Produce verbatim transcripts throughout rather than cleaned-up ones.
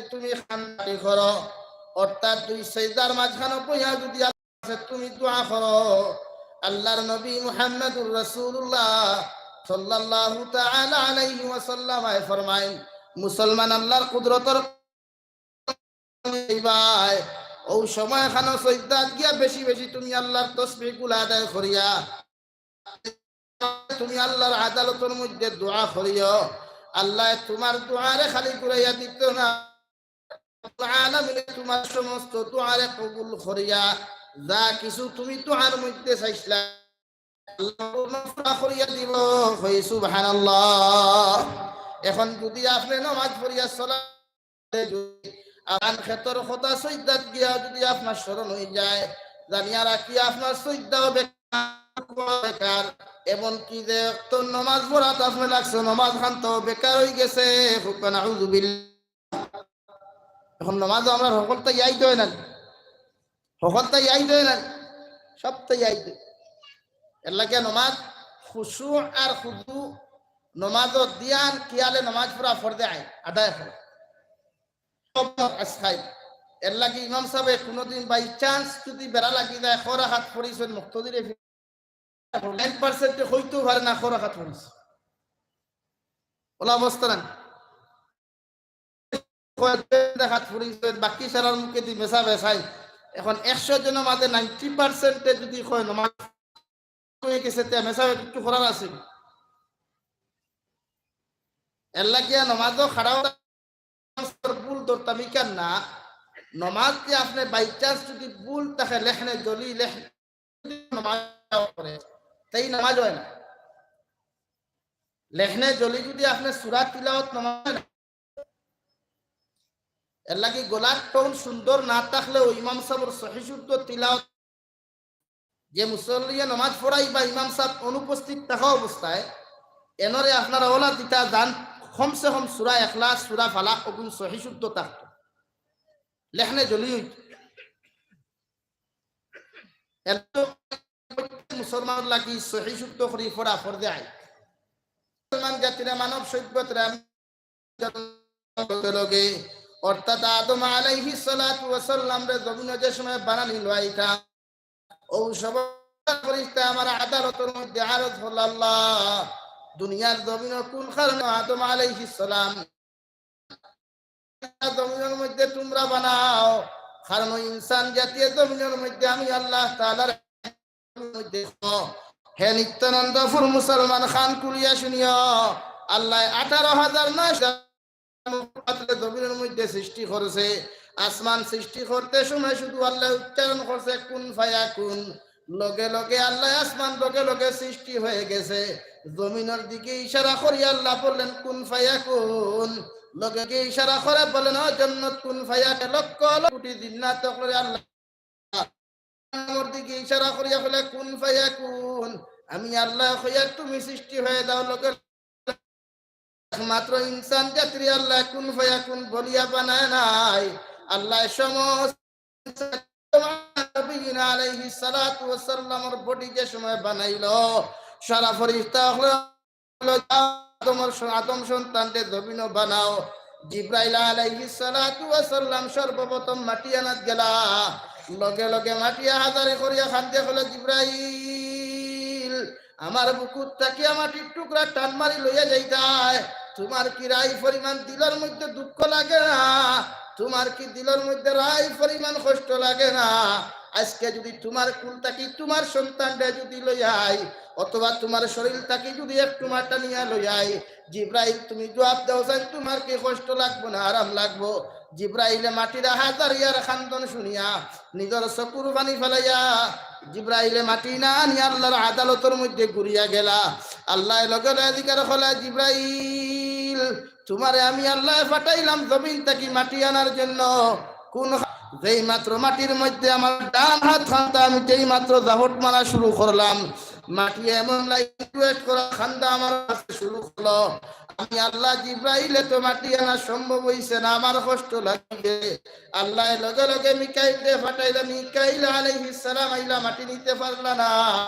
তুমি কান্দাকাটি করো, অর্থাৎ দুই সেজদার মাঝখানো বইয়া যদি আল্লাহর কাছে তুমি দোয়া করো, আল্লাহর নবী মুহাম্মদুর রাসূলুল্লাহ সাল্লাল্লাহু তাআলা আলাইহি ওয়াসাল্লাম ফরমাইন, মুসলমান আল্লাহর কুদরতর ভাই, অউ সময়খানো সইজদাত গিয়া বেশি বেশি তুমি আল্লাহর তসবিহগুলা আদায় করিয়া, তুমি আল্লাহর আদালতর মধ্যে দোয়া করিও। আল্লায় তুমার দোয়ারে খালি ঘুরাইয়া দিতো না, আলামিনে তুমার সমস্ত দোয়ারে কবুল করিয়া যা কিছু তুমি দোয়ার মধ্যে চাইছলা, আল্লাহ পূর্ণ পুরা করিয়া দিবো। কই সুবহানাল্লাহ। এখন যদি আপনে নমাজ পড়িয়া সালাত, আজান খেতর কথা সইজদাত গিয়া যদি আপনার স্মরণ অইযায়, জানিয়া রাখি আপনার সইজদাও বেকার, বেকার, এমনকি যে তো নমাজ পড়াত আপনে লাগছে, নমাজ খানতো বেকার অইগেছে। নাউজুবিল্লাহ। এখন নমাজো আমরার হকলতা ইয়াদ অয় না, হকলতা ইয়াদ অয় না, সবতা ইয়াদ অয়। এরলাগি নমাজ খুশু আর খুজু, নমাজো ধ্যান খিয়ালে নমাজ পুরা ফরজে আইন আদায় করে। আজকাল এরলাগি ইমাম সাবে কুনুদিন by chance যদি বেড়া লাগি যায়, ক রাকাত পড়ছইন মুক্তাদিরে, নাইন পার্সেন্টে কইতেও পারে না ক রাকাত পড়ছইন। অলা অবস্থা না। কয় দুই রাকাত পড়ছইন, বাকি সারার মুখেদি মেসাবে চাইন। এখন একশো জনর মাঝে নাইনটি পার্সেন্টে যদি কয় নমাজ অইগেছে, তে মেসাবে কিচ্ছু করার আছে নি? এরলাগিয়া নমাজো খাড়া অওয়া ভুল ধরতাম ইখান না। নমাজ যে আপনে by chance যদি ভুল থাকে, লেখনে জলি, লেখনে নমাজ পড়ে, তাই নমাজ অয় না। লেখনে জলি যদি আপনে সূরা তিলাওয়াত নমাজ অয় না। এরলাগি গলার tone সুন্দর না থাকলেও ইমাম সাবর সহি শুদ্ধ তিলাওয়াত, যে মুসল্লিয়ে নমাজ পড়াইবা ইমাম সাব অনুপস্থিত থাকা অবস্থায়, এনরে আপনারা অলা দিতা যান, কমসে কম সূরা ইখলাস, সূরা ফালাক অগুন সহি শুদ্ধ থাকতো, লেখনে জলি অইতো। এর তো মুসলমানর লাগি সহি শুদ্ধ করি পড়া ফরজে আইন। মুসলমান জাতিরে, মানব সভ্যতারে আমি লগে লগে, অর্থাৎ আদম আলাইহিস সালাতু ওয়াস সালামরে জমিনো যে সময় বানানি লইতা, অউ সময় ফিরিস্তা আমার আদালতর মধ্যে আরজ করলা, আল্লাহ, দুনিয়ার জমিনো কুন কারণে আদম আলাইহিস সালাম জমিনর মধ্যে তুমরা বানাও, কারণ ইনসান জাতিয়ে জমিনর মধ্যে আমি আল্লাহ তাআলার মধ্যে। হে নিত্যানন্দপুর মুসলমান, কান খুলিয়া শুনিও, আল্লায় আঠারো হাজার নয় জমিনর মধ্যে সৃষ্টি করছে। আসমান সৃষ্টি করতে সময় শুধু আল্লায় উচ্চারণ করছে কুন ফায়াকুন, লগে লগে আল্লায় আসমান লগে লগে সৃষ্টি হয়ে গেছে। জমিনর দিকে ইশারা করি আল্লাহ বললেন, "কুন ফায়াকুন।" লগে লগে ইশারা করে বলেন, "ও জন্নত, কুন ফায়াকুন।" লক্ষ লক্ষ কোটি জিন্নাত অকলরে আল্লাহ আমার দিকে ইশারা করিয়া কইলা, "কুন ফায়াকুন।" আমি আল্লায় কইয়ার, "তুমি সৃষ্টি হয়ে যাও।" লগে একমাত্র ইনসান জাতিরে আল্লায় কুন ফায়াকুন বলিয়া বানায় নাই। আল্লায় সমস্ত নবীন আলাইহিস সালাতু ওয়াস সালামর body যে সময় বানাইলো, সারা ফিরিস্তা অকল আদমর স-, আদম সন্তানরে জমিনো বানাও। জিব্রাইল আলাইহিস সালাতু ওয়াস সালাম সর্বপ্রথম মাটি আনাত গেলা। লগে লগে মাটি হাজারি করিয়া কান্দে কইলা, "জিব্রাইল, আমার বুকুত থাকিয়া মাটির টুকরা টান মারি লইয়া যাইতায়। তুমার কিতা ই পরিমাণ দিলর মধ্যে দুঃখ লাগে না? তুমার কি দিলর মধ্যে ই পরিমাণ কষ্ট লাগে না? আজকে যদি তুমার কুল থাকি তুমার সন্তানরে যদি লইয়াই, অথবা তুমার শরীর থাকি যদি একটু মাটি নিয়া লইয়াই।" জিব্রাইল, তুমি জবাব দেও চাইন, তুমার কি কষ্ট লাগবো না আরাম লাগবো? জিব্রাইলে মাটির হাজারিয়ার কান্দন শুনিয়া নিজর চকুর পানি ফালাইয়া জিব্রাইলে মাটি না আনি আল্লাহর আদালতর মধ্যে ঘুরিয়া গেলা। আল্লায় লগে লগে জিকার কইলা, "জিব্রাইল, তুমারে আমি আল্লায় পাঠাইলাম জমিন থাকি মাটি আনার জন্য। কোন খা-, যেই মাত্র মাটির মধ্যে আমার ডান হাত কান্দা, আমি যেই মাত্র জাফট মারা শুরু করলাম, মাটি এমন লাইন request করা কান্দা আমার কাছে শুরু করলো।" আমি আল্লাহ, জিব্রাইলে তো মাটি আনা সম্ভব হইছে না, আমার কষ্ট লাগবে। আল্লায় লগে লগে মিকাইলরে পাঠাইলা, মিকাইল আলাইহিস সালাম আইলা, মাটি নিতে পারলা না।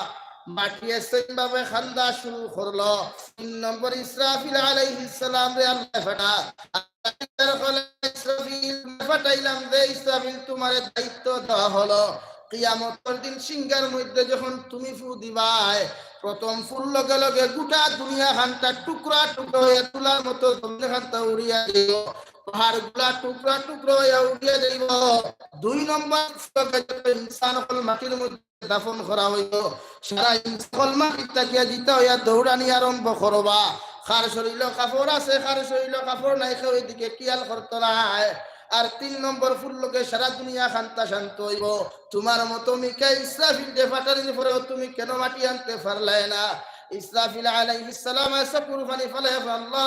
মাটি same ভাবে কান্দা শুরু করলো। তিন নম্বর ইসরাফিল আলাইহিস সালামরে আল্লায় পাঠা। আল্লায় কইলা, "ইসরাফিল, পাঠাইলাম, যে ইসরাফিল তুমারে দায়িত্ব দেওয়া হলো, কিয়ামতর দিন সিংহার মধ্যে যখন তুমি ফু দিবায়, প্রথম ফুর লগে লগে গোটা দুনিয়া খানটা টুকরা টুকরা হইয়া তুলার মতো জমিন খানটা উড়িয়া যাইব, পাহাড়গুলা টুকরা টুকরা হইয়া উড়িয়া যাইব। দুই নম্বর ফুর লগে যত ইনসান অকল মাটির মধ্যে দাফন করা হইব, সারা ইনসান অকল মাটির থাকিয়া জিতা হইয়া দৌড়ানি আরম্ভ করবা। কার শরীরো কাপড় আছে, কার শরীরো কাপড় নাই, কেউ এদিকে খেয়াল করতো নায়। আর তিন নম্বর ফুর লগে সারা দুনিয়া খানটা শান্ত হইব। তুমার মতো মিকাইল ইসরাফিল যে পাঠানির পরেও তুমি কেন মাটি আনতে পারলায় না? ইসরাফিল আলাইহিস সালাম চকুর পানি ফালাইয়া, আল্লাহ,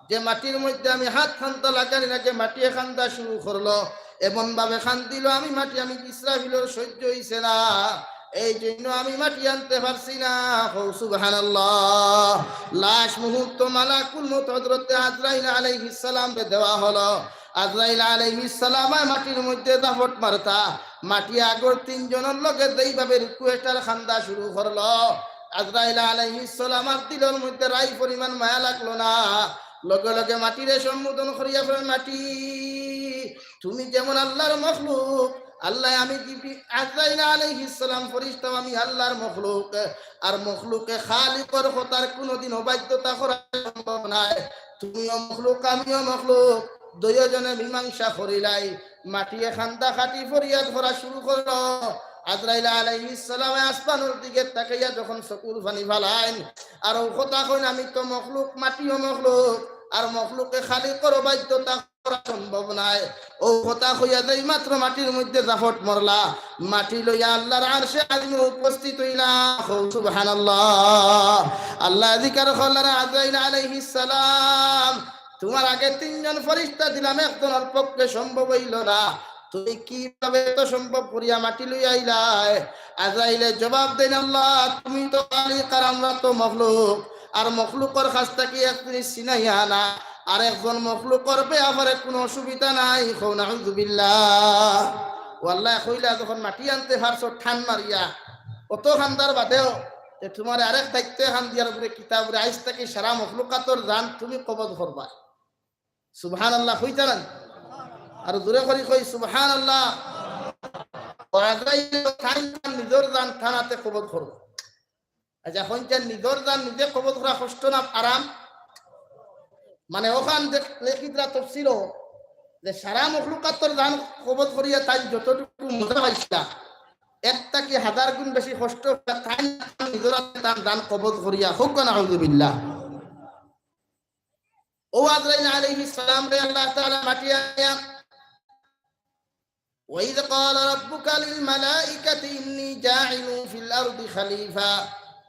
যে মাটির মধ্যে আমি হাত খানতা লাগানি না, যে মাটি খান্দা শুরু করলো, এমন ভাবে খান্দিল, আমি মাটি, আমি ইসরাফিলর সহ্য হইছে না, এই জন্য আমি মাটি আনতে পারছি না। কও সুবহানাল্লাহ। লাস্ট মুহূর্ত মালাকুল মউত হযরতে আজরাইল আলাইহিস সালামরে দেওয়া হলো। আজরাইল আলাইহিস সালাম মাটির মধ্যে দাফট মারতা, মাটি আগর তিনজনর লগে যেইভাবে রিকোয়েস্টার খান্দা শুরু করলো, আজরাইল আলাইহিস সালামর দিলর মধ্যে রাই পরিমাণ মায়া লাগলো না। লগে লগে মাটিরে সম্বোধন করিয়া বলেন, মাটি, তুমি যেমন আল্লাহর মখলুক, আল্লাহ, আমি জিবি-, আজরাইল আলাইহিস সালাম ফরিস্তাও আমি আল্লাহর মখলুক, আর মখলুকে খালিকর কথার কোনোদিন অবাধ্যতা করা সম্ভব নায়। তুমিও মখলুক, আমিও মখলুক, দুইজনে মীমাংসা করিলাই। মাটিয়ে খান্দা কাটি ফরিয়াদ করা শুরু করলো। আজরাইল আলাইহিস সালামে আসমানর দিকে তাকাইয়া যখন চকুর পানি ফালাইন, আর ও কথা কইন, আমি তো মখলুক, মাটিও মখলুক, আর মখলুকে খালিকর অবাধ্যতা করা সম্ভব নায়। ও কথা কইয়া যেই মাত্র মাটির মধ্যে জাফট মারলা, মাটি লইয়া আল্লাহর আরশে আজিমে উপস্থিত হইলা। কও সুবহানাল্লাহ। আল্লাহ জিকার করলা, আজরাইল আলাইহিস সালাম, তুমার আগে তিনজন ফরিস্তা দিলাম, একজনর পক্ষে সম্ভব হইল না, তুমি কিভাবে এত সম্ভব করিয়া মাটি লইয়া আইলায়? আজরাইলে জবাব দেন, আল্লাহ, তুমি তো খালিক আর আমরা তো মখলুক, আর মখলুকর কাছ থাকি এক জিনিস ছিনাইয়া আনা, আর একজন মখলুকর ব্যাপারে কোনো অসুবিধা নাই। কও নাউজুবিল্লাহ। ও আল্লাহ কইলা, যখন মাটি আনতে পারছো টান মারিয়া, অত খান্দার বাদেও, যে তুমারে আরেক দায়িত্ব এখান দিয়ার উপরে কিতাবরে আইজ থাকি সারা মখলুকাতর জান তুমি কবজ করবা। সুবহানাল্লাহ কইতা না? আর জোরে করি কই সুবহানাল্লাহ। ও আজরাইল তাইন তান নিজর জান তান আতে কবজ করবো। আচ্ছা, কইনচান নিজর জান নিজে কবজ করা কষ্ট না আরাম? মানে ওখান যে লেখিতরা তফসিরও যে সারা মখলুকাতর জান কবজ করিয়া তাইন যতটুকু মজা পাইছিলা, এর থাকি হাজার গুণ বেশি কষ্ট পাইয়া তাইন নিজর আতে তান জান কবজ করিয়া। কও নাউজুবিল্লাহ। ও আজরাইল আলাইহিস সালামরে আল্লাহ তাআলা মাটি আনিয়া, وإذ قال ربك للملائكة إني جاعل في الأرض خليفة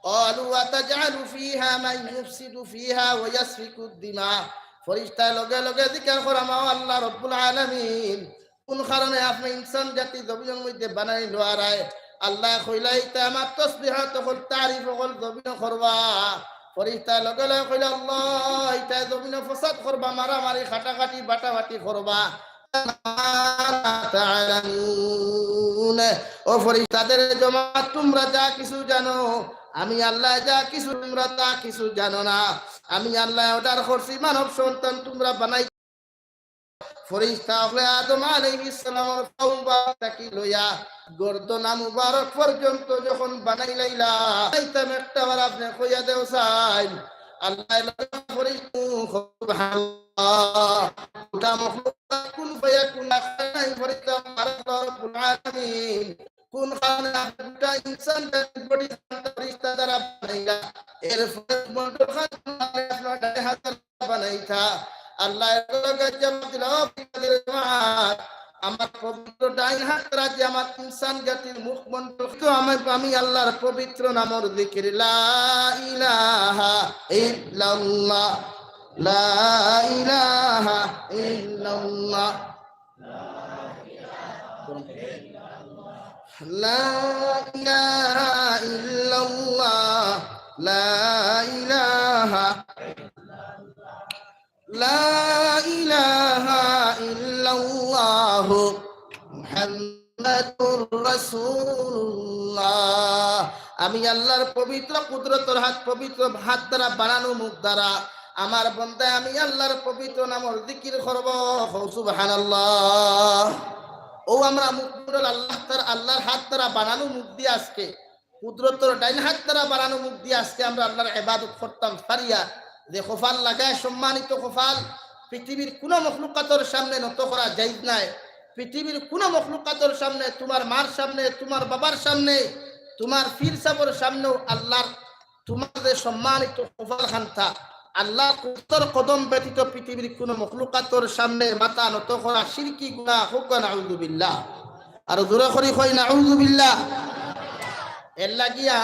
قالوا أتجعل فيها من يفسد فيها ويسفك الدماء। ফরিস্তায় লগে লগে জিকার করা, ও আল্লাহ রব্বুল আলামিন, কোন কারণে আপনে ইনসান জাতি জমিনর মধ্যে বানাইলা? আল্লায় কইলা, ইতা আমার তসবিহাত অকল, তারিফ অকল জমিনো করবা। ফরিস্তায় লগে লগে কইলা, আল্লাহ, ইতায় জমিনো ফসাদ করবা, মারামারি কাটাকাটি বাটাবাটি করবা। তাআলামুন। ও ফরিস্তাদের জমাত, তুমরা যা কিছু জানো, আমি আল্লায় যা কিছু, তুমরা তা কিছু জানো না। আমি আল্লায় অর্ডার করছি, মানব সন্তান তুমরা বানাই ফরিস্তা অকলে আদম আলাইহিস সালামর পাও মুবারক থাকি লইয়া গর্দনা মুবারক পর্যন্ত যখন বানাইলাইলা, আইতাম একটা বার আপনে কইয়া দেও চাইন। আল্লাহ ফরিস্তা, সুবহানাল্লাহ। গোটা মখলুকাত কুন ফায়াকুন, নাই ফরিস্তা, আল্লাহ রাব্বুল আলামিন। কোন কারণে আপনে গোটা ইনসান জাতির বডি ফরিস্তা দ্বারা বানাইলা? এরপরে মন্ডল খান আপনার আড়াই হাজার বানাইতা। আল্লাহ এর লগে জবাব দিল, "ও ফরিস্তাদের জমাত, আমার পবিত্র ডাইন হাত দ্বারা যে আমার ইনসান জাতির মুখমন্ডল, তো আমি, আমি আল্লাহর পবিত্র নামর জিকির, লা ইলাহা ইল্লাল্লাহ, লা ইলাহা ইল্লাল্লাহ।" لا إله إلا الله، لا إله، لا إله إلا الله، محمد رسول الله। আমি আল্লাহর পবিত্র কুদরতর হাত, পবিত্র হাত দ্বারা বানানো মুখ দ্বারা আমার বন্দায় আমি আল্লাহর পবিত্র নামর জিকির করব। কও সুবহানাল্লাহ। ও আমরা মুখমণ্ডল আল্লাহ তার, আল্লাহর হাত দ্বারা বানানো মুখ দিয়া আজকে, কুদরতর ডাইন হাত দ্বারা বানানো মুখ দিয়া আজকে আমরা আল্লাহর ইবাদত করতাম পারিয়া, যে কপাল লাগায় সম্মানিত কপাল, পৃথিবীর কুনো মখলুকাতর সামনে নত করা জায়েজ নাই। পৃথিবীর কুনো মখলুকাতর সামনে, তোমার মার সামনে, তোমার বাবার সামনে, তোমার পীর সাবর সামনেও আল্লাহর তোমার যে সম্মানিত কপাল খান্তা, আল্লাহর কুদরতর কদম ব্যতীত পৃথিবীর কুনো মখলুকাতর সামনে মাথা নত করা শিরকি গুনাহ, কউক্কা নাউযুবিল্লাহ। আর জোরে করি কই নাউযুবিল্লাহ। এর লাগিয়া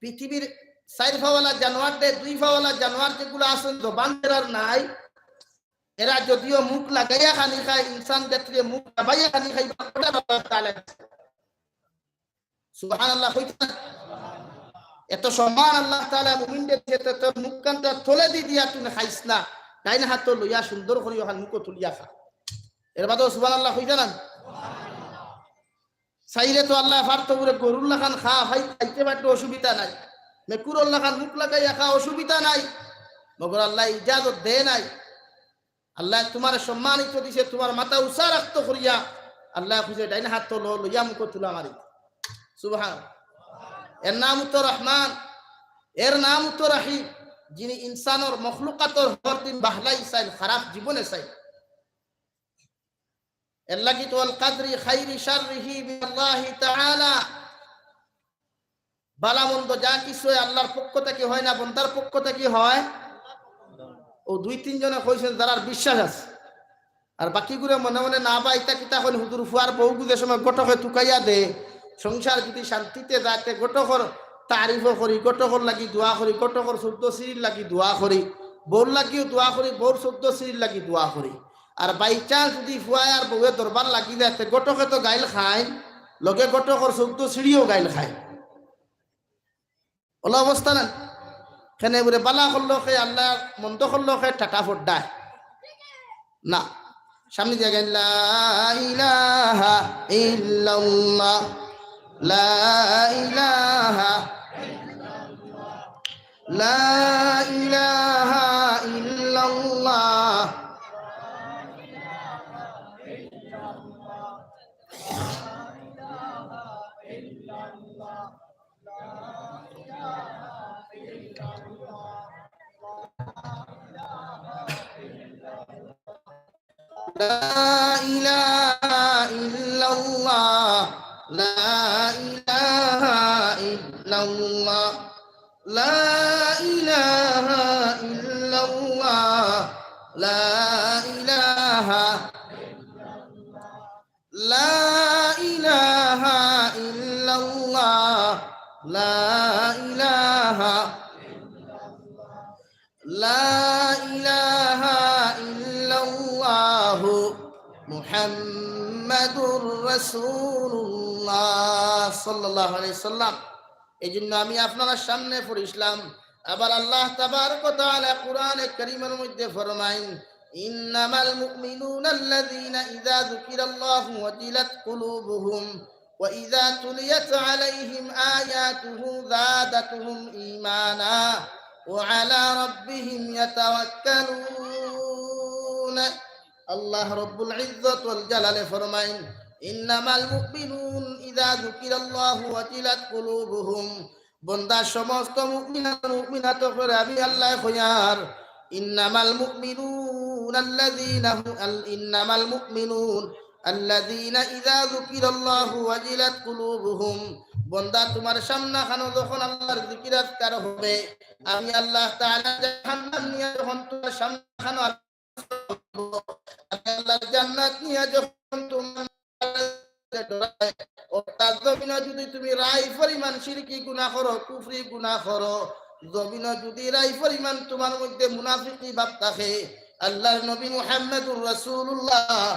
পৃথিবীর চাইর পাওয়ালা জানোয়ার দে, দুই পাওয়ালা জানোয়ার যেগুলা আছইন, জবান যেরার নাই, এরা যদিও মুখ লাগাইয়া খানি খায়, ইনসান জাতিরে মুখ দাবাইয়া খানি খাইবার order আল্লাহ তাআলা দিছে। সুবহানাল্লাহ কইতা। এত সম্মান আল্লাহ তাআলা মুমিনরে দিছে, তো তোর মুখ কানটা তলেদি দিয়া তুই খাইস না, ডাইন হাতো লইয়া সুন্দর করি অখান মুখো তুলিয়া খা। এর বাদেও সুবহানাল্লাহ কইতা না? চাইলে তো আল্লায় পারতো বুলে গরুর লাখান খা, খাই-, খাইতে পারতো, অসুবিধা নাই। মেকুরর লাখান মুখ লাগাইয়া খা, অসুবিধা নাই। মগর আল্লায় ইজাজত দেয় নাই। আল্লায় তোমারে সম্মানিত দিছে, তোমার মাথা উচা রাখতো করিয়া আল্লায় কইছে ডাইন হাতো ল, লইয়া মুখো তুলা মারি। সুবহান। এর নাম তো রহমান, এর নাম তো রহিম, যিনি ইনসানর মখলুকাতর হর দিন বাহলাই চাইন, খারাপ জীবনে চাইন। এর লাগি তো আল কাদরি খাইরি শাররিহি মিনাল্লাহি তাআলা। বালা মন্দ যা কিছু হয় আল্লাহর পক্ষ থাকি হয় না, বন্দার পক্ষ থাকি হয়। ও দুই তিনজনে কইছইন যারার বিশ্বাস আছে, আর বাকিগুরে মনে মনে না বা ইতা কিতা কইন, হুজুর ফুয়ার বউগু যে সময় ঘটকে তুকাইয়া দে, সংসার যদি শান্তিতে যায়, তে ঘটকর তারিফও করি, ঘটকর লাগি দোয়া করি, ঘটকর চৌদ্দ সিঁড়ির লাগি দোয়া করি, বউর লাগিও দোয়া করি, বউর চৌদ্দ সিঁড়ির লাগি দোয়া করি। আর by chance যদি ফুয়ায় আর বউয়ে দরবার লাগি যায়, তে ঘটকে তো গাইল খাইন, লগে ঘটকর চৌদ্দ সিঁড়িও গাইল খাইন। অলা অবস্থা না? কেনে বুলে বালা করলো কে আল্লাহ, মন্দ করলো কে টাটা ফড্ডায়। না, সামনে জায়গায় লা ইলাহা ইল্লাল্লাহ, লা ইলাহা, লা ইলাহা ইল্লাল্লাহ। لا إله إلا الله، لا إله إلا الله، لا إله إلا الله، لا إله لا إله إلا الله، لا إله، لا إله إلا الله، محمد رسول الله، صلى الله عليه وسلم। এই জন্য আমি আপনারার সামনে পড়ছিলাম। আবার আল্লাহ তাবারক ওয়া তাআলা কোরআনে কারীমের মধ্যে ফরমাইন, إنما المؤمنون الذين إذا ذكر الله وجلت قلوبهم وإذا تليت عليهم آياته زادتهم إيمانا وعلى ربهم يتوكلون। আল্লাহ রব্বুল ইজ্জত ওয়াল জালালে ফরমাইন, إنما المؤمنون إذا ذكر الله وجلت قلوبهم। বন্দা, সমস্ত মুমিন আর মুমিনাত অকলরে আমি আল্লায় কইয়ার, إنما المؤمنون الذين هم، ال-، إنما المؤمنون الذين إذا ذكر الله وجلت قلوبهم। বন্দা, তোমার সামনাখানো যখন আল্লাহর জিকির আজকার হবে, আমি আল্লাহ তাআলা জাহান্নাম নিয়া যখন তোমার সামনাখানো আমি আল্লাহর জান্নাত নিয়া যখন তোমার ডরায়, অর্থাৎ জমিনো যদি তুমি রাই পরিমাণ শিরকি গুনাহ করো, কুফরি গুনাহ করো, জমিনো যদি রাই পরিমাণ তোমার মধ্যে মুনাফিকি ভাব থাকে, আল্লাহর নবী মুহাম্মদুর রাসূলুল্লাহ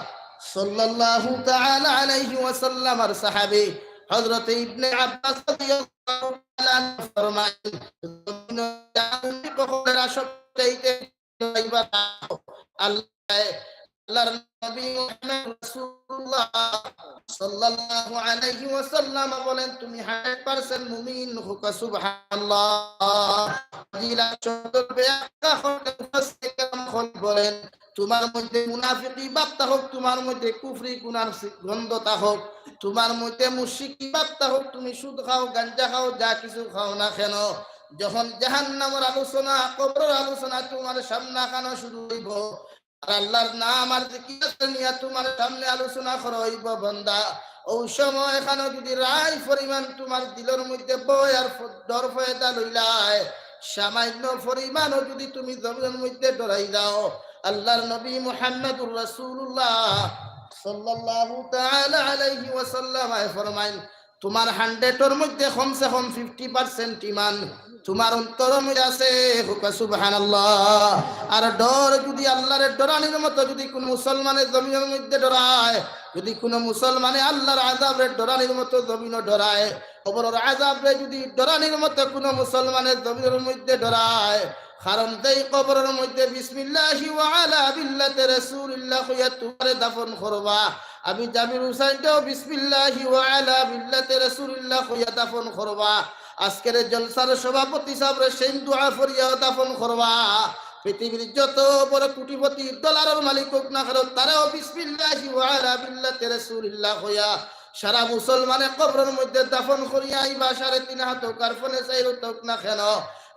সাল্লাল্লাহু তাআলা আলাইহি ওয়াসাল্লামর সাহাবী হযরত ইবনে আব্বাস রাদিয়াল্লাহু তাআলা আনহু ফরমায়, জমিনো জাহান্নামী কখনো সবচাইতে আল্লাহ, আল্লাহর নবী মুহাম্মদ রাসূলুল্লাহ সাল্লাল্লাহু আলাইহি ওয়াসাল্লাম বলেন, তুমি hundred percent মুমিন, কউক্কা সুবহানাল্লাহ। জিলা সদর ব্যাখ্যা করতে মুফাসসিরিন কেরাম হকল বলেন, তোমার মধ্যে মুনাফিকি ভাব থাকুক, তোমার মধ্যে কুফরি গুনার সি-, গন্ধ থাকুক, তোমার মধ্যে মুশরিকি ভাব থাকুক, তুমি সুদ খাও, গাঞ্জা খাও, যা কিছু খাও না কেন, যখন জাহান্নামর আলোচনা, কবরর আলোচনা তোমার সামনে খানো শুরু হইব, আর আল্লাহর নাম আর জিকির নিয়া তোমার সামনে আলোচনা করা হইব, বান্দা, ওই সময় খানো যদি রায় পরিমাণ তোমার দিলর মধ্যে ভয় আর ফ-, ডর পয়দা লইলায়, সামান্য পরিমাণও যদি তুমি জমিনর মধ্যে ডরাই যাও, আল্লাহর নবী মুহাম্মাদুর রাসূলুল্লাহ সাল্লাল্লাহু তাআলা আলাইহি ওয়াসাল্লাম আয় ফরমাইন, তোমার হান্ড্রেডর মধ্যে কমসে কম ফিফটি পার্সেন্ট ইমান তোমার অন্তরর মধ্যে আছে। কউক্কা সুবহানাল্লাহ। আর ডর যদি আল্লাহরে ডরানির মতো যদি কোনো মুসলমানে জমিনর মধ্যে ডরায়, যদি কোনো মুসলমানে আল্লাহর আযাবরে ডরানির মতো জমিনো ডরায়, কবরর আযাবরে যদি ডরানির মতো কোনো মুসলমানে জমিনর মধ্যে ডরায়, কারণ যেই কবরর মধ্যে বিসমিল্লাহি ওয়া আলা মিল্লাতি রাসূলিল্লাহ কইয়া তোমারে দাফন করবা, আমি জাবির হুসাইনটাও বিসমিল্লাহি ওয়া আলা মিল্লাতি রাসূলিল্লাহ কইয়া দাফন করবা। আজকের জলসার সভাপতি সাবরে সেইন দোয়া পড়িয়া দাফন করবা। পৃথিবীর যত বড় কোটিপতি ডলারর মালিক হউক না কেন, তারেও বিসমিল্লাহি ওয়া আলা মিল্লাতি রাসূলিল্লাহ কইয়া সারা মুসলমানে কবরর মধ্যে দাফন করিয়া আইবা। সাড়ে তিন হাত হউক আর পনে চাইর হাত হউক না কেন,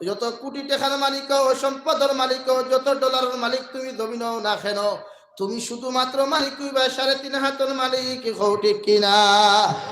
যত কোটি টেকার মালিক হও, সম্পদর মালিক হও, যত ডলারর মালিক তুমি জমিনো না কেন, তুমি শুধুমাত্র মালিক হইবা সাড়ে তিন হাতর মালিক। কও ঠিক কিনা?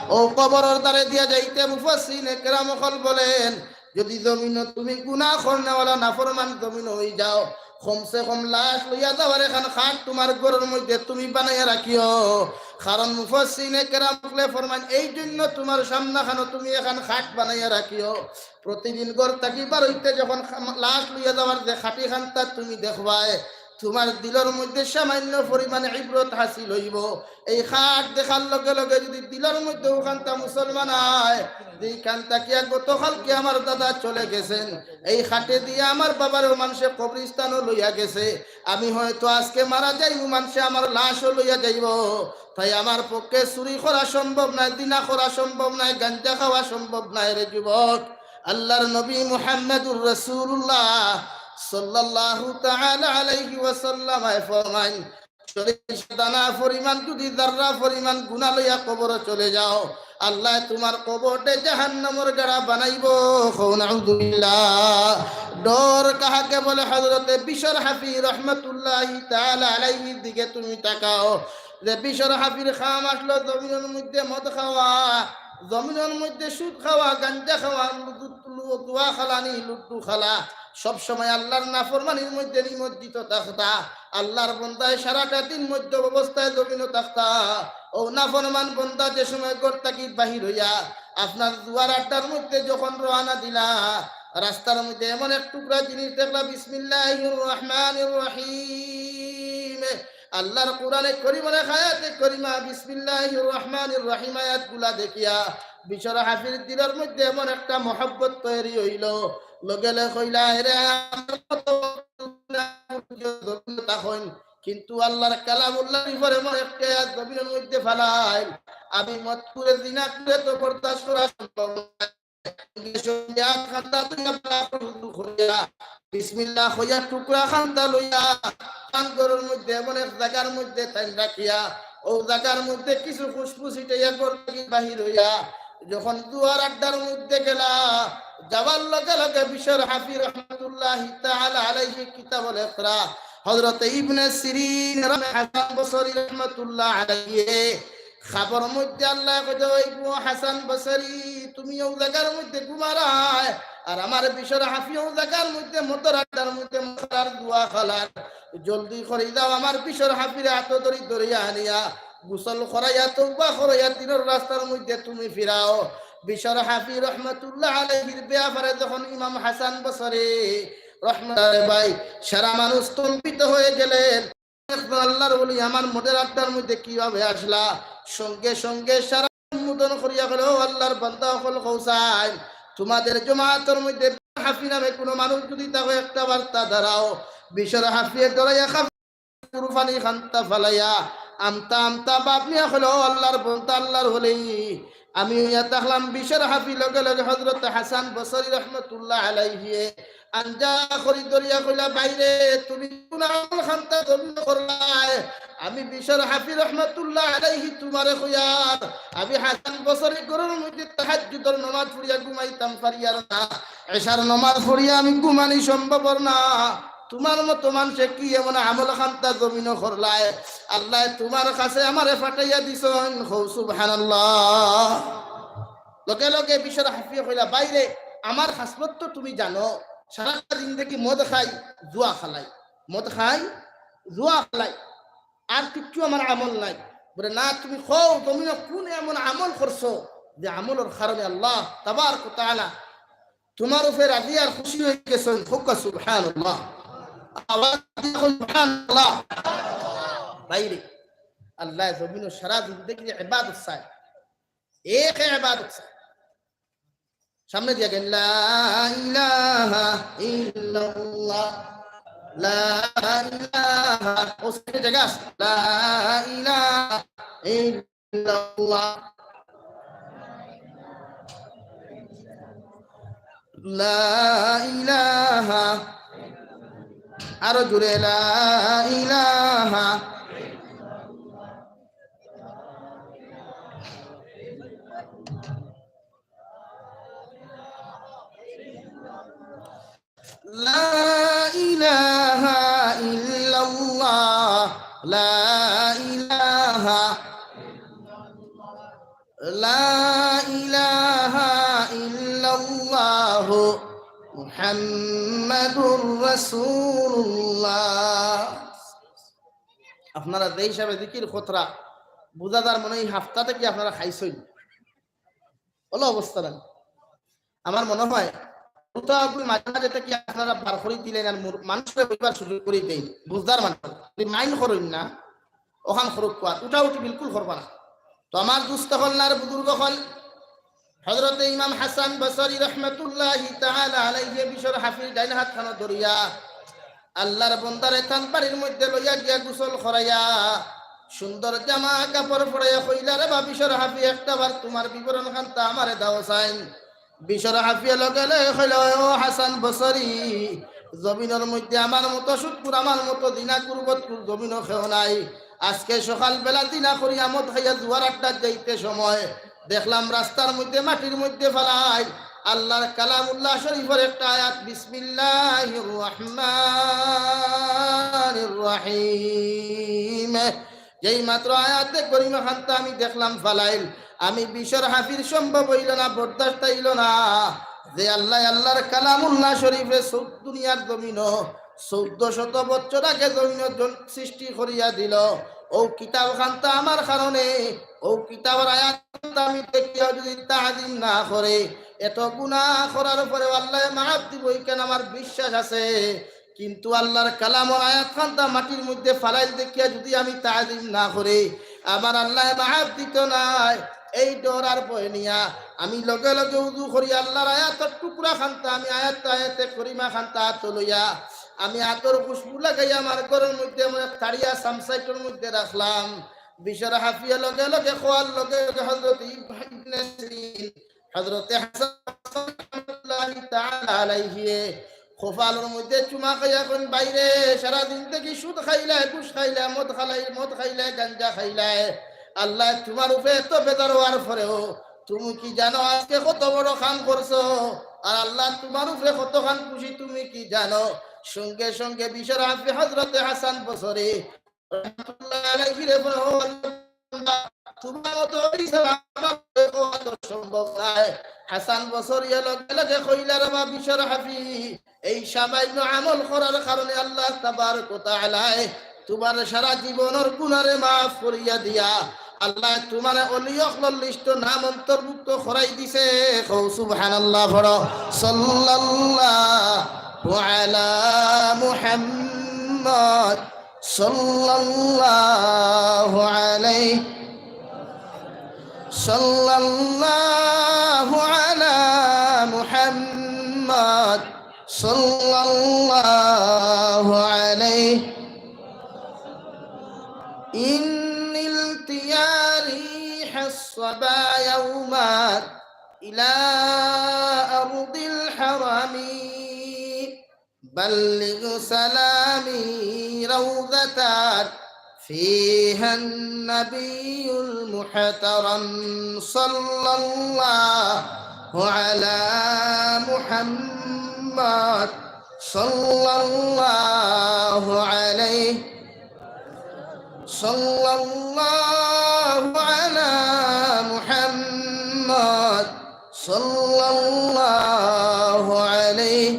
ও কবরর দ্বারে দিয়া যাইতে মুফাসসিরিনে কেরাম হকল বলেন, যদি জমিনো তুমি গুনাহ করনেওয়ালা নাফরমান জমিনো হই যাও, কমসে কম লাশ লইয়া যাওয়ার এখান খাট তোমার ঘরর মধ্যে তুমি বানাইয়া রাখিও। কারণ মুফাসসিরিনে কেরাম হকলে ফরমাইন, এই জন্য তোমার সামনাখানো তুমি এখান খাট বানাইয়া রাখিও। প্রতিদিন ঘর থাকি বারইতে যখন খা-, লাশ লইয়া যাওয়ার যে খাটি খান্তা তুমি দেখবায়, তোমার দিলর মধ্যে সামান্য পরিমাণে ইবরত হাসিল হইব। এই খাট দেখার লগে লগে যদি দিলর মধ্যে ওখানতা মুসলমান আয়, যেইখান থাকিয়া গতকালকে আমার দাদা চলে গেছেন, এই খাটে দিয়া আমার বাবারেও মানষে কবরস্থানও লইয়া গেছে, আমি হয়তো আজকে মারা যাইমু, মানষে আমার লাশও লইয়া যাইব, তাই আমার পক্ষে চুরি করা সম্ভব নায়, জিনা করা সম্ভব নায়, গাঞ্জা খাওয়া সম্ভব নায় রে যুবক। আল্লাহর নবী মুহাম্মাদুর রাসূলুল্লাহ সাল্লাল্লাহু তাআলা আলাইহি ওয়াসাল্লাম আয় ফরমাইন, সরিষা দানা পরিমাণ যদি জাররা পরিমাণ গুনাহ লইয়া কবরো চলে যাও, আল্লায় তোমার কবররে জাহান্নামর গাড়া বানাইব। কও নাউজুবিল্লাহ। ডর কাহাকে বলে? হযরতে বিশর হাফি রহমতুল্লাহি তাআলা আলাইহির দিকে তুমি তাকাও। যে বিশর হাফির কাম আসলো জমিনর মধ্যে মদ খাওয়া, জমিনর মধ্যে সুদ খাওয়া, গাঞ্জা খাওয়া, লুদু-, লু-, জুয়া খেলানি, লুডু খেলা, সব সময় আল্লাহর নাফরমানির মধ্যে নিমজ্জিত থাকতা। আল্লাহর বন্দায় সারাটা দিন মদ্যপ অবস্থায় জমিনো থাকতা। ও নাফরমান বন্দা যে সময় ঘর থাকি বাহির হইয়া আপনার জুয়ার আড্ডার মধ্যে যখন রওয়ানা দিলা, রাস্তার মধ্যে এমন এক টুকরা জিনিস দেখলা, বিসমিল্লাহির রহমানির রহিম, আল্লাহর কোরআনে করিমর এক আয়াতে করিমা, বিসমিল্লাহির রহমানির রহিম আয়াতগুলা দেখিয়া বিশর হাফির দিলর মধ্যে এমন একটা মহব্বত তৈরি হইল, লগে লগে কইলা, "এরে আমার মতো তখন কিন্তু আল্লাহর কালামুল্লাহর উপরে এমন একটা আয়াত জমিনর মধ্যে ফালাইল, আমি মদ করে জিনা করে তো বরদাস্ত করা সম্ভব নয়।" সঙ্গে সঙ্গে আয়াত খান্তা তুই আপনার হুজুর করিয়া, বিসমিল্লাহ কইয়া টুকরা খান্তা লইয়া, পান ঘরর মধ্যে এমন এক জাগার মধ্যে তাইন রাখিয়া, ও জাগার মধ্যে কিছু খুশবু ছিটাইয়া ঘর থাকি বাহির হইয়া, যখন জুয়ার আড্ডার মধ্যে গেলা, যাওয়ার লগে লগে বিশর হাফি রহমতুল্লাহি তাআলা আলাইহি কিতাবুল ইকরা, হযরত ইবনে সিরিন, হাসান বসরি রহমতুল্লাহ আলাইহি, খাবর মধ্যে আল্লায় কইতা, "ওই গো হাসান বসরি, তুমি ও জাগার মধ্যে ঘুমারায়, আর আমার বিশর হাফি ও জাগার মধ্যে মদর আড্ডার মধ্যে মদ আর জুয়া খেলার। জলদি করি যাও, আমার বিশর হাফিরে আতো ধরি ধরিয়া আনিয়া গোসল করাইয়া তওবা করাইয়া দিনর রাস্তার মধ্যে তুমি ফিরাও।" বিশর হাফি রহমতুল্লাহ আলাইহির ব্যাপারে যখন ইমাম হাসান বসরি রহমতুল্লাহ আলাইহি ভাই, সারা মানুষ স্তম্ভিত হয়ে গেলেন। একজন আল্লাহর ওলি আমার মদের আড্ডার মধ্যে কিভাবে আসলা? সঙ্গে সঙ্গে সারা সম্বোধন করিয়া গেল, "ও আল্লাহর বান্দা অকল, কও চাই, তোমাদের জমাতর মধ্যে হাফি নামে কোনো মানুষ যদি থাকো, একটা বার্তা দাঁড়াও।" বিশর হাফিয়ে ডরাইয়া কাপড় পানি খান্তা ফালাইয়া আমতা আমতা বাপ নিয়া কইল, "ও আল্লাহর বন্দা, আল্লাহর ওলি, আমি হইয়া থাকলাম বিশর হাফি।" লগে লগে হযরত হাসান বসরি রহমতুল্লাহ আলাইহি আঞ্জা করি ধরিয়া কইলা, "ভাইরে, তুমি কুন আমল খান্তা জমিনো করলায়? আমি বিশর হাফি রহমতুল্লাহ আলাইহি তুমারে কইয়ার, আমি হাসান বসরি ঘরর মধ্যে তাহাজ্জুদর নমাজ পড়িয়া ঘুমাইতাম পারিয়ার না, এশার নমাজ পড়িয়া আমি ঘুমানি সম্ভবর না। তুমার মতো মানষে কি এমন আমল খান্তা জমিনো করলায়? আল্লায় তুমার কাছে আমারে পাঠাইয়া দিছইন।" কও সুবহানাল্লাহ। লগে লগে বিশর হাফিয়ে কইলা, "ভাইরে, আমার খাসলত তো তুমি জানো, সারা জিন্দেগি মদ খাই, জুয়া খেলাই, মদ খাই, জুয়া খেলাই, আর কিচ্ছু আমার আমল নাই।" বলে, "না, তুমি কও, জমিনো কুন এমন আমল করছো যে আমলর কারণে আল্লাহ তাবারক ওয়া তাআলা তুমার উপরে রাজি আর খুশি অইগেছইন?" কউক্কা সুবহানাল্লাহ। আওয়াজ দিয়া কও সুবহানাল্লাহ। ভাইরে, আল্লায় জমিনো সারা জিন্দেগির ইবাদত চায়, এক ইবাদত চায়। সামনে দিয়া গেন, লা ইলাহা ইল্লাল্লাহ, লা ইলাহা, ও সাইডে জাগা আছে, লা ইলাহা ইল্লাল্লাহ, লা ইলাহা, আরো জোরে, লা ইলাহা। লা ইলাহা ইল্লাল্লাহ, লা ইলাহা, লা ইলাহা ইল্লাল্লাহু মুহাম্মাদুর রাসূলুল্লাহ। আপনারা যে হিসাবে জিকির কররা, বুঝা যার মনে অয় এই হাপ্তা থাকি আপনারা খাইছইন। অলা অবস্থা নাই। আমার মনে অয়, ওটা আপনি মাঝে মাঝে থাকি আপনারা বার করি দিলেন আর মুর-, মানুষরে কইবার সুযোগ করি দেইন, বুঝদার মানুষ। যদি মাইন্ড করইন না, অখান করউক্কা, উঠাউঠি বিলকুল করবা না। তো আমার দুস্ত অকল আর বুজুর্গ অকল, হযরতে ইমাম হাসান বসরি রহমতুল্লাহি তাআলা আলাইহি বিশর হাফির ডাইন হাত খানো ধরিয়া আল্লার বন্দারে তান বাড়ির মধ্যে লইয়া গিয়া গোসল করাইয়া সুন্দর জামা কাপড় পরাইয়া কইলা, "রে বা বিশর হাফি, একটা বার তুমার বিবরণ খান্তা আমারে দেও চাইন।" বিশর হাফিয়ে লগে লগে কইলা, "ও হাসান বসরি, জমিনর মধ্যে আমার মতো সুদখুর, আমার মতো জিনাখুর, বদখুর জমিনো কেউ নাই। আজকে সকালবেলা জিনা করিয়া মদ খাইয়া জুয়ার আড্ডাত যাইতে সময় দেখলাম রাস্তার মধ্যে মাটির মধ্যে ফালাইল আল্লার কালামুল্লাহ শরীফর একটা আয়াত, বিসমিল্লাহির রহমানির রহিম।" যেই মাত্র আয়াতে করিমা খান্তা আমি দেখলাম ফালাইল, আমি বিশর হাফির সম্ভব অইল না, বরদাস্ত অইল না, যে আল্লায় আল্লার কালামুল্লাহ শরীফরে সৌ-, দুনিয়ার জমিনো চৌদ্দ শত বছর আগে জমিনো জন-, সৃষ্টি করিয়া দিল। অউ কিতাব খান্তা আমার কারণে, অউ কিতাবর আয়াত আমি দেখিয়াও যদি তাজিম না করে, এত গুনা করার পরেও আল্লায় মাফ দিবো, ইখান আমার বিশ্বাস আছে। কিন্তু আল্লার কালামর আয়াত খান্তা মাটির মধ্যে ফালাইল দেখিয়া যদি আমি তাজিম না করি, আমার আল্লায় মাফ দিতো নায়। এই ডর আর ভয় নিয়া আমি লগে লগে উজু করি, আল্লার আয়াতর টুকরা খান্তা, আমি আয়াত, আয়াতে করিমা খান্তা আতো লইয়া আমি আতর খুশবু লাগাইয়া আমার ঘরর মধ্যে, আমার তাড়িয়া সামসাইটর মধ্যে রাখলাম। বিশর হাফিয়ে লগে লগে কওয়ার লগে লগে হযরত ইব-, ইবনে সিরিন, হযরতে হাসান রহমতুল্লাহি তাআলা আলাইহি কপালর মধ্যে চুমা খাইয়া কইন, "ভাইরে, সারা দিন থাকি সুদ খাইলায়, ঘুষ খাইলায়, মদ খালাই-, মদ খাইলায়, গাঞ্জা খাইলায়। আল্লায় তুমার উপরে এত বেজার অওয়ার পরেও তুমি কি জানো আজকে কত বড় কাম করছো? আর আল্লাহ তুমার উপরে কতখান খুশি তুমি কি জানো?" সঙ্গে সঙ্গে বিশর হাফি হযরতে হাসান বসরি রহমতুল্লাহ আলাইহি রে বলে, "ও আল্লাহ, তুমার মতো অফিসার আমার পক্ষে অত সম্ভব নায়।" হাসান বসরিয়ে লগে লগে কইলা, "রে বা বিশর হাফি, এই সামান্য আমল করার কারণে আল্লাহ তাবারক ওয়া তাআলায় তুমার সারা জীবনর গুনারে মাফ করিয়া দিয়া আল্লাহ তুমারে অলি অকলর লিস্টো নাম অন্তর্ভুক্ত করাই দিছে।" কও সুবহানাল্লাহ পড়ো। সাল্লাল্লাহু আলা মুহাম্মদ। صلى الله عليه، صلى الله على محمد، صلى الله عليه. إني التيا ريح الصبا يومات إلى أرض الحرم. بلغ سلامي روضة فيها النبي المحترم، صلى الله على محمد، صلى الله عليه، صلى الله على محمد، صلى الله عليه.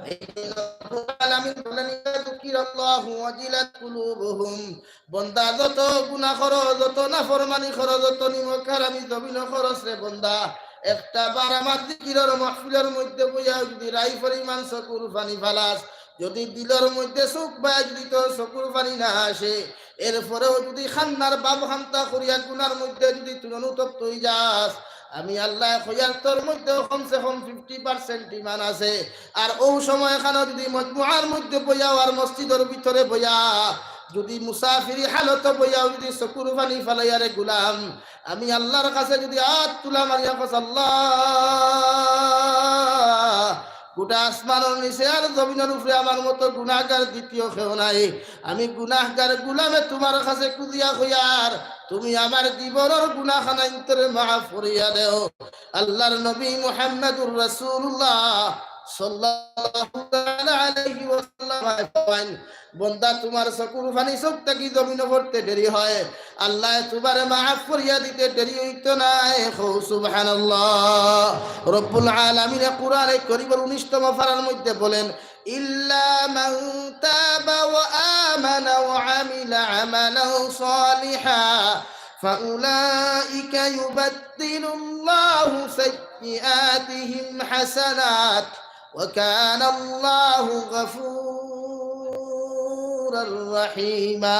আল্লাহ রাব্বুল আলামিন বলেন, "ইযা যুকিরাল্লাহু ওয়াজিলাত কুলুবুহুম।" বন্দা, যত গুনাহ করো, যত নাফরমানি করো, যত নিমক হারামি জমিনো করস রে বন্দা, একটা বার আমার জিকিরর মাহফিলর মধ্যে বইয়া যদি রাই পরিমাণ চকুর পানি ফালাস, যদি দিলর মধ্যে চউখ বায় যদি তোর চকুর পানি না আসে, এরপরেও যদি কান্নার ভাব খান্তা করিয়া গুনার মধ্যে যদি তুই অনুতপ্ত অই যাস, আমি আল্লায় কইয়ার তোর মধ্যেও কমসে কম fifty percent ইমান আছে। আর অউ সময় খানো যদি মজমুয়ার মধ্যে বইয়াও আর মসজিদর ভিতরে বইয়া যদি মুসাফিরি হালতো বইয়াও যদি চকুর পানি ফালাইয়া রে গুলাম, আমি আল্লার কাছে যদি আত তুলা মারিয়া কস, "আল্লাহ, গোটা আসমানর নিচে আর জমিনর উপরে আমার মতো গুনাহগার দ্বিতীয় কেউ নাই। আমি গুনাহগার গুলামে তুমার কাছে খুজিয়া কইয়ার, তুমি আমার জীবনর গুনাহ খানাইন্তরে মাফ করিয়া দেও।" আল্লার নবী মুহাম্মাদুর রাসূলুল্লাহ সাল্লাল্লাহু তাআলা আলাইহি ওয়াসাল্লাম ফরমাইন, বন্দা, তুমার চকুর পানি চউখ থাকি জমিনো পড়তে দেরি হয়, আল্লায় তুমারে মাফ করিয়া দিতে দেরি অইতো নায়। কও সুবহানাল্লাহ। রব্বুল আলামিনে কুরআনে করিমর উনিশতম পারার মধ্যে বলেন, "ইল্লা মান তাবা ওয়া আমানা ওয়া আমিলা আমালান সালিহা ফাউলাইকা ইউবাদদিলুল্লাহু সাইয়্যিআতিহিম হাসানাত ওয়া কানাল্লাহু গাফুরার রাহিমা।"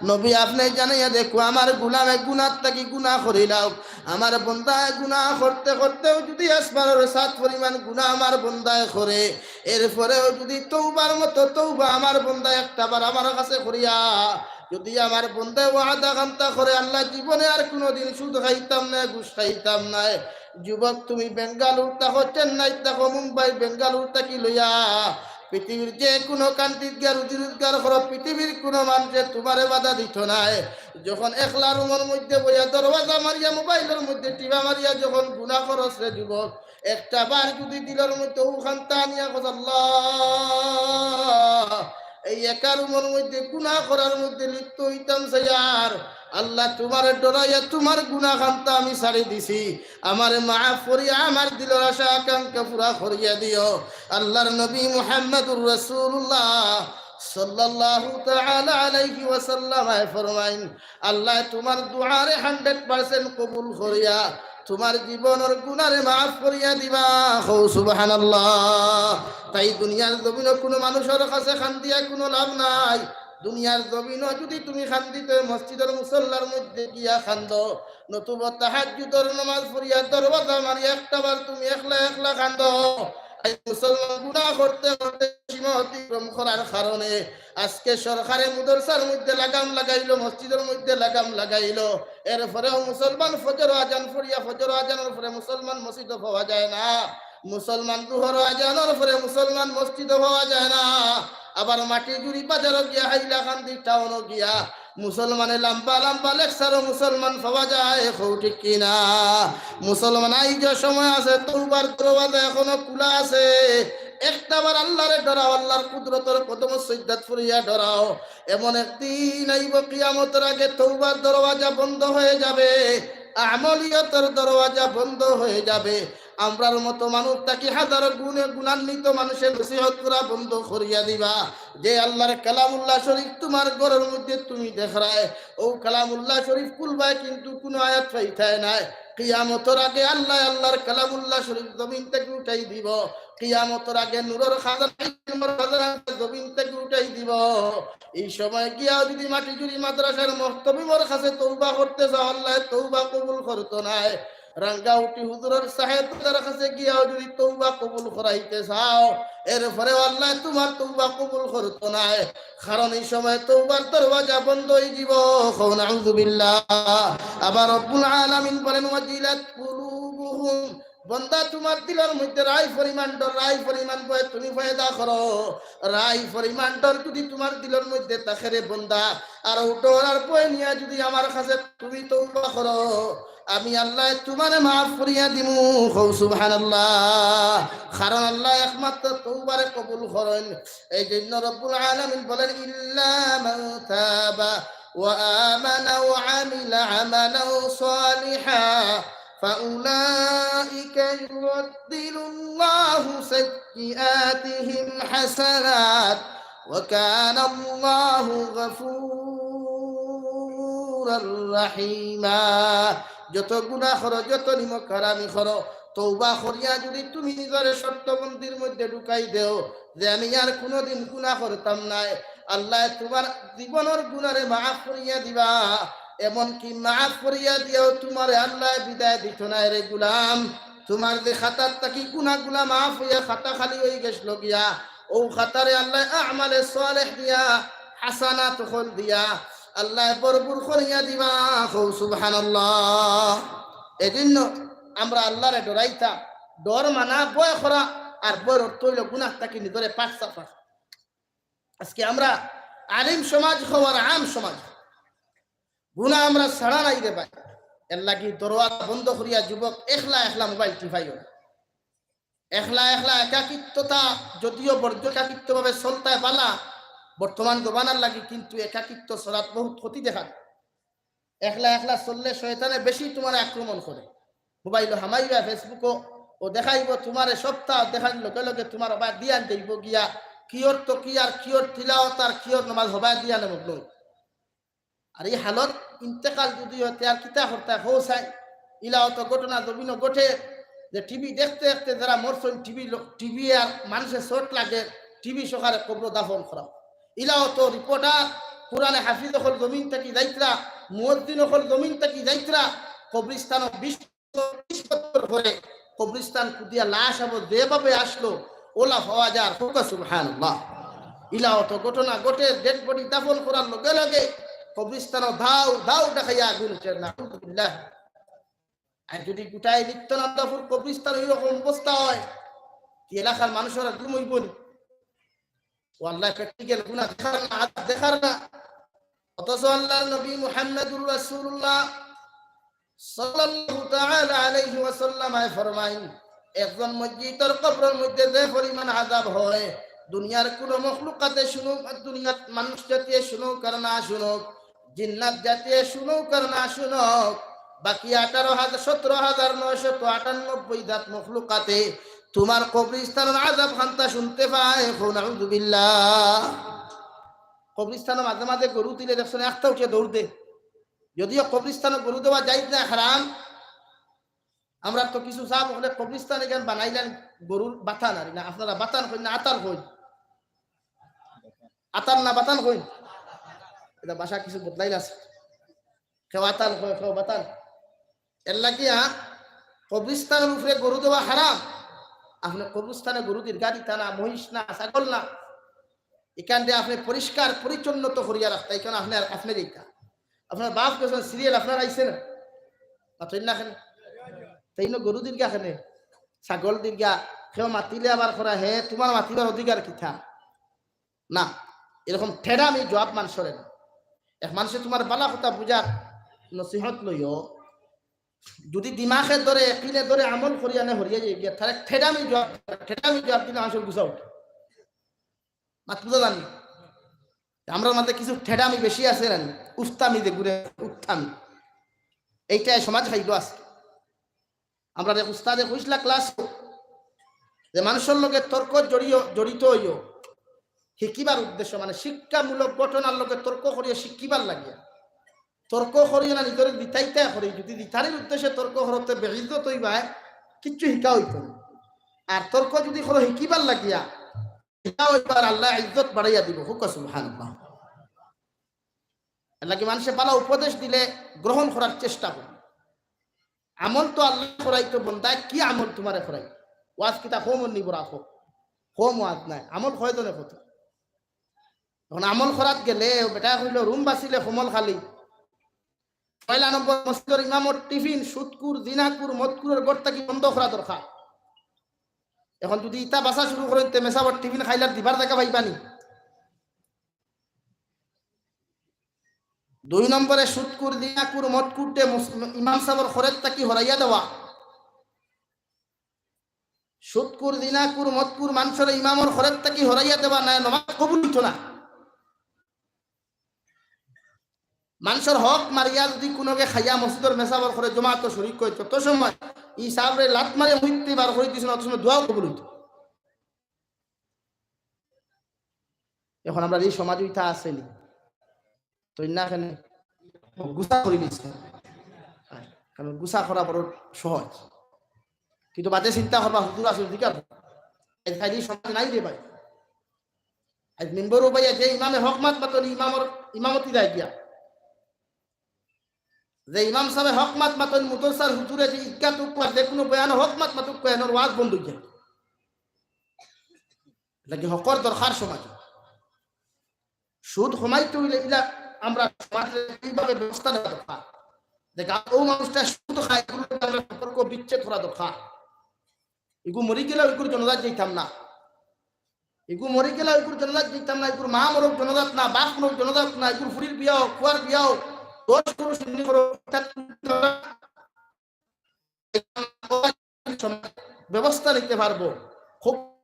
নবী, আপনে জানাইয়া দেখো, আমার গুলামে গুনার থাকি গুনা করিলাও, আমার বন্দায় গুনা করতে করতেও যদি আসমানর সাত পরিমাণ গুনা আমার বন্দায় করে, এরপরেও যদি তওবার মতো তওবা আমার বন্দায় একটা বার আমার কাছে করিয়া যদি আমার বন্দায় ওয়াদা খান্তা করে, "আল্লাহ, জীবনে আর কুনুদিন সুদ খাইতাম নায়, ঘুষ খাইতাম নায়।" যুবক, তুমি বেঙ্গালুর থাকো, চেন্নাই থাকো, মুম্বাই, বেঙ্গালুর থাকি লইয়া পৃথিবীর যে কুনু কান্ট্রিত গিয়া রুজি রোজগার করো, পৃথিবীর কুনু মানষে তুমারে বাধা দিতো নায়। যখন একলা রুমর মধ্যে বইয়া দরওয়াজা মারিয়া, মোবাইলর মধ্যে টিপা মারিয়া যখন গুনা করস রে যুবক, একটা বার যদি দিলর মধ্যে অউ খান্তা আনিয়া কস, "আল্লাহ, এই একা রুমর মধ্যে গুনা করার মধ্যে লিপ্ত অইতাম চাইয়ার, আল্লাহ, তুমারে ডরাইয়া তুমার গুনা খান্তা আমি ছাড়ি দিছি, আমারে মাফ করিয়া আমার দিলর আশা আকাঙ্ক্ষা পুরা করিয়া দিও।" আল্লার নবী মুহাম্মাদুর রাসূলুল্লাহ সাল্লাল্লাহু তাআলা আলাইহি ওয়াসাল্লাম ফরমাইন, আল্লায় তুমার দোয়ারে hundred percent কবুল করিয়া তুমার জীবনর গুনারে মাফ করিয়া দিবা। কও সুবহানাল্লাহ। তাই দুনিয়ার জমিনো কুনু মানুষর কাছে কান্দিয়া কুনু লাভ নাই। দুনিয়ার জমিনো যদি তুমি কান্দিতে মসজিদর মুসল্লার মধ্যে গিয়া কান্দো, নতুবা তাহাজ্জুদর নামাজ পড়িয়া দরওয়াজা মারিয়া একটা বার তুমি একলা একলা কান্দো। আইজ মুসলমান গুনা করতে করতে সীমা অতিক্রম করার কারণে আজকে সরকারে মুদরসার মধ্যে লাগাম লাগাইলো, মসজিদর মধ্যে লাগাম লাগাইলো, এরপরেও মুসলমান ফজর আজান পড়িয়া, ফজর আজানর পরে মুসলমান মসজিদো পাওয়া যায় না, মুসলমান জোহর আজানর পরে মুসলমান মসজিদো পাওয়া যায় না। আবার মাটিজুড়ি বাজারো গিয়া, হাইলাকান্দি টাউনো গিয়া মুসলমানে লম্বা লম্বা লেকচারো মুসলমান পাওয়া যায়, কও ঠিক কি না? মুসলমান, আইজও সময় আছে, তওবার দরওয়াজা এখনো খুলা আছে। একটা বার আল্লারে ডরাও, আল্লার কুদরতর কদমো সইজদাত পড়িয়া ডরাও। এমন একদিন আইবো, কিয়ামতর আগে তওবার দরওয়াজা বন্ধ হয়ে যাবে, আমলিয়তর দরওয়াজা বন্ধ হয়ে যাবে। আমরার মতো মানুষ থাকি হাজারো গুণে গুণান্বিত মানুষে নসিহত করা বন্ধ করিয়া দিবা। যে আল্লার কালামুল্লাহ শরীফ তুমার ঘরর মধ্যে তুমি দেখরায়, অউ কালামুল্লাহ শরীফ খুলবায় কিন্তু কুনু আয়াত পাইতায় নায়। কিয়ামতর আগে আল্লায় আল্লার কালামুল্লাহ শরীফ জমিন থাকি উঠাই দিবো। কিয়ামতর আগে নূরর খাজানা, ইলমর খাজানা জমিন থাকি উঠাই দিবো। এই সময় গিয়াও যদি মাটিজুড়ি মাদ্রাসার মুহতামিমর কাছে তওবা করতে চাও, আল্লায় তওবা কবুল করতো নায়। রাঙ্গাউটি হুজুরর সাহেবজাদার কাছে গিয়াও যদি তওবা কবুল করাইতে চাও, এরপরেও আল্লায় তুমার তওবা কবুল করতো নায়। কারণ এই সময় তওবার দরওয়াজা বন্ধ হয়ে দিব। কও নাউজুবিল্লাহ। আবার রব্বুল আলামিন বলেন, "ওয়াজিলাত কুলুবুহুম বন্দা, তুমার দিলর মধ্যে রায় পরিমাণ ডর, রায় পরিমাণ ভয় তুমি পয়দা করো। রায় পরিমাণ ডর যুদি তুমার দিলর মধ্যে থাকে রে বন্দা, আর অউ ডর আর ভয় নিয়া যুদি আমার কাছে তুমি তওবা করো, আমি আল্লায় তুমারে মাফ করিয়া দিমু। কও সুবহানাল্লাহ। কারণ আল্লায় একমাত্র তওবারে কবুল করইন। এই জন্য রব্বুল আলামিন বলেন, "ইল্লা মান তাবা ওয়া আমানা ওয়া আমিলা আমালান সালিহা ফাউলাইকা ইউবাদদিলুল্লাহু সাইয়্যিআতিহিম হাসানাত ওয়া কানাল্লাহু গাফুরার রাহিমা।" যত গুনাহ করো, যত নিমক হারামি করো, তওবা করিয়া যুদি তুমি নিজরে শর্তবন্দির মধ্যে ঢুকাই দেও যে আমি আর কুনুদিন গুনাহ করতাম নায়, আল্লায় তুমার জীবনর গুনারে মাফ করিয়া দিবা। এমনকি মাফ করিয়া দিয়াও তুমারে আল্লায় বিদায় দিতো নায় রে গুলাম। তুমার যে খাতার থাকি গুনাগুলা মাফ অইয়া খাতা খালি অইগেছলো গিয়া, অউ খাতারে আল্লায় আমালে সালেহ দিয়া, হাসানাত অকল দিয়া, আল্লায় ভরপুর করিয়া দিবা। কও সুবহানাল্লাহ। এজন্য আমরা আল্লারে ডরাইতাম। ডর মানা ভয় করা, আর ভয়র অর্থ অইলো গুনাহ থাকি নিজরে পাক সাফ রাখা। আজকে আমরা আলিম সমাজ অউক আর আম সমাজ অউক, গুনাহ আমরা ছাড়া নাই রে ভাই। এরলাগি দরওয়াজা বন্ধ করিয়া যুবক একলা একলা মোবাইল টিপাইও না। একলা একলা একাকিত্বতা যদিও বর্জ্য একাকিত্বভাবে চলতায় বালা বর্তমান জমানার লাগি, কিন্তু একাকিত্ব চলাত বহুত ক্ষতি দেখা দেয়। একলা একলা চললে শয়তানে বেশি তুমারে আক্রমণ করে। মোবাইলো হামাইবা, Facebook-ও ও দেখাইবো তুমারে, সপ্তাহ দেখার লগে লগে তুমার হবায় ধিয়ান যাইবো গিয়া, কিওর তকি আর কিওর তিলাওয়াত আর কিওর নমাজ হবায় ধিয়ানে মগ্ন। আর ই হালত ইন্তেকাল যুদি অয়, তে আর কিতা করতায় কও চাই? ইলা অত ঘটনা জমিনো ঘটে যে টিভি দেখতে দেখতে যারা মরছইন, টিভি লো-, টিভি আর মানষে চোট লাগে, টিভি সহকারে কবরো দাফন করা। ইলা অত রিপোর্টার, কোরআনে হাফিজ অকল জমিন থাকি যাইতরা, মুয়াজ্জিন অকল জমিন থাকি যাইতরা, কবরিস্তানো বিশ বছর, ত্রিশ বছর পরে কবরিস্তান খুদিয়া লাশ আবো যেভাবে আসলো, ওলা পাওয়া যার। কউক্কা সুবহানাল্লাহ। ইলা অত ঘটনা ঘটে, ডেড বডি দাফন করার লগে লগে কবরিস্তানো ধাউ ধাউ দেখাইয়া আগুন উঠে। নাউজুবিল্লাহ। আর যুদি গোটাই নিত্যানন্দপুর কবরিস্তান ওই রকম অবস্থা অয়, তে এলাকার মানুষর আর ঘুম অইবো নি? ও আল্লায় প্র্যাকটিক্যাল গুনাহ দেখার না, আযাব দেখার না। অথচ আল্লাহর নবী মুহাম্মাদুর রাসূলুল্লাহ সাল্লাল্লাহু তাআলা আলাইহি ওয়াসাল্লাম আয় ফরমাইন, একজন মইয়্যিতর কবরর মধ্যে যে পরিমাণ আযাব হয়, দুনিয়ার কুনু মখলুকাতে শুনুক, দুনিয়ার মানুষ জাতিয়ে শুনুক আর না শুনুক, জিন্নাত জাতিয়ে শুনুক আর না শুনুক, বাকি আঠারো হাজার, সতেরো হাজার নয়শত আটানব্বই জাত মখলুকাতে তুমার কবরিস্তানর আযাব খান্তা শুনতে পায়। কও নাউজুবিল্লাহ। কবরিস্তানো মাঝে মাঝে গরু দিলে দেখছো না, একটা উঠিয়া দৌড় দে। যদিও কবরিস্তানো গরু দেওয়া জায়েজ না, হারাম। আমরা তো কিছু সাব অকলে কবরিস্তান ইখান বানাইলাইন গরুর বাতান, আর না, আপনারা বাতান কইন না, আতাল কইন? আতাল না বাতান কইন? ইটা ভাষা কিছু বদলাইল আছে। কেউ আতাল কয়, কেউ বাতান। এরলাগিয়া কবরিস্তানর উপরে গরু দেওয়া হারাম। আপনে কবরিস্তানো গরু দিরগা দিতা না, মহিষ না, ছাগল না, ইখান দিয়া আপনে পরিষ্কার পরিচ্ছন্ন তো করিয়া রাখতা, ইখান আপনে, আপনে দিতা। আপনার বাফ গেছইন সিরিয়াল, আপনার আইছে না? মাতইন না কেনে? তাইন গরু দিরগা কেনে? ছাগল দিরগা? কেউ মাতিলে আবার করা, হে, তুমার মাতিবার অধিকার কিতা? না, এরকম ঠেডামি জবাব মানষরে না। এক মানষে তুমার বালা কথা বুঝার নসিহত লইও, যুদি দিমাগে ধরে, একিনে ধরে আমল করিয়া নে হরিয়া যাইগিয়া, তারে ঠেডামি জবাব, ঠেডামি জবাব দিলে মানষর গুসা উঠে। মাত বুঝা যার নি? আমরার মাঝে কিছু ঠেডামি বেশি আছে না নি? উস্তামি যেগুরে উস্তামি। এইটায় সমাজ খাইলো আজকে। আমরার এক উস্তাদে কইছলা ক্লাসো যে মানষর লগে তর্ক জড়িও, জড়িত অইও শিকিবার উদ্দেশ্য, মানে শিক্ষামূলক ঘটনার লগে তর্ক করিও শিকিবার লাগিয়া। তর্ক করিও না নিজরে জিতাইতা করি, যুদি জিতানির উদ্দেশ্যে তর্ক করো তে বেইজ্জত অইবায়, কিচ্ছু শিকা অইতো না। আর তর্ক যুদি করো শিকিবার লাগিয়া, শিকা অইবার আল্লায় ইজ্জত বাড়াইয়া দিবো। কউক্কা সুবহানাল্লাহ। এরলাগি মানষে বালা উপদেশ দিলে গ্রহণ করার চেষ্টা করি। আমল তো আল্লায় করাইতো, বন্দায় কি আমল তুমারে করাই? ওয়াজ কিতা কওমর নি বুড়া কও? কওম ওয়াজ নায়, আমল কয়জনে করতো? অখন আমল করাত গেলে, ও বেটায় কইলো, রুম বাছিলে কমল খালি। পয়লা নম্বর, মসজিদর ইমামর টিফিন সুদকুর, জিনাকুর, মদকুরর ঘর থাকি বন্ধ করা দরকার। এখন যুদি ইতা বাছা শুরু করইন, তে মেসাবর টিফিন খাইলার দিবার জাগা পাইবা নি? দুই নম্বরে, সুদকুর, জিনাকুর, মদকুররে মুস-, ইমাম সাবর খরচ থাকি হরাইয়া দেওয়া। সুদকুর, জিনাকুর, মদকুর মানষরে ইমামর খরচ থাকি হরাইয়া দেওয়া, নায় নমাজ কবুল অইতো না। মানষর হক মারিয়া যুদি কুনুগে খাইয়া মসজিদর মেসাবর খরচো জমাতো শরিক অয়, তত সময় ই সাবরে লাত মারিয়া মুইত্তি বার করি দিছইন, অত সময় দোয়াও কবুল অইতো। এখন আমরার ই সমাজো ইতা আছে নি? তো ইন্না কেনে গুছা করি নিছে। কারণ গুছা করা বড় সহজ। কিন্তু বাদে চিন্তা করবা, হুজুর আছে, জিকার। আইজ খালি সমাজ নাই রে ভাই। আইজ মেম্বরও ভাই, যে ইমামে হক মাত মাতইন, ইমামর ইমামতি যায় গিয়া। যে ইমাম সাবে হক মাত মাতইন, মুতরসার হুজুরে যে ইজ্ঞাত উকুয়া, যে কুনু বয়ানো হক মাত মাতুক কয়, এনর ওয়াজ বন্ধ অই যায়। লাগি হকর দরকার সমাজো। সুদ কমাইতে অইলে ইলা আমরা সমাজে এইভাবে ব্যবস্থা নেওয়া দরকার। যে গা-, ও মানুষটা সুদ খায়, এগুলোর লগে আমরা সম্পর্ক বিচ্ছেদ করা দরকার। এগু মরি গেলে ওইগুর জনাজাত যাইতাম না। এগু মরি গেলে ওইগুর জনাজাত যাইতাম না। এগুর মা মরক জনাজাত না, বাপ মরক জনাজাত না, এগুর ফুড়ির বিয়া অউক, ফুয়ার বিয়া অউক, দশ পুরুষ এমনি করো, ব্যবস্থা নিতে পারবো। খুব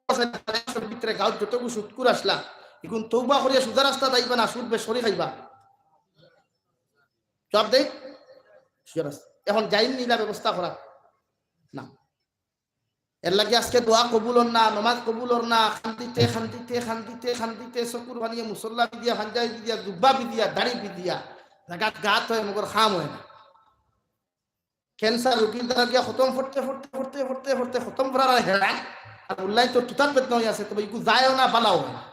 ভিতরে গাঁওত যতগু সুদকুর আছলা, এখন তৌবা করিয়া সুজা রাস্তাত আইবা না, সুদ বেশ করি খাইবা। জবাব দেই, সুজা রাস্তা। এখন যাইন নি ইলা ব্যবস্থা করা না। এর লাগি আজকে দোয়া কবুল অর না, নমাজ কবুল অর না, কান্দিতে, কান্দিতে, কান্দিতে, কান্দিতে, চকুর পানিয়ে মুসল্লা ভিজিয়া, পাঞ্জাবি ভিজিয়া, জুব্বা ভিজিয়া, দাড়ি ভিজিয়া, জাগাত গাত অয়, মগর কাম অয় না। ক্যান্সার রোগীর দ্বারা গিয়া খতম পড়তে, পড়তে, পড়তে, পড়তে, পড়তে খতম পড়ার আর হেরান, আর উল্লাই তো তুতার বেদনা অই আছে, তবে ইগু যায়ও না, বালাও অয় না।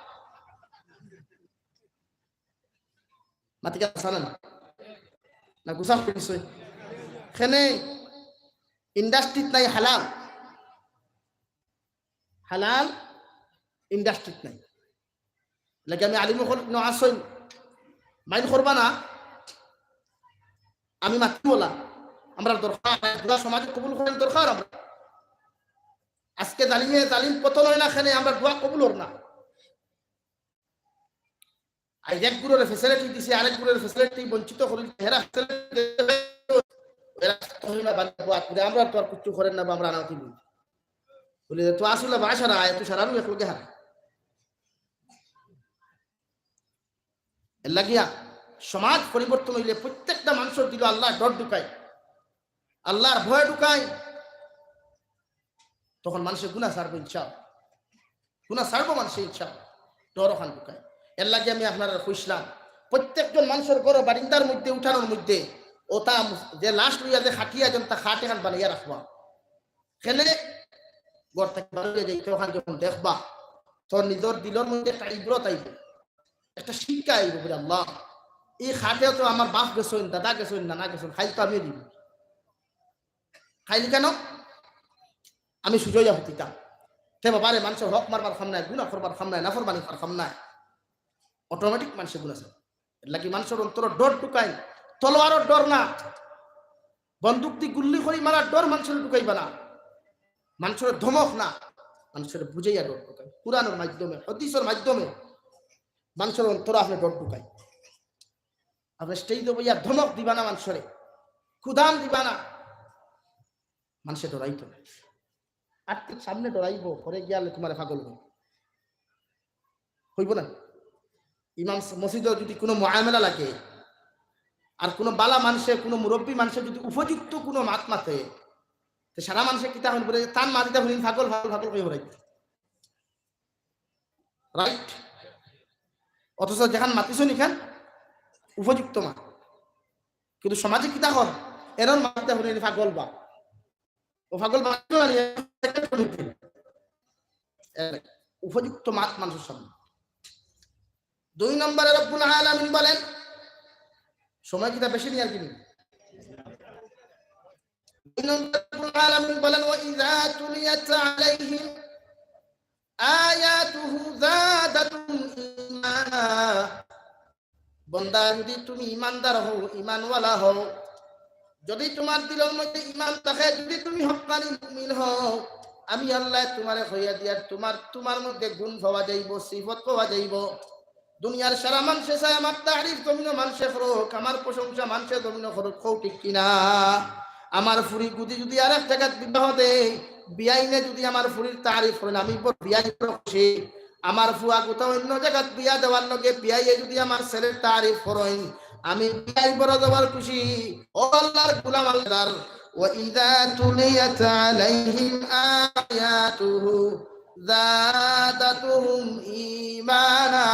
মাতিকা জানে না? না, গুছা করি নিছে। কেনে ইন্ডাস্ট্রিত নাই হালাল। হালাল ইন্ডাস্ট্রিত নাই। লাগি আমি আলিম অকল ন আছইন, মাইন্ড করবা না। আমি মাতিমু অলা। আমরার দরকার, পুরা সমাজে কবুল করার দরকার আমরা। আজকে জালিমে জালিম পতন অয় না, কেনে আমরার দোয়া কবুল অর না। আইজ এক গুরুরে facility দিছে, আরেক গুরুরে facility বঞ্চিত করিল, হেরা facility এরা তো অইল না, বাদ দেবো, আর আমরা তো আর কিচ্ছু করেন না, বা আমরা আনাউতি বলি। বলে, "তো আসলে বাসারা আয়, তুই সারারু এক লগে হারা।" এর লাগিয়া সমাজ পরিবর্তন অইলে প্রত্যেকটা মানষর দিলো আল্লার ডর ঢুকায়, আল্লার ভয় ঢুকায়, তখন মানষে গুনা ছাড়বো ইনশাআল্লাহ। গুনা ছাড়বো মানষে ইনশাআল্লাহ। ডর অখান ঢুকায়। এর লাগি আমি আপনারারে কইছলাম, প্রত্যেকজন মানষর ঘরো বারিন্দার মধ্যে, উঠানোর মধ্যে, ওটা মুস-, যে লাশ লইয়া যে খাটিয়া যেন তা খাট এখান বানাইয়া রাখবা। কেনে ঘর থাকি বারইয়া যাইতে অখান যখন দেখবা, তোর নিজর দিলর মধ্যে একটা ইবরত আইবো, একটা শিক্ষা আইবো, বুলে, "আল্লাহ, এই খাটে তো আমার বাপ গেছইন, দাদা গেছইন, নানা গেছইন, খাইল তো আমিও দিব।" খাইলি কেন? আমি সুজা অইয়া হুতিতাম। তে বাবারে, মানষর হক মারবার কাম নাই, গুনা করবার কাম নাই, নাফরমানি করার কাম নাই। Automatic মানষে গুনা ছাড়ে। এর লাগি মানষর অন্তরো ডর ঢুকাইন, তলোয়ারর ডর না, বন্দুক দি গুল্লি করি মারার ডর মানষরে ঢুকাইবা না, মানষরে ধমক না, মানষরে বুঝাইয়া ডর ঢুকাইন। কুরআনর মাধ্যমে, হাদিসর মাধ্যমে মানষর অন্তরো আপনে ডর ঢুকাইন। আপনে stage-ও বইয়া ধমক দিবা না মানষরে, কুদাম দিবা না, মানষে ডরাইতো না। আর ঠিক সামনে ডরাইবো, পরে গিয়ালে তুমারে পাগল অইবো। অইবো না? ইমাম স-, মসজিদো যুদি কুনু মুআমালা লাগে, আর কুনু বালা মানষে, কুনু মুরব্বি মানষে যুদি উপযুক্ত কুনু মাত মাতে, তে সারা মানষে কিতা অইবো বুলে, তান মাত ইতা হুনি পাগল, পাগল, পাগল কই হরাই। Right? অথচ যেখান মাতিছইন ইখান উপযুক্ত মাত। কিন্তু সমাজে কিতা অর? এরর মাত ইতা হুনি পাগল বা। ও পাগল বা, এ, উপযুক্ত মাত মানষর সামনে। দুই নম্বরে রব্বুল আলামিন বলেন, সময় কিতা বেশি নি আর কি নি? দুই নম্বরে রব্বুল আলামিন বলেন, "ওয়া ইযা তুলিয়াত আলাইহিম আয়াতুহু যাদাতুহুম ঈমানা।" বন্দা, যুদি তুমি ইমানদার হও, ইমানওয়ালা হও, যদি তুমার দিলর মধ্যে ইমান থাকে, যদি তুমি হক্কানি মুমিন হও, আমি আল্লায় তুমারে কইয়া দিয়ার, তুমার, তুমার মধ্যে গুণ পাওয়া যাইবো, সিফত পাওয়া যাইবো। দুনিয়ার সারা মানষে চায় আমার তারিফ জমিনো মানষে করউক, আমার প্রশংসা মানষে জমিনো করউক, কও ঠিক কিনা? আমার ফুরি গুদি যদি আরেক জাগাত বিবাহ দেয়, বিয়াইনে যদি আমার ফুরির তারিফ করইন, আমি বড় বিয়াই বড় খুশি। আমার ফুয়া গুতা অইন্য জাগাত বিয়া দেওয়ার লগে বিয়াইয়ে যদি আমার ছেলের তারিফ করইন, আমি বিয়াই বড় জবর খুশি। ও আল্লাহর গোলাম আল্লাহর, وإذا تليت عليهم آياته زادتهم إيمانا।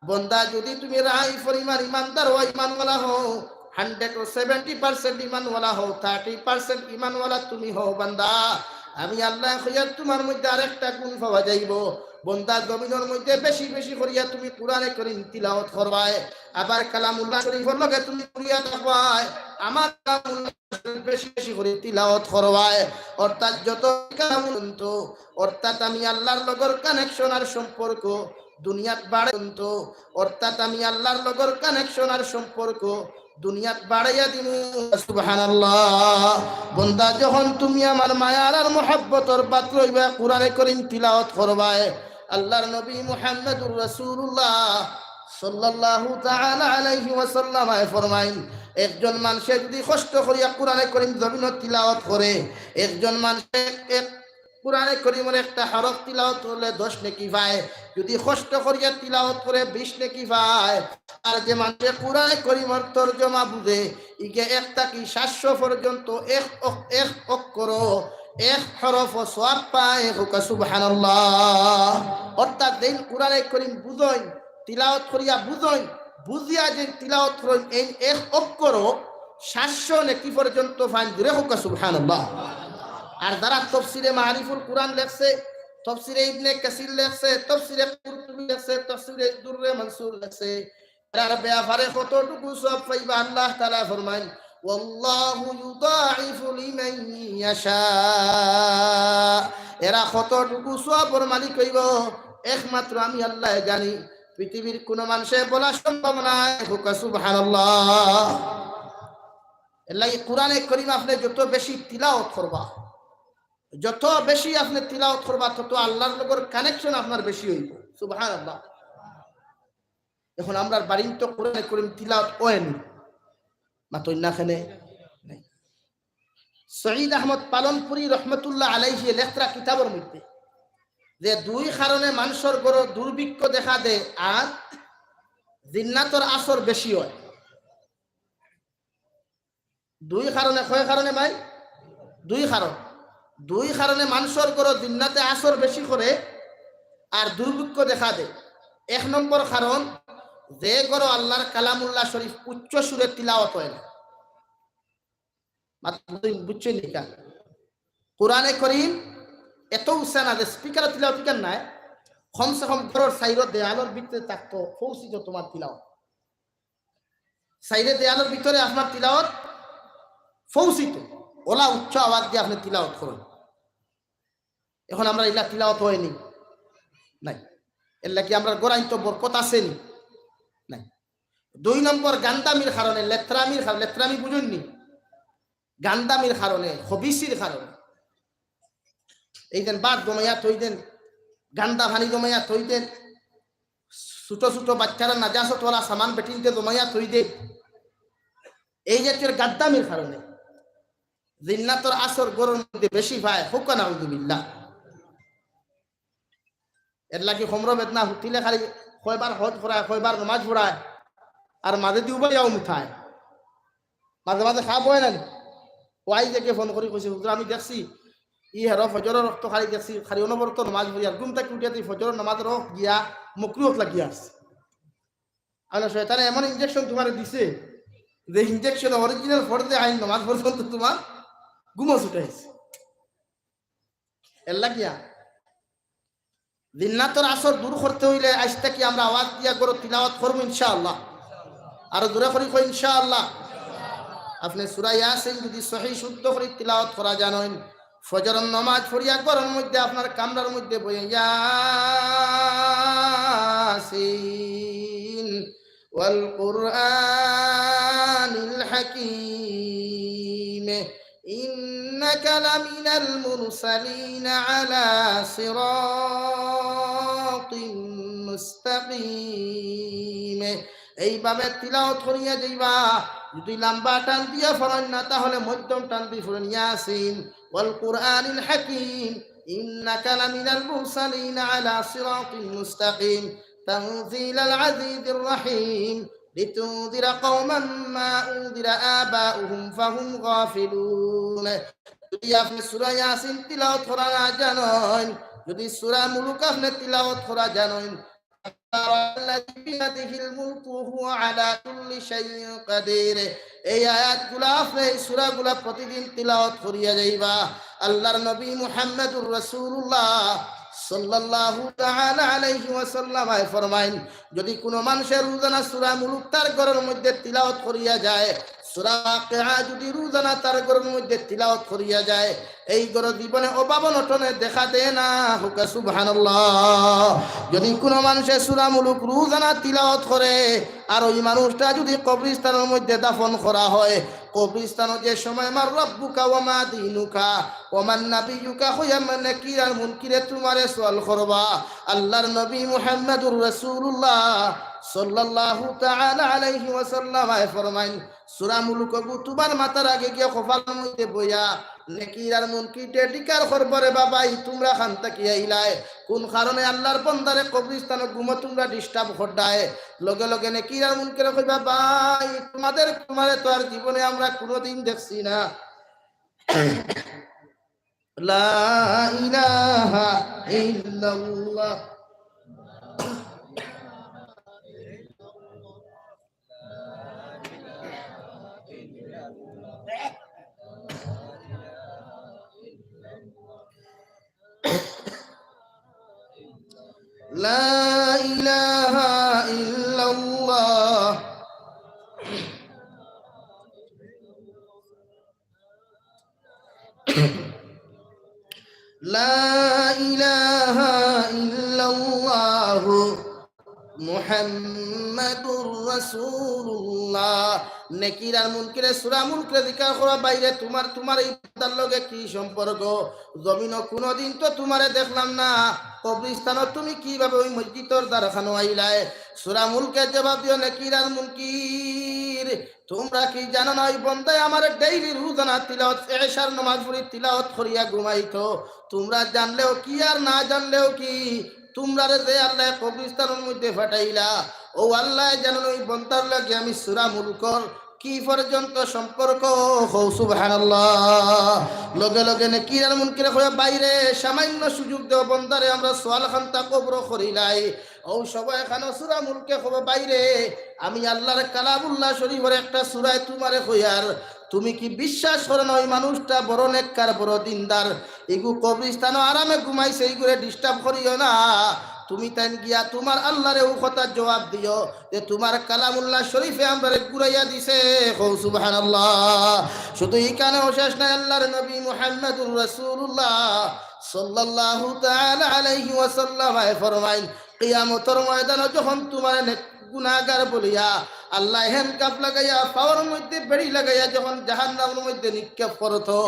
বন্দা, যদি তুমি রায় পরিমাণ ইমানদার ও ইমানওয়ালা হও, hundred ও seventy percent ইমানওয়ালা হও, thirty percent ইমানওয়ালা তুমি হও বান্দা, আমি আল্লায় কইয়ার তুমার মধ্যে আরেকটা গুণ পাওয়া যাইবো। বন্দা, জমিনর মধ্যে বেশি বেশি করিয়া তুমি কোরআনে করিম তিলাওয়াত করবায়, আবার কালামুল্লাহ শরীফর লগে তুমি জড়িয়া থাকবায়। আমার কালামুল্লাহ শরীফ বেশি বেশি করি তিলাওয়াত করবায়, অর্থাৎ যত কালামুল্লাহ, অর্থাৎ আমি আল্লাহর লগর connection আর সম্পর্ক দুনিয়াত বাড়ে, অর্থাৎ আমি আল্লাহর লগর connection আর সম্পর্ক দুনিয়াত বাড়াইয়া দিমু। সুবহানাল্লাহ। বন্দা, যখন তুমি আমার মায়ার আর মহব্বতর পাত্র অইবায়, কোরআনে করিম তিলাওয়াত করবায়, আল্লাহর নবী মুহাম্মাদুর রাসূলুল্লাহ সাল্লাল্লাহু তাআলা আলাইহি ওয়াসাল্লাম আয় ফরমাইন, একজন মানষে যদি কষ্ট করিয়া কোরআনে করিম জমিনো তিলাওয়াত করে, একজন মানষে এক কোরআনে করিমর একটা হরফ তিলাওয়াত করলে দশ নেকি পায়, যদি কষ্ট করিয়া তিলাওয়াত করে বিশ নেকি পায়। আর যে মানষে কোরআনে করিমর তর্জমা বুঝে, ইগে এক থাকি সাতশো পর্যন্ত এক অক-, এক অক্ষর, এক হরফ সওয়াব পায়। কউক্কা সুবহানাল্লাহ। অর্থাৎ যেইন কোরআনে করিম বুঝইন, তিলাওয়াত করিয়া বুঝইন, বুঝিয়া যেইন তিলাওয়াত করইন, এইন এক অক্ষর সাতশো নেকি পর্যন্ত পাইন। জোরে কউক্কা সুবহানাল্লাহ। আর যারা তফসিরে মারিফুল কোরআন লেখছে, তফসিরে ইবনে কাসির লেখছে, তফসিরে কুরতুবী লেখছে, তফসিরে দুররে মনসুর লেখছে, এরার ব্যাপারে কতটুকু সওয়াব পাইবা, আল্লাহ তাআলা ফরমাইন, "ওয়াল্লাহু ইউদাইফু লিমান ইয়াশা।" এরা কতটুকু সওয়াবর মালিক অইবো, একমাত্র আমি আল্লায় জানি। পৃথিবীর কুনু মানষে বলা সম্ভব নায়। কউক্কা সুবহানাল্লাহ। এরলাগি কোরআনে করিম আপনে যত বেশি তিলাওয়াত করবা, যত বেশি আপনে তিলাওয়াত করবা, তত আল্লাহর লগর connection আপনার বেশি অইবো। সুবহানাল্লাহ। এখন আমরার বাড়িত তো কোরআনে করিম তিলাওয়াত অয়নি, মাতইন না কেনে? নাই। সঈদ আহমদ পালনপুরী রহমতুল্লাহ আলাইহি লেখরা কিতাবর মধ্যে যে দুই কারণে মানষর ঘরো দুর্ভিক্ষ দেখা দেয় আর জিন্নাতর আসর বেশি অয়। দুই কারণে, কয় কারণে ভাই? দুই কারণ। দুই কারণে মানষর ঘরো জিন্নাতে আসর বেশি করে আর দুর্ভিক্ষ দেখা দেয়। এক নম্বর কারণ, যে ঘরো আল্লাহর কালামুল্লাহ শরীফ উচ্চ সুরে তিলাওয়াত অয় না। মাত বুঝছইন, বুঝছইন নি কা? কোরআনে করিম এত উচ্চা না যে speaker-ও তিলাওয়াত ইখান নায়, কমসে কম ঘরর চাইরো দেয়ালর ভিতরে থাকতো, পৌঁছিতো তুমার তিলাওয়াত। চাইরো দেয়ালর ভিতরে আপনার তিলাওয়াত পৌঁছিতো, অলা উচ্চ আওয়াজ দি আপনে তিলাওয়াত করইন। এখন আমরার ইলা তিলাওয়াত অয়নি, নাই। এরলাগি আমরার ঘরো আইন তো বরকত আছেনি, নাই। দুই নম্বর গান্দামির কারণে, লেত্রামির কারণে, লেত্রামি বুঝইন নি? গান্দামির কারণে, খবিসির কারণে। এই যেন ভাত জমাইয়া থই দেন, গান্দা পানি জমাইয়া থই দেন, ছোট ছোট বাচ্চারা নাজাসত ওয়ালা সামান বেটিন্তে জমাইয়া থই দেন, এই জাতীয় গাদ্দামির কারণে জিন্নাতর আসর ঘরর মধ্যে বেশি পায়। কউক্কা নাউজুবিল্লাহ। এরলাগি কোমরো বেদনা হুতিলে খালি কয়বার হজ পড়ায়, কয়বার নমাজ পড়ায়, আর মাঝে দি উবাইয়াও মুতায়। মাঝে মাঝে খাপ অয় না নি? ওয়াইজে কে ফোন করি কইছে, "হুজুর, আমি দেখছি, ই হেরো ফজরর অক্ত খালি দেখছি, খালি অনবরত নমাজ পড়ি, আর ঘুম থাকি উঠিয়া দি ফজরর নমাজর অক্ত গিয়া মকরুহত লাগিয়া আছে।" আল্লাহ শয়তানে এমন injection তুমারে দিছে, যে injection original ফরজে আইন নমাজ পর্যন্ত তুমার ঘুমো ছুটাইছে। এরলাগিয়া জিন্নাতর আসর দূর করতে অইলে আইজ থাকি আমরা আওয়াজ দিয়া ঘরো তিলাওয়াত করমু ইনশাআল্লাহ। আরো জোরে করি কই ইনশাআল্লাহ। আপনে সূরা ইয়াসিন যদি সহি শুদ্ধ করি তিলাওয়াত করা জানইন, ফজরর নমাজ পড়িয়া ঘরর মধ্যে আপনার কামরার মধ্যে বইয়া ইয়াসিন ওয়াল কুরআনিল হাকিম। ইন্নাকা লামিনাল মুরসালিন আলা সিরাতিম মুস্তাকিম। এইভাবে তিলাওয়াত করিয়া যাইবা। যদি লম্বা টান দিয়া পড়ইন না, তাহলে মধ্যম টান দিয়া পড়ইন, ইয়াসিন ওয়াল কুরআনিল হাকিম, ইন্নাকা লামিনাল মুরসালিন আলা সিরাতিম মুস্তাকিম, তানজিলাল আজিজির রহিম, লিতুনজিরা কওমান মা উনজিরা আবাউহুম ফাহুম গাফিলুন। যদি আপনে সূরা ইয়াসিন তিলাওয়াত করা না জানইন, যদি সূরা মুলুক আপনে তিলাওয়াত করা জানইন, তাবারাকাল্লাযী বিয়াদিহিল মুলকু ওয়া হুয়া আলা কুল্লি শাইইন কাদির। এই আয়াতগুলা আপনে, এই সূরাগুলা প্রতিদিন তিলাওয়াত করিয়া যাইবা। আল্লাহর নবী মুহাম্মাদুর রাসূলুল্লাহ সাল্লাল্লাহু তাআলা আলাইহি ওয়াসাল্লাম আয় ফরমাইন, যদি কুনু মানষে রোজানা সূরা মুলুক তার ঘরর মধ্যে তিলাওয়াত করিয়া যায়, সূরা ওয়াকিআ যদি রোজানা তার ঘরর মধ্যে তিলাওয়াত করিয়া যায়, এই ঘরো জীবনে অভাব অনটনে দেখা দেয় না। কউক্কা সুবহানাল্লাহ। যদি কুনু মানষে সূরা মুলুক রোজানা তিলাওয়াত করে, আর ওই মানুষটা যদি কবরস্থানর মধ্যে দাফন করা হয়, কবরস্থানো যে সময় মান রাব্বুকা ওয়া মা দীনুকা ওয়া মান নাবিয়্যুকা কইয়া নেকির আর মুনকিরে তুমারে সওয়াল করবা, আল্লাহর নবী মুহাম্মাদুর রাসূলুল্লাহ সাল্লাল্লাহু তাআলা আলাইহি ওয়াসাল্লাম আয় ফরমাইন, সূরা মুলুক অগু তুমার মাথার আগে গিয়া কপালর মধ্যে বইয়া, নেকির আর মুনকিরে জিকার করবো, রে বা ভাই, তুমরা কান থাকি আইলায়, কুন কারণে আল্লাহর বন্দারে কবরস্থানো ঘুমো তুমরা disturb কররায়? লগে লগে নেকির আর মুনকিরে কইবা, ভাই, তুমারে তো আর জীবনে আমরা কুনুদিন দেখছি না। লা ইলাহা ইল্লাল্লাহ। لا إله إلا الله. لا إله إلا الله محمد رسول الله. নেকির আর মুনকিরে সূরা মুলুকরে জিকার করা, ভাইরে, তুমার, তুমার এই বন্দার লগে কি সম্পর্ক? জমিনো কুনুদিন তো তুমারে দেখলাম না, কবরস্থানো তুমি কিভাবে ওই মসজিদর দ্বারখানো আইলায়? সূরা মুলুকে জবাব দিও, নেকির আর মুনকির, তুমরা কি জানো না, ওই বন্দায় আমারে daily রোজানা তিলাওয়াত, এশার নামাজ পড়ি তিলাওয়াত করিয়া ঘুমাইতো। তুমরা জানলেও কি আর না জানলেও কি, তুমরারে যে আল্লায় কবরস্থানর মধ্যে পাঠাইলা, ও আল্লায় জানইন ওই বন্দার লগে আমি সূরা মুলুকর কি পর্যন্ত সম্পর্ক। কও সুবহানাল্লাহ। লগে লগে নেকির আর মুনকিরে কইবা, ভাইরে, সামান্য সুযোগ দেও বন্দারে, আমরা সওয়াল খান্তা কবরো করিলাই। ও সময় খানো সূরা মুলুকে কইবা, ভাইরে, আমি আল্লাহর কালামুল্লাহ শরীফর একটা সূরায় তুমারে কইয়ার, তুমি কি বিশ্বাস করো না ওই মানুষটা বড় নেককার, বড় দিনদার, ইগু কবরস্থানো আরামে ঘুমাইছে, ইগুরে disturb করিও না। তুমি তাইন গিয়া তুমার আল্লাহরে ও কথা জবাব দিও যে তুমার কালামুল্লাহ শরীফে আমরারে ঘুরাইয়া দিছে। কও সুবহানাল্লাহ। শুধু ইখানেও শেষ নায়, আল্লাহর নবী মুহাম্মাদুর রাসূলুল্লাহ সাল্লাল্লাহু তাআলা আলাইহি ওয়াসাল্লাম আয় ফরমাইন, কিয়ামতর ময়দানো যখন তুমারে নে-, গুনাহগার বলিয়া আল্লায় handcuff লাগাইয়া, পাওর মধ্যে বেড়ি লাগাইয়া যখন জাহান্নামর মধ্যে নিক্ষেপ করতো,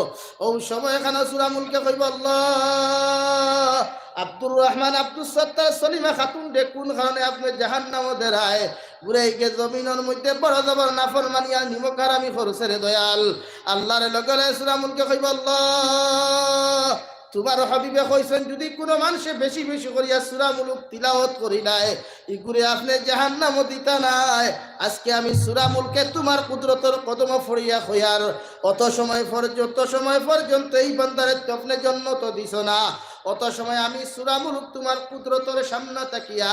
ও সময় খানো সূরা মুলুকে কইবা, আল্লাহ, আব্দুর রহমান, আব্দুস সত্তার, সলিমা খাতুনরে কুন কারণে আপনে জাহান্নামো দেরায়? ঘুরাই গিয়া জমিনর মধ্যে বড় জবর নাফরমানি আর নিমক হারামি করছে রে দয়াল। আল্লাহরে লগে লগে সূরা মুলুকে কইবা, আল্লাহ, তুমার হাবিবে কইছইন, যুদি কুনু মানষে বেশি বেশি করিয়া সূরা মুলুক তিলাওয়াত করিলায়, ইগুরে আপনে জাহান্নামো দিতা নায়। আজকে আমি সূরা মুলুকে তুমার কুদরতর কদমো পড়িয়া কইয়ার, অত সময় পর্য-, যত সময় পর্যন্ত এই বান্দারে তো আপনে জন্নতো দিছো না, অত সময় আমি সূরা মুলুক তুমার কুদরতর সামনা থাকিয়া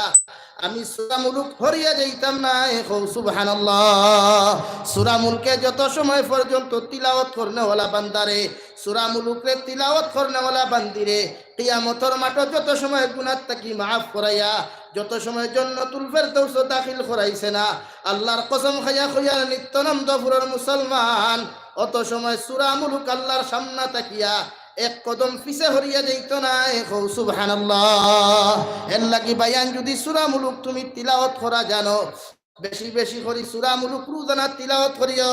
আমি সূরা মুলুক হরিয়া যাইতাম নায়। কও সুবহানাল্লাহ। সূরা মুলুকে যত সময় পর্যন্ত তিলাওয়াত করনেওয়ালা বান্দারে, সূরা মুলুকরে তিলাওয়াত করনেওয়ালা বান্দিরে, কিয়ামতর মাঠো যত সময় গুনাহ থাকি মাফ করাইয়া, যত সময় জন্নতুল ফেরদৌসো দাখিল করাইছে না, আল্লাহর কসম খাইয়া কইয়ার নিত্যানন্দপুরর মুসলমান, অত সময় সূরা মুলুক আল্লাহর সামনা থাকিয়া এক কদম পিছে হরিয়া যাইতো নায়। কও সুবহানাল্লাহ। এর লাগি ভাইয়াইন, যুদি সূরা মুলুক তুমি তিলাওয়াত করা জানো, বেশি বেশি করি সূরা মুলুক রোজানা তিলাওয়াত করিও।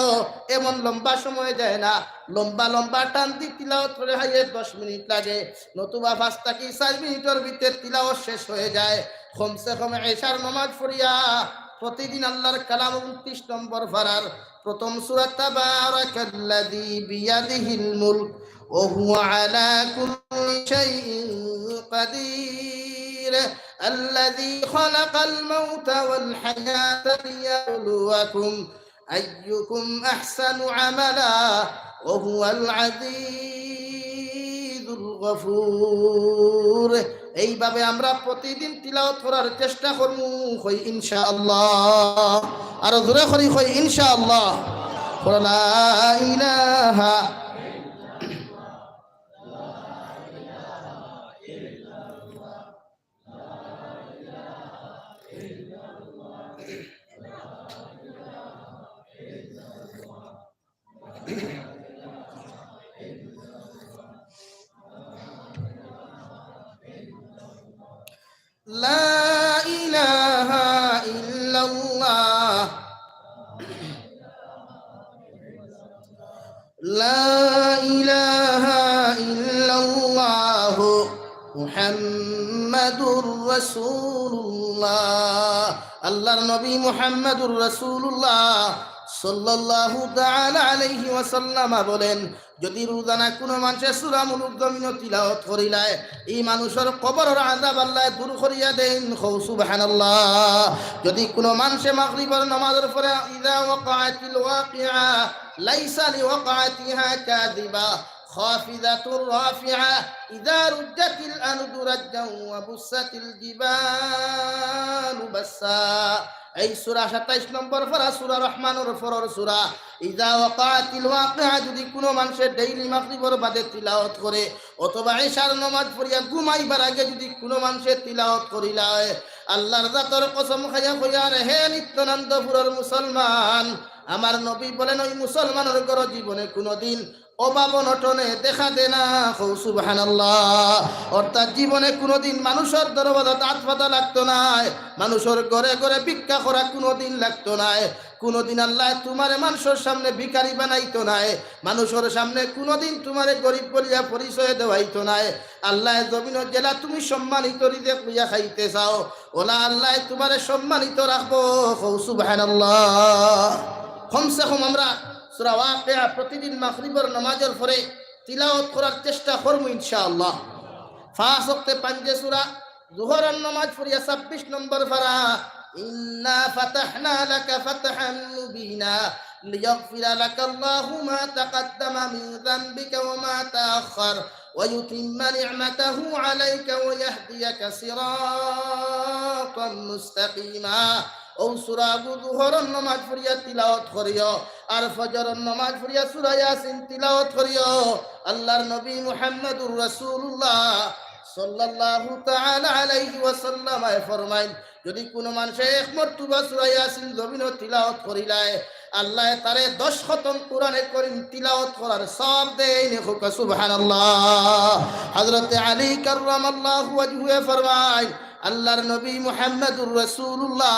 এমন লম্বা সময় যায় না, লম্বা লম্বা টান দি তিলাওয়াত করে হাইয়ে দশ মিনিট লাগে, নতুবা পাঁচ থাকি চার মিনিটর ভিতরে তিলাওয়াত শেষ হয়ে যায়। কমসে কম এশার নামাজ পড়িয়া প্রতিদিন আল্লাহর কালাম ঊনত্রিশ নম্বর পারার প্রথম সূরা তাবারাকাল্লাযী বিয়াদিহিল মুলক ওয়া হুয়া আলা কুল্লি শাইইন কাদির। الذي خلق الموت والحياة ليبلوكم أيكم أحسن عملا وهو العزيز الغفور। এইভাবে আমরা প্রতিদিন তিলাওয়াত করার চেষ্টা করমু, কই ইনশাআল্লাহ। আরো জোরে করি কই ইনশাআল্লাহ। পড়ো লা ইলাহা لا إله إلا الله. لا إله إلا الله محمد رسول الله. আল্লাহর নবী মুহাম্মাদুর রাসূলুল্লাহ সাল্লাল্লাহু তাআলা আলাইহি ওয়াসাল্লাম বলেন, যদি রোজানা কোনো মানষে সূরা মুলুক জমিনো তিলাওয়াত করিলায়, ই মানুষর কবরর আযাব আল্লায় দূর করিয়া দেইন। কও সুবহানাল্লাহ। যদি কোনো মানষে মাগরিবর নামাজর পরে ইযা ওয়াকাআতিল ওয়াকিআ লাইসা লিওয়াকাআতিহা কাযিবা খাফিদাতুর রাফিআ ইযা রুজ্জাতিল আরদু রাজ্জা ওয়া বুসসাতিল জিবালু বাসসা। এই সূরা সাতাইশ নম্বর পারা, সূরা রহমানর পরর সূরা। ইযা ওয়াকাআতিল ওয়াকিআ, যদি কোনো মানষে ডেইলি মাগরিবর বাদে তিলাওয়াত করে অথবা এশার নামাজ পড়িয়া ঘুমাইবার আগে যদি কোনো মানষে তিলাওয়াত করিলায়, আল্লাহর জাতর কসম খাইয়া কইয়ার, হে নিত্যানন্দপুরর মুসলমান, আমার নবী বলেন, ওই মুসলমানর ঘরো জীবনে কোনোদিন অভাব অনটনে দেখা দেয় না। কও সুবহানাল্লাহ। অর্থাৎ জীবনে কোনোদিন মানুষর দরওয়াজাত আত পাতা লাগতো নায়, মানুষর ঘরে ঘরে ভিক্ষা করা কোনোদিন লাগতো নায়। কোনোদিন আল্লায় তুমারে মানষর সামনে ভিখারি বানাইতো নায়, মানষর সামনে কোনোদিন তুমারে গরিব বলিয়া পরিচয় দেওয়াইতো নায়। আল্লায় জমিনো যেলা তুমি সম্মানিত রিজেক লইয়া খাইতে চাও, ওলা আল্লায় তুমারে সম্মানিত রাখবো। কও সুবহানাল্লাহ। কমসে কম আমরা সূরা ওয়াকিআ প্রতিদিন মাগরিবর নামাজর পরে তিলাওয়াত করার চেষ্টা করমু ইনশাআল্লাহ। পাঁচ ওয়াক্তে পাঞ্জে সূরা, জোহরর নামাজ পড়িয়া ছাব্বিশ নম্বর পারা, إنا فتحنا لك فتحا مبينا ليغفر لك الله ما تقدم من ذنبك وما تأخر ويتم نعمته عليك ويهديك صراطا مستقيما। অউ সূরাগু জোহরর নামাজ পড়িয়া তিলাওয়াত করিও, আর ফজরর নামাজ পড়িয়া সূরা ইয়াসিন তিলাওয়াত করিও। আল্লাহর নবী মুহাম্মাদুর রাসূলুল্লাহ সাল্লাল্লাহু তাআলা আলাইহি ওয়াসাল্লাম ফরমাইন, যদি কোনো মানষে এক মর্তবা সূরা ইয়াসিন জমিনো তিলাওয়াত করিলায়, আল্লায় তারে দশ খতম কোরআনে করিম তিলাওয়াত করার সওয়াব দেইন। কও সুবহানাল্লাহ। হযরতে আলী কাররামাল্লাহু ওয়াজহুয়ে ফরমাইন, আল্লাহর নবী মুহাম্মাদুর রাসূলুল্লাহ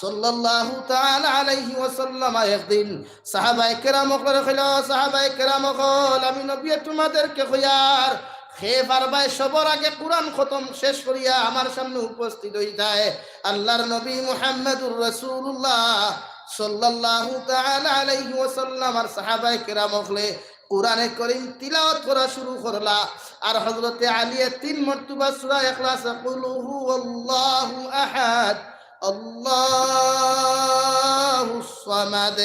সাল্লাল্লাহু তাআলা আলাইহি ওয়াসাল্লাম একদিন সাহাবায়ে কেরাম অকলরে কইলা, সাহাবায়ে কেরাম অকল, আমি নবীয়ে তোমাদেরকে কইয়ার, কে পারবায় সবর আগে কোরআন খতম শেষ করিয়া আমার সামনে উপস্থিত অইতায়। আল্লাহর নবী মুহাম্মাদুর রাসূলুল্লাহ সাল্লাল্লাহু তাআলা আলাইহি ওয়াসাল্লাম আর সাহাবায়ে কেরাম অকলে কোরআনে করিম তিলাওয়াত করা শুরু করলা। আর হযরতে আলীয়ে তিন মর্তবা সূরা ইখলাস, কুল হুয়াল্লাহু আহাদ, আল্লাহুস সামাদ,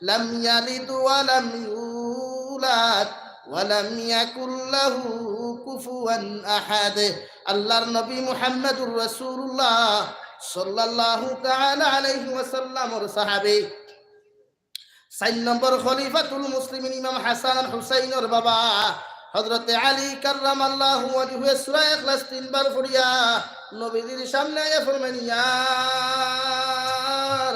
লাম ইয়ালিদ ওয়া লাম ইউলাদ, ওয়া লাম ইয়াকুল লাহু কুফুয়ান আহাদ। আল্লাহর নবী মুহাম্মাদুর রাসূলুল্লাহ সাল্লাল্লাহু তাআলা আলাইহি ওয়াসাল্লামর সাহাবী, চাইর নম্বর খলিফাতুল মুসলিমিন ইমাম হাসান আর হুসাইনর বাবা হযরতে আলী কাররামাল্লাহু ওয়াজহুয়ে সূরা ইখলাস তিনবার পড়িয়া নবীজির সামনে আইয়া ফরমাইন, ইয়া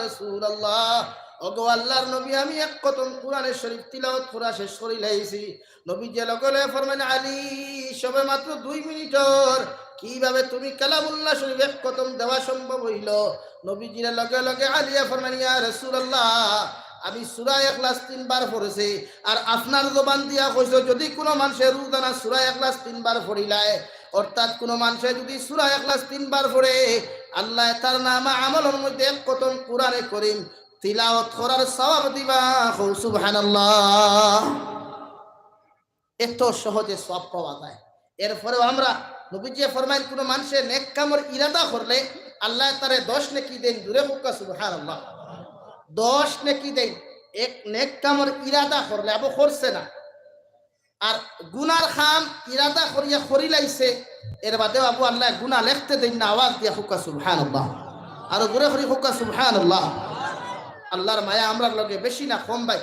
রাসূলুল্লাহ, ওগো আল্লাহর নবী, আমি এক খতম কোরআনে শরীফ তিলাওয়াত করা শেষ করি লাইছি। নবীজি লগে লগে ফরমাইন, "আলী, সবে মাত্র দুই মিনিটর, কিভাবে তুমি কালামুল্লাহ শরীফ এক খতম দেওয়া সম্ভব অইলো?" নবীজির লগে লগে আলিয়ে ফরমাইন, "ইয়া রাসূলুল্লাহ, আমি সূরা ইখলাস তিনবার পড়ছি, আর আপনার জবান দিয়া কইছো, যদি কুনু মানষে রোজানা সূরা ইখলাস তিনবার পড়িলায়, অর্থাৎ কুনু মানষে যদি সূরা ইখলাস তিনবার পড়ে, আল্লায় তার নামা আমলর মধ্যে এক খতম কোরআনে করিম তিলাওয়াত করার সওয়াব দিবা।" কও সুবহানাল্লাহ। এত সহজে সওয়াব পাওয়া যায়। এরপরেও আমরা, নবীজি ফরমাইন, কুনু মানষে নেক কামর ইরাদা করলে আল্লায় তারে দশ নেকি দেইন। জোরে কউক্কা সুবহানাল্লাহ। দশ নেকি দেইন। এক নেক কামর ইরাদা করলে, আবু করছে না, আর গুনার কাম ইরাদা করিয়া করিলাইছে, এর বাদেও আবু আল্লায় গুনা লেখতে দেইন না। আওয়াজ দিয়া কউক্কা সুবহানাল্লাহ। আরো জোরে করি কউক্কা সুবহানাল্লাহ। আল্লাহর মায়া আমরার লগে বেশি না কম ভাই?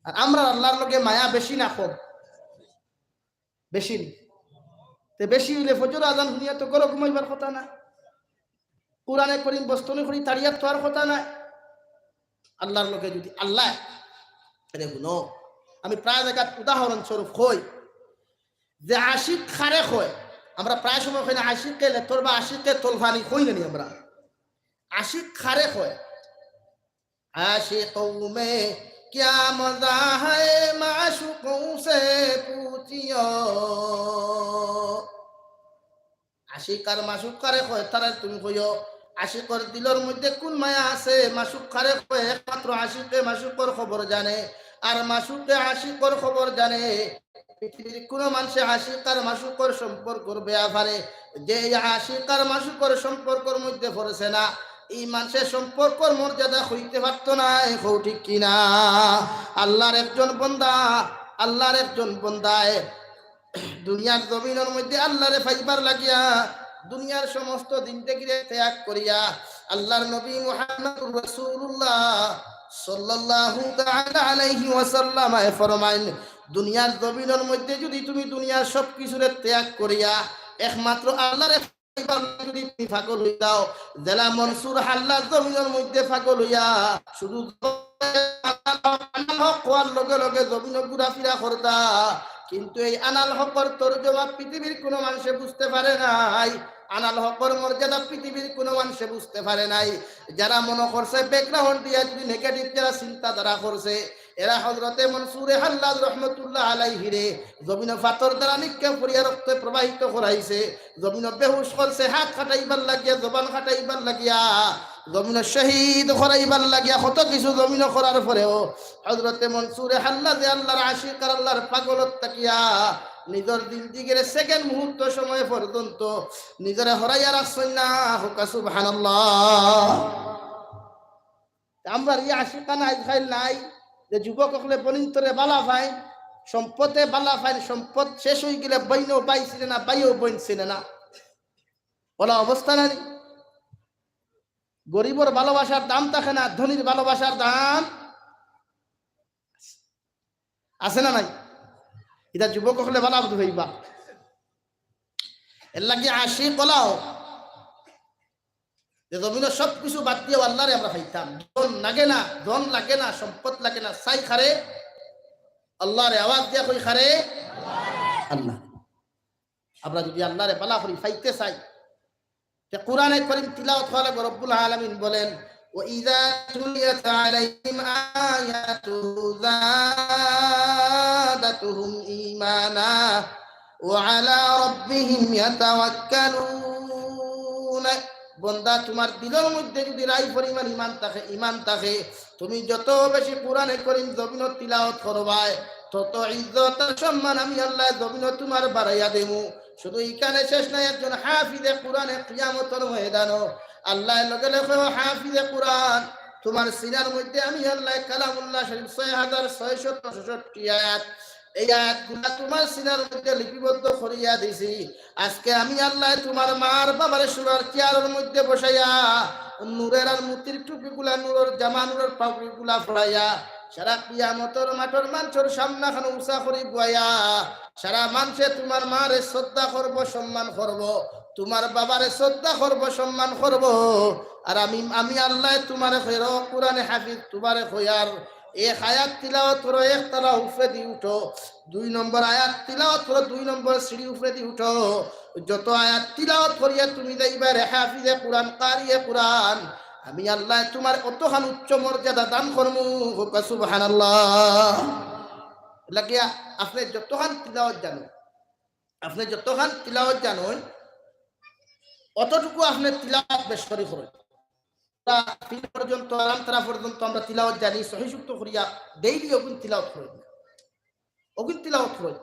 আর আমরার আল্লাহর লগে মায়া বেশি না কম? বেশি নি? তে বেশি অইলে ফজর আজান হুনিয়া তো ঘরো ঘুমাইবার কথা না, কোরআনে করিম বস্তনে করি তাড়িয়াত থওয়ার কথা না। আল্লাহর লগে যদি আল্লাহ, আরে হুনো, আমি প্রায় জাগাত উদাহরণ স্বরূপ কই যে আশিক কারে কয়, আমরা প্রায় সময় কই না, "আশিকে লেতর বা আশিকে তলফানি" কই না নি আমরা? আশিক কারে কয়? "আশিকোঁ মে কিয়া মজা হ্যায়, মাশুকোঁ সে পুছিও।" আশিক আর মাশুক কারে কয়, তারে তুমি কইও। আশিকর দিলর মধ্যে কুন মায়া আছে, মাশুক কারে কয়, একমাত্র আশিকে মাশুকর খবর জানে, আর মাশুকে আশিকর খবর জানে। পৃথিবীর কুনু মানষে আশিক আর মাশুকর সম্পর্কর বেয়াপারে, যে এই আশিক আর মাশুকর সম্পর্কর মধ্যে পড়ছে না, ই মানষে সম্পর্কর মর্যাদা কইতে পারতো নায়। কও ঠিক কিনা? আল্লাহর একজন বন্দা, আল্লাহর একজন বন্দায় দুনিয়ার জমিনর মধ্যে আল্লাহরে পাইবার লাগিয়া দুনিয়ার সমস্ত জিন্দেগিরে ত্যাগ করিয়া আল্লাহর নবী মুহাম্মদুর রাসূলুল্লাহ সাল্লাল্লাহু তাআলা আলাইহি ওয়াসাল্লাম ফরমাইন, দুনিয়ার জমিনর মধ্যে যদি তুমি দুনিয়ার সব কিছুরে ত্যাগ করিয়া একমাত্র আল্লাহরে পাইবার লাগি যদি তুমি পাগল অই যাও, যেলা মনসুর হাল্লাজ জমিনর মধ্যে পাগল অইয়া শুধু আনাল হক কওয়ার লগে লগে জমিনো ঘুরাফিরা করতা, কিন্তু এই আনাল হকর তর্জমা পৃথিবীর কুনু মানষে বুঝতে পারে নাই। আনাল হকর মর্যাদা পৃথিবীর কুনু মানষে বুঝতে পারে নাই। যারা মনো করছে background দিয়া যদি negative যারা চিন্তাধারা করছে, এরা হযরতে মনসুরে হাল্লাজ রহমতুল্লাহ আলাইহিরে জমিনো পাথর দ্বারা নিক্ষেপ করিয়া রক্তে প্রবাহিত করাইছে, জমিনো বেহুশ করছে, হাত কাটাইবার লাগিয়া, জবান কাটাইবার লাগিয়া, জমিনো শহীদ করাইবার লাগিয়া, কত কিছু জমিনো করার পরেও হযরতে মনসুরে হাল্লাজে আল্লাহর আশিক আর আল্লাহর পাগলত থাকিয়া নিজর জিন্দেগির second মুহূর্ত সময় পর্যন্ত নিজরে হরাইয়া রাখছইন না। কউক্কা সুবহানাল্লাহ। তে আমরার ই আশিকানা আইজকাইল নাই, যে যুবক অকলে বনিন্তরে বালা পাইন, সম্পদে বালা পাইন, সম্পদ শেষ অই গেলে বইনও ভাই চিনে না, ভাইও বইন চিনে না। অলা অবস্থা না নি? গরিবর ভালোবাসার দাম থাকে না, ধনীর ভালোবাসার দাম আছে না নাই? ইতা যুবক অকলে বালা বুঝি পাইবা। এর লাগি আশিক অলাও যে জমিনো সব কিছু বাদ দিয়া আল্লাহরে আমরা পাইতাম। ধন লাগে না, ধন লাগে না, সম্পদ লাগে না, চাই কারে? আল্লাহরে। আওয়াজ দিয়া কই কারে? আল্লাহ। আমরা যদি আল্লাহরে বালা করি পাইতে চাই, তে কোরআনে করিম তিলাওয়াত করা লাগবো। রব্বুল আলামিন বলেন, "ওয়া ইযা তুলিয়াত আলাইহিম আয়াতুহু যাদাতুহুম ঈমানা ওয়া আলা রাব্বিহিম ইয়াতাওয়াক্কালুন।" বন্দা, তুমার দিলর মধ্যে যদি রাই পরিমাণ ঈমান থাকে, ঈমান থাকে, তুমি যত বেশি কোরআনে করিম জমিনো তিলাওয়াত করবায়, তত ইজ্জত আর সম্মান আমি আল্লাহ জমিনো তুমার বাড়াইয়া দেমু। শুধু ইখানে শেষ নায়, একজন হাফিজে কোরআনে কিয়ামতর ময়দানো আল্লাহ লগে লগে, "ও হাফিজে কোরআন, তুমার সিনার মধ্যে আমি আল্লাহ কালামুল্লাহ শরীফ ছয় হাজার ছয়শত ছষট্টি আয়াত, এই আয়াতগুলা তুমার সিনার মধ্যে লিপিবদ্ধ করিয়া দিছি। আজকে আমি আল্লাহ তুমার মার বাবার সুরার চেয়ারর মধ্যে বসাইয়া, নূরের আর মুতির টুপিগুলা, নূরর জামা, নূরর পাগড়িগুলা ফড়াইয়া, সারা কিয়ামতর মাঠর মানষর সামনাখান উঁচা করি বওয়াইয়া, সারা মানষে তুমার মারে শ্রদ্ধা করবো, সম্মান করবো, তুমার বাবারে শ্রদ্ধা করবো, সম্মান করবো।" আর আমি, আমি আল্লায় তুমারে কইয়ার, ও কুরআনে হাফিজ, তুমারে কইয়ার, এক আয়াত তিলাওয়াত করো, এক তালা উপরেদি উঠো, দুই নম্বর আয়াত তিলাওয়াত করো, দুই নম্বর সিঁড়ি উপরেদি উঠো। যত আয়াত তিলাওয়াত করিয়া তুমি যাইবায় রে হাফিজে কুরআন, কারিয়ে কুরআন, আমি আল্লায় তুমারে অতখান উচ্চ মর্যাদা দান করমু। কউক্কা সুবহানাল্লাহ। লাগিয়া আপনে যতখান তিলাওয়াত জানইন, আপনে যতখান তিলাওয়াত জানইন, অতটুকু আপনে তিলাওয়াত বেশ করি করইন। আমরা তিন পর্যন্ত, আলাম তারা পর্যন্ত আমরা তিলাওয়াত জানি, সহি শুদ্ধ করিয়া ডেইলি অগুন তিলাওয়াত করইন, অগুন তিলাওয়াত করইন।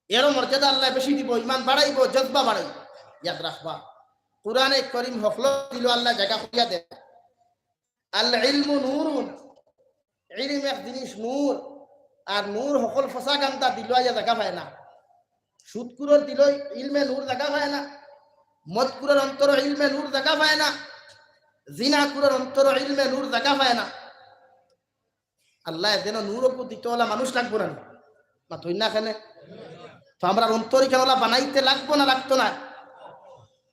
এরও মর্যাদা আল্লায় বেশি দিবো, ইমান বাড়াইবো, জজবা বাড়াইবো। ইয়াদ রাখবা, কুরআনে করিম হকলর দিলো আল্লায় জাগা করিয়া দেয়। আল ইলমু নূরুন, ইলম এক জিনিস নূর, আর নূর হকল ফসা গান্দা দিলো আইয়া জাগা পায় না। সুদখুরর দিলো ইলমে নূর জাগা পায় না, মদখুরর অন্তরো ইলমে নূর জাগা পায় না, জিনাখুরর অন্তরো ইলমে নূর জাগা পায় না। আল্লায় যেন নূর অগু দিতো অলা মানুষ লাগবো না নি? মাতইন না কেনে? তো আমরার অন্তর ইখান অলা বানাইতে লাগবো না লাগতো না?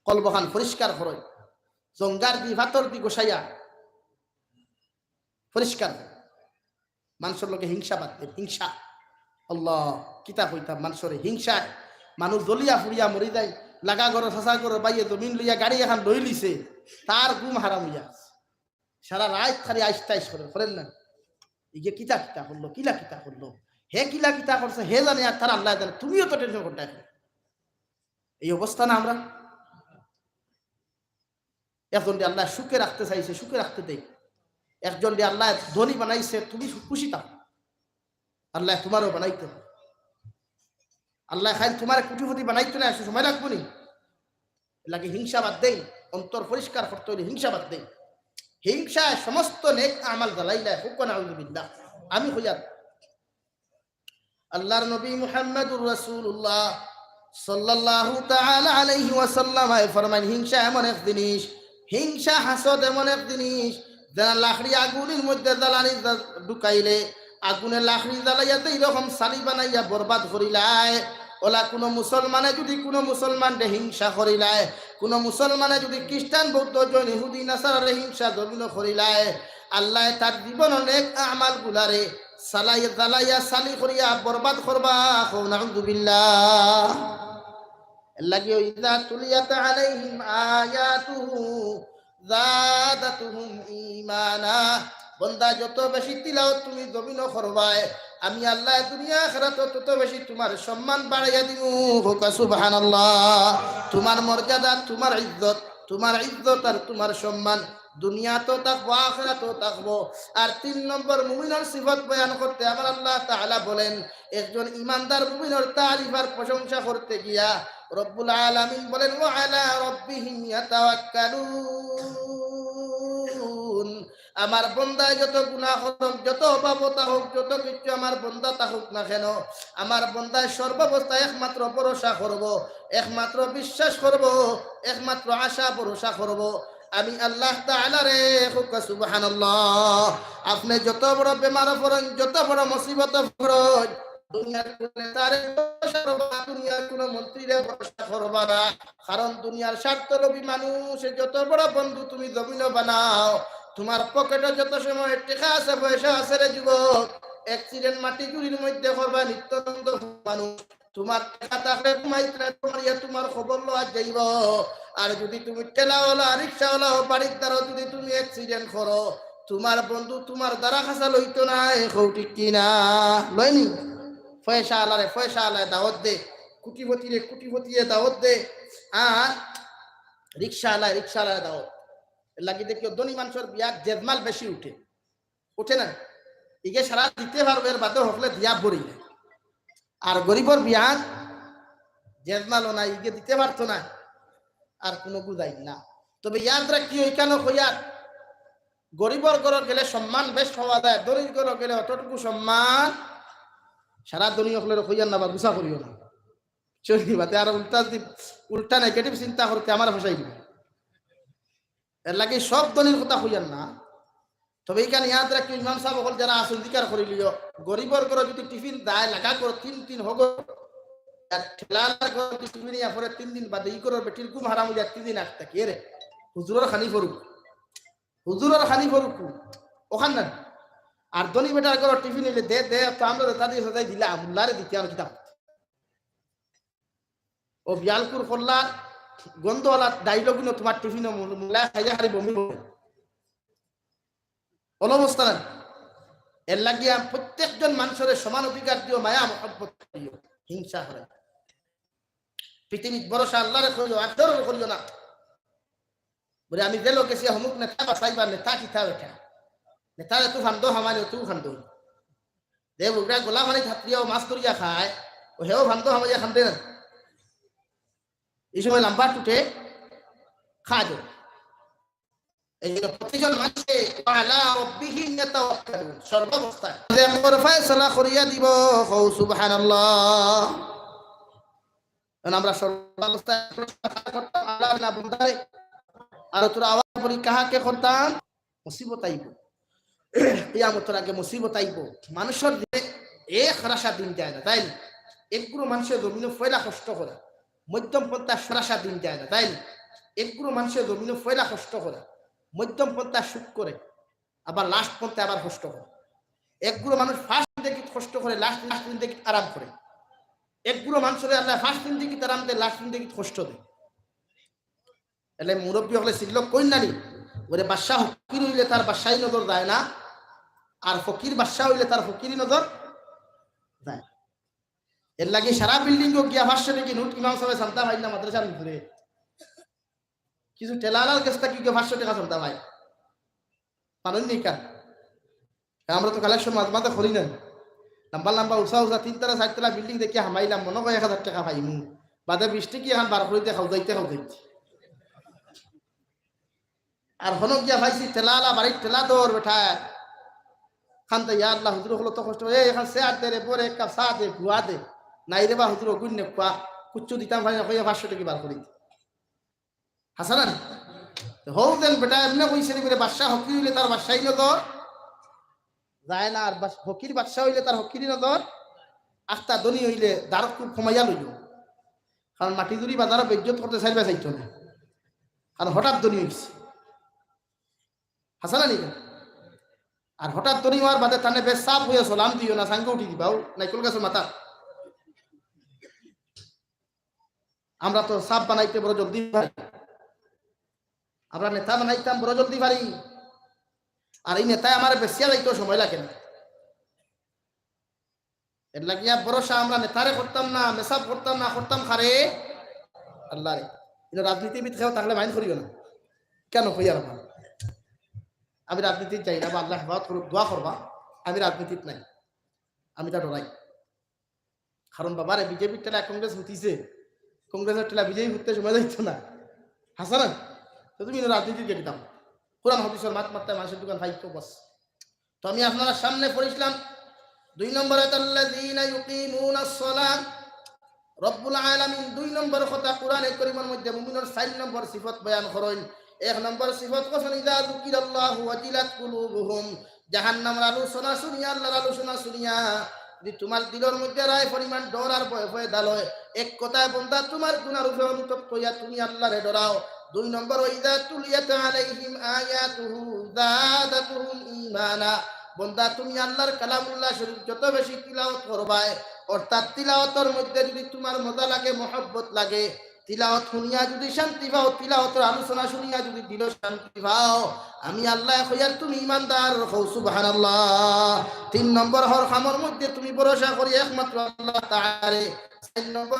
কলবখান পরিষ্কার করইন, জঙ্গার দি, ফাতর দি গছাইয়া পরিষ্কার করইন। মানষর লগে হিংসা বাদ দেইন, হিংসা। আল্লাহ, কিতা কইতাম, মানষরে হিংসায় মানুষ জ্বলিয়া পুড়িয়া মরি যায়। লাগা ঘরর, চাচা ঘরর ভাইয়ে জমিন লইয়া গাড়ি এখান লইলিছে, তার ঘুম হারাম অইয়া আছে। সারা রাইত খালি আইস তাইস করে, করেন না? ইগে কিতা কিতা করলো, কিলা কিতা করলো, হে কিলা কিতা করছে, হে জানে আর তার আল্লায় জানে। তুমিও তো টেনশন করতে এখন। এই অবস্থা না আমরা? একজনরে আল্লায় সুখে রাখতে চাইছে, সুখে রাখতে দেই। একজনরে আল্লায় ধনী বানাইছে, তুমি সু-, খুশি থাকো। আল্লায় তুমারেও বানাইতো। আল্লায় খালি তুমারে কোটিপতি বানাইতো না, একটু সময় লাগবো নি? এরলাগি হিংসা বাদ দেইন, অন্তর পরিষ্কার করতে অইলে হিংসা বাদ দেইন। হিংসায় সমস্ত নেক আমাল জ্বালাইলায়, কউক্কা নাউজুবিল্লাহ। আমি কইয়ার, আল্লাহর নবী মুহাম্মাদুর রাসূলুল্লাহ সাল্লাল্লাহু তাআলা আলাইহি ওয়াসাল্লাম আয় ফরমাইন, হিংসা এমন এক জিনিস, হিংসা হাসদ এমন এক জিনিস, যেন লাকড়ি আগুনর মধ্যে জ্বালানি জা-, ঢুকাইলে আগুনে লাকড়ি জ্বালাইয়া যেই রকম ছালি বানাইয়া বরবাদ করিলায়, অলা কুনু মুসলমানে যুদি কুনু মুসলমানরে হিংসা করিলায়, কুনু মুসলমানে যুদি খ্রিস্টান, বৌদ্ধ, জৈন, ইহুদি, নাসারারে হিংসা জমিনো করিলায়, আল্লায় তার জীবনর নেক আমালগুলারে ছালাই, জ্বালাইয়া ছালি করিয়া বরবাদ করবা। কও নাউজুবিল্লাহ। এরলাগি, "ওয়া ইযা তুলিয়াত আলাইহিম আয়াতুহু যাদাতুহুম ঈমানা।" বন্দা, যত বেশি তিলাওয়াত তুমি জমিনো করবায়, আমি আল্লায় দুনিয়া আখিরাতো তত বেশি তুমার সম্মান বাড়াইয়া দিমু। কউক্কা সুবহানাল্লাহ। তুমার মর্যাদা, তুমার ইজ্জত, তুমার ইজ্জত আর তুমার সম্মান দুনিয়াতো থাকবো, আখিরাতো থাকবো। আর তিন নম্বর মুমিনর সিফত বয়ান করতে আমার আল্লাহ তাআলা বলেন, একজন ইমানদার মুমিনর তারিফ আর প্রশংসা করতে গিয়া রব্বুল আলামিন বলেন, "ওয়া আলা রাব্বিহিম ইয়াতাওয়াক্কালুন।" আমার বন্দায় যত গুনাহ করুক, যত অভাবতা হোক, যত কিচ্ছু আমার বন্দা থাকুক না কেন, আমার বন্দায় সর্বাবস্থায় একমাত্র ভরসা করবো, একমাত্র বিশ্বাস করবো, একমাত্র আশা ভরসা করবো আমি আল্লাহ তাআলারে। কউক্কা সুবহানাল্লাহ। আপনে যত বড় বেমারো পড়ইন, যত বড় মুসিবতো পড়ইন, দুনিয়ার কুনো নেতারে ভরসা করবা না, দুনিয়ার কুনো মন্ত্রীরে ভরসা করবা না। কারণ দুনিয়ার স্বার্থলোভী মানুষ যত বড় বন্ধু তুমি জমিনো বানাও, তুমার পকেটো যত সময় টেকা আছে, পয়সা আছে রে যুবক, accident মাটি চুরির মধ্যে করবা, নিত্যানন্দ মানুষ। তুমার টেকা থাকলে ঘুমাইতে না, তুমার ইয়া তুমার খবর লওয়া যাইবো। আর যুদি তুমি ঠেলাওয়ালা, রিক্সাওয়ালা, বাড়ির দ্বারো যুদি তুমি accident করো, তুমার বন্ধু তুমার দ্বারা খাসা লইতো নায়। কও ঠিক কি না? লয়নি? পয়সাআলারে পয়সাআলায় দাওয়াত দে, কোটিপতিরে কোটিপতিয়ে দাওয়াত দে, আর রিক্সাআলায় রিক্সাআলায় দাওয়াত। এরলাগি দেখিও ধনী মানষর বিয়াত জেজমাল বেশি উঠে, উঠে না? ইগে সারা দিতে পারবো, এর বাদে হকলে দিয়া ভরি না। আর গরিবর বিয়াত জেজমালও নাই, ইগে দিতে পারতো না, আর কুনু গুজাইর না। তবে ইয়াদ রাখিও, ইখানো কইয়ার, গরিবর ঘরো গেলে সম্মান বেশ পাওয়া যায়, ধনীর ঘরো গেলে অতটুকু সম্মান। সারা ধনী হকলরে কইয়ার না বা গুসা করিও না। চলি বাতে আর উল্টা যদি, উল্টা negative চিন্তা করতে আমারে ফসাই দিবা। এরলাগি সব ধনীর কথা কইয়ার না। তবে ইখান ইয়াদ রাখিও, ইমাম সাব হকল যারা আছইন, জিকার করিলিও, গরিবর ঘরো যুদি টিফিন দেয়, লাগা করো তিন তিন হগর, আর ঠেলার ঘরো যুদি টিফিন ইয়া পড়ে তিন দিন বাদে, ই ঘরর বেটির ঘুম হারাম অইয়া তিন দিন আগ থাকি, এরে, হুজুরর খানি পড়ুক। হুজুর আর খালি ফরুকু, ওখান না। আর ধনী বেটার ঘরর টিফিন অইলে দে, দে, তো আমরা যেটা দিয়া সাজাই দিলাম, মুল্লারে দিতে আর কিতা। ও বিয়ালকুর করলা, গন্ধওয়ালা ডাইলগুন তুমার টিফিনো মুল্লায় খাইয়া খালি বমি বমি। অলা অবস্থা না? এর লাগিয়া প্রত্যেকজন মানষরে সমান অধিকার দিও, মায়া মহব্বত করিও, হিংসা হারাইও। পৃথিবীত ভরসা আল্লারে করিও, আর দরর করিও না। বলে, "আমি জেলো গেছি, অমুক নেতা বাঁচাইবা, নেতা কিতা বেটা? নেতারে তো ফান্দো হামাইলে, তো ফান্দো। দে বুগরা গোলা ফানি থাতরিয়াও মাছ ধরিয়া খায়, ও হেও ফান্দো হামাইয়া খান্দে না।" এই সময় লাম্বা টুটে খাজো। এই জন্য প্রতিজন মানুষে ওয়া আলা রাব্বিহিম ইয়াতাওয়াক্কালুন, সর্বাবস্থায় যে একবার ফয়সালা করিয়া দিব, কও সুবহানাল্লাহ। কারণ আমরা সর্বাবস্থায় করতাম আল্লাহ না বন্দারে, আর তোরা আওয়াজ বলি কাহাকে করতাম? মুসিবত আইব, কিয়ামতর আগে মুসিবত আইব। মানুষর দিনে এক রাশা দিন যায় না, তাই না? একগুলো মানুষের জমিনে পয়লা কষ্ট করে, মধ্যম পন্থা সরাসা দিন যায় না, তাই না? একগুলো মানুষের জমিনে পয়লা কষ্ট করে, মধ্যম পন্থা সুখ করে, আবার লাস্ট পন্থা আবার কষ্ট করে। একগুলো মানুষ ফার্স্ট জিন্দেগিত কষ্ট করে, লাস্ট লাস্ট জিন্দেগিত আরাম করে। একগুলো মানুষরে আল্লাহ ফার্স্ট জিন্দেগিত আরাম দেয়, লাস্ট জিন্দেগিত কষ্ট দেয়। এলে মুরব্বী হকলে সিল্লক কইন নানি, ওরে বাদশা ফকির অইলে তার বাদশাই নজর যায় না, আর ফকির বাদশা অইলে তার ফকিরি নজর যায়। এর লাগি সারা বিল্ডিং গিয়া পাঁচশো টেকা নোট ইমাম সাহেব চান্দা পাই না মাদ্রাসার ভিতরে, কিছু ঠেলালার কাছ থেকে গিয়া পাঁচশো টেকা চান্দা পাই, পানইন নি কেন? আমরা তো কালেকশন মাঝে মাঝে করি না। লম্বা লম্বা উঁচা উঁচা তিন তলা চার তলা বিল্ডিং দেখিয়া হামাইলাম, মনো কয় এক হাজার টেকা পাইমু, বাদে বিশ টেকা এখান বার করি দিয়ে খাওয়াইতে খাওয়াইতে। আর হনো গিয়া পাইছি ঠেলালা, বাড়ির ঠেলা দৌড় বেটা। খান্দে, "ইয়া আল্লাহ, হুজুর হকল তো কষ্ট, এই এখান চেয়ার দে রে, বরে এক কাপ চা দে, গুয়া দে।" "নাই রে বা হুজুর, অগুইন নে কুয়া, কুচ্ছু দিতাম পারি না, কইয়া পাঁচশো টেকা বার করি দে।" হাসান আলী, তো হউ দেন বেটা, এমনে কইছে নি বলে, বাদশা ফকির অইলে তার বাদশাই নজর যায় না, আর বাস-, ফকির বাদশা অইলে তার ফকিরি নজর, আখতা ধনী অইলে দারক খুব কমাইয়া লইল। কারণ মাটি জুড়ি বাজারো বেইজ্জত করতে চাইবা চাইতো না, কারণ হঠাৎ ধনী অইছে। হাসান আলী, আর হঠাৎ ধনী অওয়ার বাদে তানে বেশ সাফ অইয়া সালাম দিও না, সাঙ্গে উঠি দিবাও, নাইকল গাছর মাথা। আমরা তো সাফ বানাইতে বড় জলদি পারি, আমরা নেতা বানাইতাম বড় জলদি পারি, আর এই নেতায় আমার বেশিয়া যাইতেও সময় লাগে না। এর লাগিয়া ভরসা আমরা নেতারে করতাম না, মেসাব করতাম না, করতাম কারে? আল্লাহরে। কিন্তু রাজনীতিবিদ কেউ থাকলে মাইন্ড করিও না, কেন কইয়ার আমার? আমি রাজনীতিত যাই না, বা আল্লাহ হেফাজত করুক, দোয়া করবা, আমি রাজনীতিত নাই, আমি তা ডরাই। কারণ বাবারে, বিজেপির ঠেলা কংগ্রেস উঠিছে, কংগ্রেসের ঠেলা বিজেপি উঠতে সময় যাইতো না। হাসান, তো তুমি রাজনীতিত গেছিতাম, কোরআন হাদিসের মাত মারতে মানুষের দোকান ফাইতো বস। তো আমি আপনারা সামনে পড়ছিলাম দুই নম্বর আয়াত, "আল্লাযীনা ইউকিমুনাস সালাত।" রব্বুল আলামিন দুই নম্বর কথা কোরআনে করিমের মধ্যে মুমিনের চার নম্বর সিফত বয়ান করেন। এক নম্বর সিফত কইছেন, "ইযা যুকিরাল্লাহু ওয়াজিলাত কুলুবুহুম।" জাহান্নামর আলোচনা শুনিয়া, আল্লাহর আলোচনা শুনিয়া যদি তোমার দিলর মধ্যে রায় পরিমাণ ডর আর ভয় পয়দা লয়, এক কথায় বন্দা তোমার গুনার উপরে অনুতপ্ত হইয়া তুমি আল্লাহরে ডরাও। দুই নম্বর, "ওয়া ইযা তুলিয়াত আলাইহিম আয়াতুহু যাদাতুহুম ঈমানা।" বন্দা, তুমি আল্লাহর কালামুল্লাহ শরীফ যত বেশি তিলাওয়াত করবায়, অর্থাৎ তিলাওয়াতর মধ্যে যদি তোমার মজা লাগে, মহব্বত লাগে, তিলাওয়াত শুনিয়া যদি শান্তি পাও, তিলাওয়াতর আলোচনা শুনিয়া যদি দিল শান্তি পাও, আমি আল্লাহ কইয়ার তুমি ইমানদার, কও সুবহানাল্লাহ। তিন নম্বর হর কামর মধ্যে তুমি ভরসা করি একমাত্র আল্লাহ তাআলারে। চার নম্বর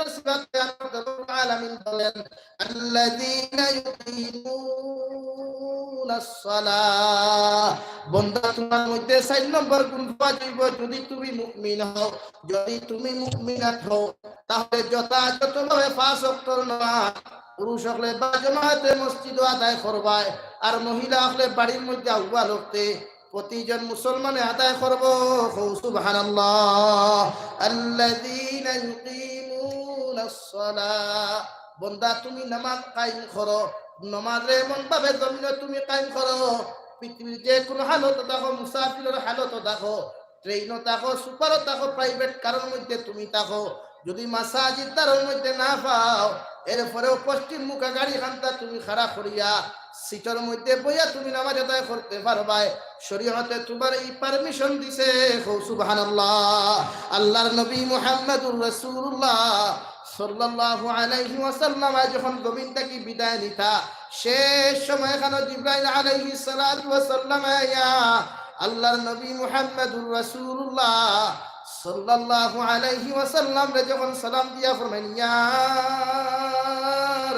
সিফাত বয়ান করতে রব্বুল আলামিন বলেন, "আল্লাযীনা ইউকিমুনাস সালাহ।" বন্দা, তোমার মধ্যে চার নম্বর গুণ পাওয়া যাইব, যদি তুমি মুমিন হও, যদি তুমি মুমিনাত হও, তাহলে যথাযথভাবে পাঁচ ওয়াক্তর নামাজ পুরুষ হকলে বা জমাতে মসজিদো আদায় করবায়, আর মহিলা হকলে বাড়ির মধ্যে আউয়াল ওয়াক্তে প্রতিজন মুসলমানে আদায় করব। কও সুবহানাল্লাহ। আল্লাযীনা ইউকিমুনাস সালাহ। বন্দা, তুমি নামাজ কায়েম করো, নামাজরে এমন ভাবে জমিনো তুমি কায়েম করো, পৃথিবীর যে কোনো হালতো থাকো, মুসাফিরর হালতো থাকো, ট্রেইনো থাকো, সুপারো থাকো, প্রাইভেট কারর মধ্যে তুমি থাকো, যদি মাসাজিদ দারর মধ্যে না পাও, এরপরেও পশ্চিম মুখা গাড়ি খান্তা তুমি খাড়া করিয়া সিটর মধ্যে বইয়া তুমি নামাজ আদায় করতে পারবায়। শরীয়তে তুমার ই পারমিশন দিছে। কও সুবহানাল্লাহ। আল্লাহর নবী মুহাম্মাদুর রাসূলুল্লাহ সাল্লাল্লাহু আলাইহি ওয়াসাল্লাম যখন জমিন থাকি বিদায় নিতা, শেষ সময় খানো জিব্রাইল আলাইহিস সালাতু ওয়াস সালাম আইয়া আল্লাহর নবী মুহাম্মাদুর রাসূলুল্লাহ সাল্লাল্লাহু আলাইহি ওয়াসাল্লামরে যখন সালাম দিয়া ফরমাইন, "ইয়া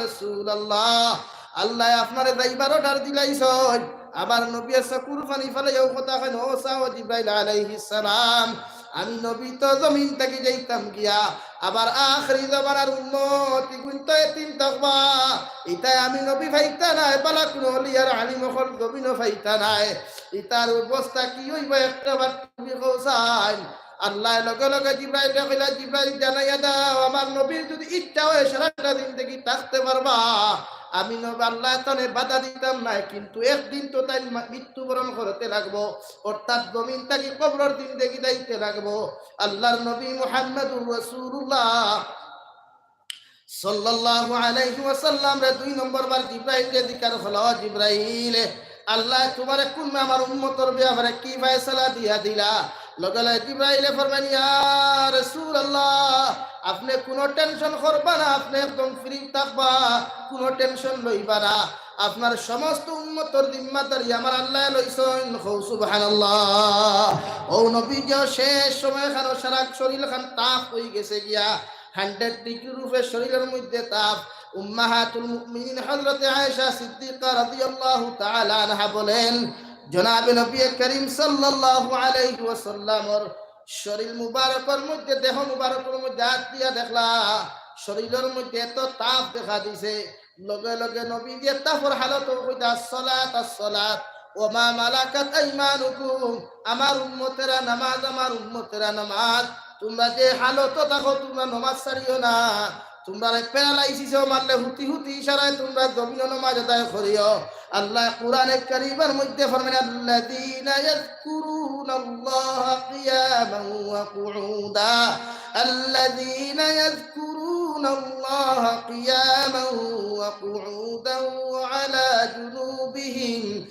রাসূলুল্লাহ, আল্লায় আপনারে যাইবার অর্ডার দিলাইছইন।" আবার নবীয়ে চকুর পানি ফালাইয়া অউ কথা কইন, "ও সাও জিব্রাইল আলাইহিস সালাম, আমি নবী তো জমিন থাকি যাইতাম গিয়া, আবার আখেরি জমানার উম্মত ইগুইন তো এতিম থাকবা, ইতায় আমি নবী পাইতা নায়, বালা কুনু অলি আর আলিম অকল জমিনো পাইতা নায়, ইতার অবস্থা কি অইবো একটাবার তুমি কও চাইন।" আল্লায় লগে লগে জিব্রাইলরে কইলা, "জিব্রাইল, জানাইয়া দাও, আমার নবীর যুদি ইচ্ছা অয় সারাটা জিন্দেগি থাকতে পারবা, আমি নবী আল্লায় তানে বাধা দিতাম নায়, কিন্তু একদিন তো তাইন মা-, মৃত্যুবরণ করতে লাগবো, অর্থাৎ জমিন থাকি কবরর জিন্দেগি যাইতে লাগবো।" আল্লাহর নবী মুহাম্মাদুর রাসূলুল্লাহ সাল্লাল্লাহু আলাইহি ওয়াসাল্লামরে দুই নম্বর বার জিব্রাইলরে জিকার করলা, "ও জিব্রাইল, আল্লায় তুমারে কুন আমার উম্মতর ব্যাপারে কি ফয়সালা দিয়া দিলা?" লগে লগে জিব্রাইলে ফরমাইন, "ইয়া রাসূলুল্লাহ, আপনে কুনু টেনশন করবা না, আপনে একদম ফ্রি থাকবা, কুনু টেনশন লইবা না, আপনার সমস্ত উম্মতর জিম্মাদারি আমার আল্লায় লইছইন।" কও সুবহানাল্লাহ। অউ নবীজিও শেষ সময় খানো সারা শরীর খান তাপ অইগেছে গিয়া, হান্ড্রেড ডিগ্রির উপরে শরীলর মধ্যে তাপ। উম্মাহাতুল মুমিনিন হযরতে আয়েশা সিদ্দিকা রাদিয়াল্লাহু তাআলা আনহা বলেন, জনাবে নবী করিম সাল্লাল্লাহু আলাইহি ওয়াসাল্লামর শরীল মুবারকর মধ্যে, দেহ মুবারকর মধ্যে আত দিয়া দেখলা, শরীলর মধ্যে এত তাপ দেখা দিছে, লগে লগে নবীজিয়ে তাপর হালতো কইতা, "আসসালাত, আসসালাত, ওয়া মা মালাকাত আইমানুকুম, আমার উম্মতেরা নামাজ, আমার উম্মতেরা নামাজ, তুমরা যে হালতো থাকো, তুমরা নামাজ ছাড়িও না, তুমরারে প্যারালাইসিসেও মারলে হুতি হুতি ইশারায় তুমরা জমিনো নামাজ আদায় করিও।" আল্লায় কুরআনে কারীমর মধ্যে ফরমাইন, "আল্লাযীনা ইয়াযকুরুনাল্লাহা কিয়ামান ওয়া কুউদা, আল্লাযীনা ইয়াযকুরুনাল্লাহা কিয়ামান ওয়া কুউদান ওয়া আলা জুনুবিহিম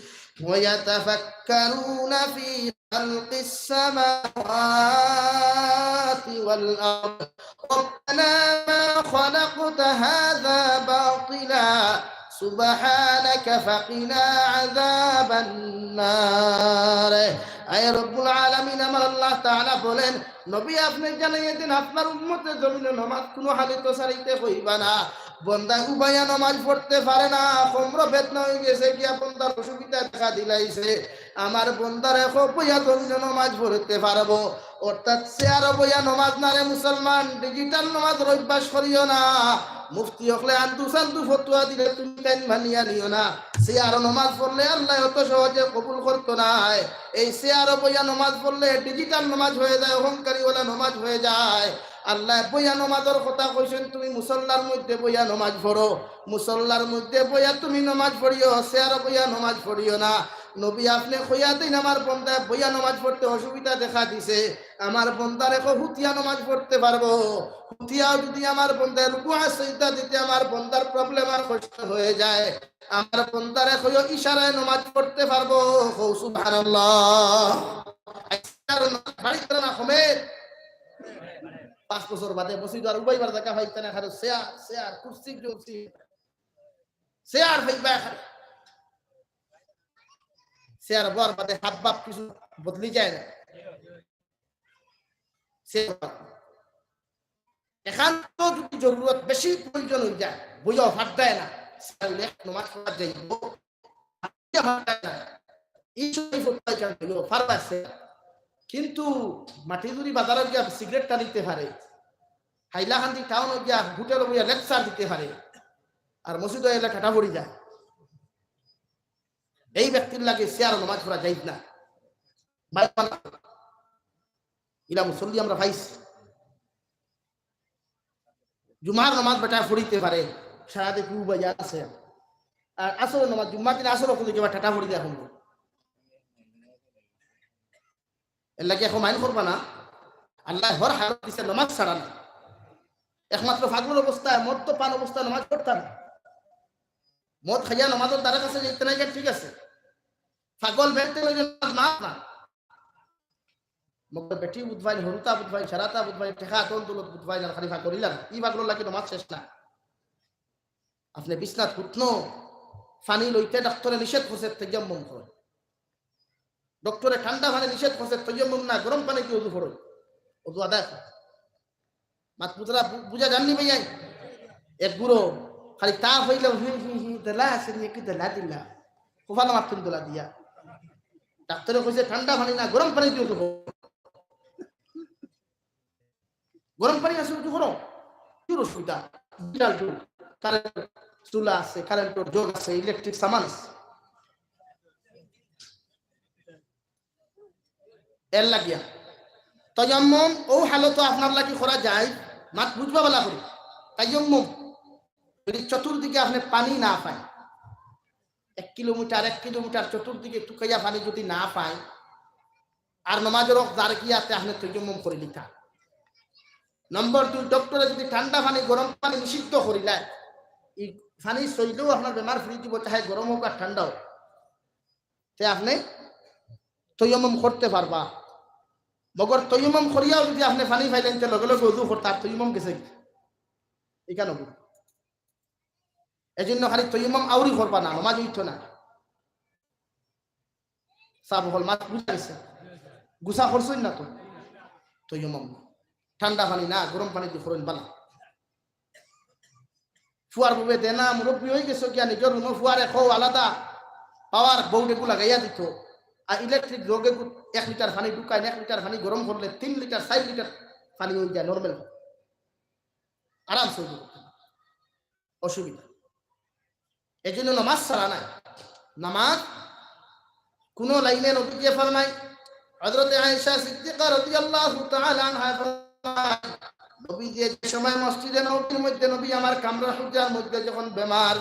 ওয়া ইয়াতাফাক্কারুনা ফী খালকিস সামাওয়াতি ওয়াল আরদ।" ربنا ما خلقت هذا باطلا سبحانك فقنا عذاب النار। আয় রব্বুল আলামিন, আমার আল্লাহ তাআলা বলেন, নবী, আপনে জানাইয়া দেন, আপনার উম্মতে জমিনো নামাজ কুনু হালতো ছাড়িতে কইবা না। বন্দায় উবাইয়া নামাজ পড়তে পারে না, কোমরো বেদনা অইগেছে, গিয়া বন্দার অসুবিধা দেখা দিলাইছে। আমার বন্দারে কও বইয়া জমিনো নামাজ পড়তে পারবো, অর্থাৎ চেয়ারো বইয়া নামাজ না রে মুসলমান, ডিজিটাল নামাজর অভ্যাস করিও না। মুফতি অকলে আন্দু সান্দু ফতুয়া দিলে তুমি তাইন মানিয়া নিও না। চেয়ারো নামাজ পড়লে আল্লায় অত সহজে কবুল করতো নায়। এই চেয়ারো বইয়া নামাজ পড়লে ডিজিটাল নামাজ হয়ে যায়, অহংকারী ওয়ালা নামাজ হয়ে যায়। আল্লায় বইয়া নামাজর কথা কইছইন, তুমি মুসল্লার মধ্যে বইয়া নামাজ পড়ো, মুসল্লার মধ্যে বইয়া তুমি নামাজ পড়িও, চেয়ারো বইয়া নামাজ পড়িও না। নবী, আপনে কইয়া দেন, আমার বন্দায় বইয়া নামাজ পড়তে অসুবিধা দেখা দিছে, আমার বন্দারে কও হুতিয়া নামাজ পড়তে পারবো। হুতিয়াও যুদি আমার বন্দায় রুকু আর সিজদা দিতে আমার বন্দার প্রবলেম আর কষ্ট হয়ে যায়, আমার বন্দারে কইও ইশারায় নামাজ পড়তে পারবো। কও সুবহানাল্লাহ। আর বাড়িত না কমে, পাঁচ বছর বাদে মসজিদ আর উবাইবার জাগা পাইতা না, খালি চেয়ার, চেয়ার, কুরসি, কুরসি, চেয়ার পাইবা খালি। চেয়ার বওয়ার বাদে হাব ভাব কিছু বদলি যায় না। চেয়ার একান্ত যুদি জরুরত বেশি প্রয়োজন অই যায়, বইয়া ফাঁক দেয় না, চেয়ার উঠে নামাজ পড়া যাইবো, ফাঁক দেয় না। এই সময় ফতোয়া কেন হইল? ফারবা আছে। কিন্তু মাটিজুরি বাজারো গিয়া সিগারেট টানিতে পারে, হাইলাকান্দি টাউনো গিয়া হোটেলো বইয়া লেকচার দিতে পারে, আর মসজিদো এলে ঠাটা পড়ি যায়। এই ব্যক্তির লাগি চেয়ারো নামাজ পড়া যাইজ না। ইলা মুসল্লি আমরা পাইছি। জুমার নামাজ বেটা পড়িতে পারে, সারা দেখি উবাইয়া আছে। আর আসরর নামাজ, জুম্মার দিন আসরো খুলে কিবা ঠাটা পড়ি যায় এখন। এর লাগি এখন মাইন্ড করবা না। আল্লায় হর হালত দিছে নামাজ ছাড়া না। একমাত্র পাগল অবস্থায়, মদ্যপান অবস্থায় নামাজ পড়তা না। মদ খাইয়া নমাজর দ্বারা কাছে যাইতে নাই, ঠিক আছে, পাগল বেরতে লইলে নামাজ মাফ না। মগর বেটি বুধবাইন, হরুতা বুধবাইন, সারাতা বুধবাইন, টেকা ধন দৌলত বুধবাইন, আর খালি পাগল ইলা না। ই পাগলর লাগি নমাজ শেষ না। আপনে বিছনাত হুতনো, পানি লইতে ডাক্তরে নিষেধ করছে, তায়াম্মুম করো। ডক্টরে ঠান্ডা পানি নিষেধ করছে, তায়াম্মুম না, গরম পানি দিয়া অজু করো, অজু আদায় করো। মাত বুঝরা, বু-, বুঝা যাননি ভাইয়া? এক গুরু খালি তা হইলে হি হি হি, দলা আছে নি, একটু দলা দিলা। কপালো মারতুন দলা দিয়া। ডাক্তরে কইছে ঠান্ডা পানি না, গরম পানি দিয়া অজু করো। গরম পানি আছে, অজু করো। কিতা অসুবিধা? বিড়াল জুল। কারেন্ট চুলা আছে, কারেন্টর জগ আছে, ইলেকট্রিক সামান আছে। এর লাগিয়া তায়াম্মুম অউ হালতো আপনার লাগি করা যায়, মাত বুঝবা ভালা করি। তায়াম্মুম যদি চতুর্দিকে আপনে পানি না পাইন, এক কিলোমিটার, এক কিলোমিটার চতুর্দিকে তুকাইয়া পানি যদি না পাইন, আর নমাজর ওয়াক্ত যার গিয়াতে আপনে তায়াম্মুম করিলিতা। নম্বর দুই, ডক্টরে যদি ঠান্ডা পানি, গরম পানি নিষিদ্ধ করিলায়, ই পানি চইলেও আপনার বেমার ফিরি দিব, চাহে গরম হোক আর ঠান্ডা হোক, তে আপনে তায়াম্মুম করতে পারবা। মগর তায়াম্মুম করিয়াও যদি আপনে পানি পাইলেন, তে লগে লগে অজু করতা, আর তায়াম্মুম গেছে কি? ইখান অইবো। এজন্য খালি তায়াম্মুম আউরি করবা না, নমাজ অইতো না। সাব হকল, মাত বুঝা গেছে? গুসা করছইন না তো? তায়াম্মুম না। ঠান্ডা পানি না, গরম পানি দি করইন ভালা। ফুয়ার বউয়ে দেনা, মুরব্বি অই গেছো গিয়া, নিজর রুমো ফুয়ারে কও আলাদা পাওয়ার বোর্ড এগু লাগাইয়া দিতো। আর ইলেকট্রিক জগ এগুত এক লিটার পানি ঢুকাইন, এক লিটার পানি গরম করলে তিন লিটার, চাইর লিটার পানি অই যায় নরমাল। আরামসে অইবো। অসুবিধা। এজন্য নামাজ ছাড়া নাই। নামাজ কুনু লাইনে নবীজিয়ে ফরমাইন, হযরতে আয়েশা সিদ্দিকা রাদিয়াল্লাহু তাআলা আনহা ফরমাইন, নবীজিয়ে যে সময় মসজিদে নববীর মধ্যে, নবী আমার কামরার হুজরার মধ্যে যখন বেমার,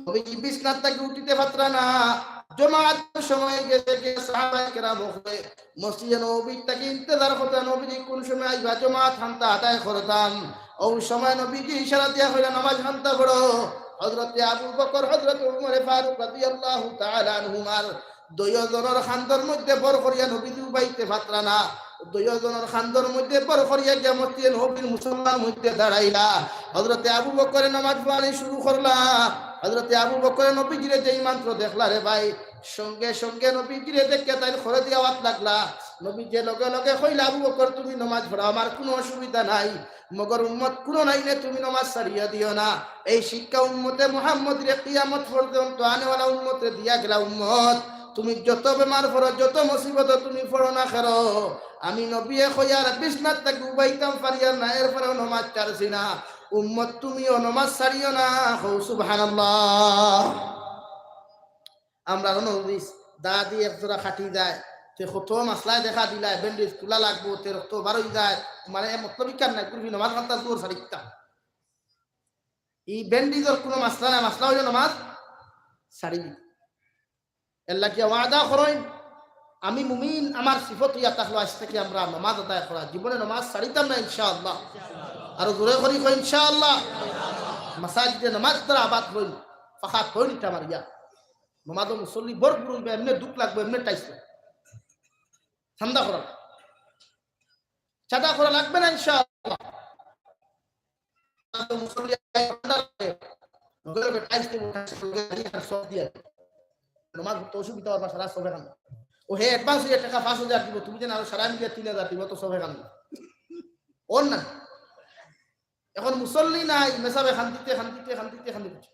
নবীজি বিছনার থাকি উঠিতে পারতরা না, জমাত সময় গেছে গিয়া সাহাবায়ে কেরাম অকলে মসজিদে নববীর থাকি ইন্তেজার করতরা, নবীজি কুন সময় আইবা, জমাত খান্তা আদায় করতাম। অউ সময় নবীজি ইশারা দিয়া কইলা, "নামাজ খান্তা পড়ো।" হযরতে আবু বকর, হযরতে উমরে ফারুক রাদিয়াল্লাহু তাআলা আনহুমার দুইও জনর কান্দর মধ্যে ভর করিয়া নবীজি উবাইতে পারতরা না। দুইও জনর কান্দর মধ্যে ভর করিয়া গিয়া মসজিদে নববীর মুসল্লার মধ্যে দাঁড়াইলা। হযরতে আবু বকরে নামাজ পড়ানি শুরু করলা। হযরতে আবু বকরে নবীজিরে যেই মাত্র দেখলা রে ভাই, সঙ্গে সঙ্গে নবীজিরে দেখিয়া তাইন খরে দিয়া আওয়াত লাগলা। নবীজিয়ে লগে লগে কইলা, "আবু বকর, তুমি নামাজ পড়াও, আমার কুনু অসুবিধা নাই। মগর উম্মত কুনু লাইনে তুমি নামাজ ছাড়িয়া দিও না।" এই শিক্ষা উম্মতে মুহাম্মদীরে কিয়ামত পর্যন্ত আনেওয়ালা উম্মতরে দিয়া গেলা, "উম্মত, তুমি যত বেমার পড়ো, যত মুসিবত তুমি পড়ো না কেন, আমি নবীয়ে কইয়ার বিছনার থাকি উবাইতাম পারিয়ার না, এরপরেও নামাজ ছাড়ছি না।" উম্মত, তুমিও নামাজ ছাড়িও না। কও সুবহানাল্লাহ। আমরা অনো হদিস, দাদি এক জোড়া কাটি যায়, তে কত মাসলায় দেখা দিলায়, ব্যান্ডেজ খুলা লাগবো, তে রক্ত বার অই যায়, মানে এ মতলব ইখান নাই, কুরবি নামাজ খান্তা জোর ছাড়িতা। ই ব্যান্ডেজর কুনু মাসলা নাই, মাসলা অইলো নামাজ ছাড়ি দিতা। এর লাগিয়া ওয়াদা করইন, আমি মুমিন, আমার সিফত অইয়া থাকলো আইজ থাকি আমরা নামাজ আদায় করা, জীবনে নামাজ ছাড়িতাম না ইনশাআল্লাহ। আরো জোরে করি কই ইনশাআল্লাহ। মাসাজিদে নামাজ তারা আবাদ করইন, পাকা করইন ইটা মারিয়া। নামাজো মুসল্লি ভরপুর অইবা, এমনে দুখ লাগবো, এমনে টাইস লাগবো। ঠান্ডা করা, চাটা করা লাগবে না ইনশাআল্লাহ। তো মুসল্লি আইয়া ঠান্ডা লাগে। লগে লগে টাইস দিব, টাইস লগে আইয়া আর সব দিয়া। নামাজ পড়তে অসুবিধা অইবার সারা সবে খান। ও হে অ্যাডভান্স অইয়া টেকা পাঁচ হাজার দিব, তুমি যেন আরো সারা মিলিয়া তিন হাজার দিব, তো সবে খান। অর না। এখন মুসল্লি নাই, মেসাবে খান্দিতে, খান্দিতে, খান্দিতে, খান্দিতে।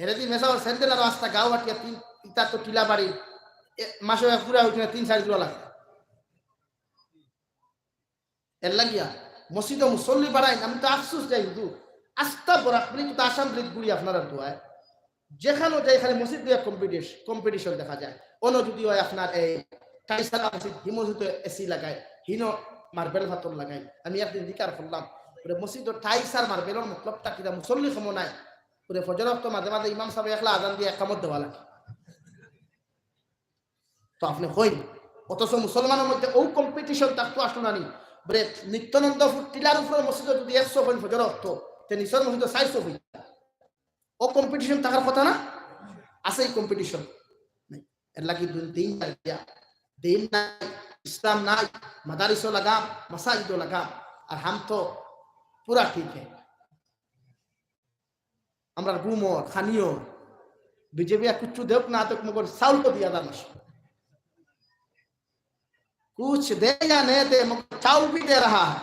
হেরেদি মেসাবর স্যান্ডেল আরো আস্তা গাও আটিয়া তিন, ইতা তো টিলা বাড়ি। এ, মাসে এক পুরা উঠে না, তিন চার জোড়া লাগে। এর লাগিয়া মসজিদো মুসল্লি বাড়াইন, আমি তো আফসোস যাই হুজুর। আস্তা বরাক বুলি তো আসাম ব্রিজ ঘুরি আপনারার দোয়ায়। যেখানো যাই খালি মসজিদ লইয়া কম্পিটিশ-, কম্পিটিশন দেখা যায়। অনো যদি অয় আপনার এই কাইসারা মসজিদ, হি মসজিদো এসি লাগায়, হিনো মার্বেল পাথর লাগায়। আমি একদিন জিকার করলাম, বলে, "মসজিদো টাইস আর মার্বেলর মতলবটা কিতা? মুসল্লি কমো নাই।" বলে, "ফজর অক্ত মাঝে মাঝে ইমাম সাবে একলা আজান দিয়া একামত দেওয়া লাগে।" তো আপনে কইন, অথচ মুসলমানর মধ্যে অউ কম্পিটিশন থাকতো আসলো না নি? বলে, নিত্যানন্দপুর টিলার উপরে মসজিদো যদি একশো অইন ফজর অক্ত, তে নিচর মসজিদো চাইরশো অইতা। ও কম্পিটিশন থাকার কথা না? আছে এই কম্পিটিশন? নাই। এর লাগি দুই তিন বার দিয়া দিন নাই, ইসলাম নাই, মাদারিসও লাগাম, মাসাজিদও লাগাম, আর হাম তো পুরা ঠিক হে। আমরা ঘুমো, খানিও, বিজেপি আর কিচ্ছু দেউক না দেউক, মগর চাউল তো দিয়া দাম আসে। কুছ দে ইয়া না দে, মগর চাউল ভি দে রাহা।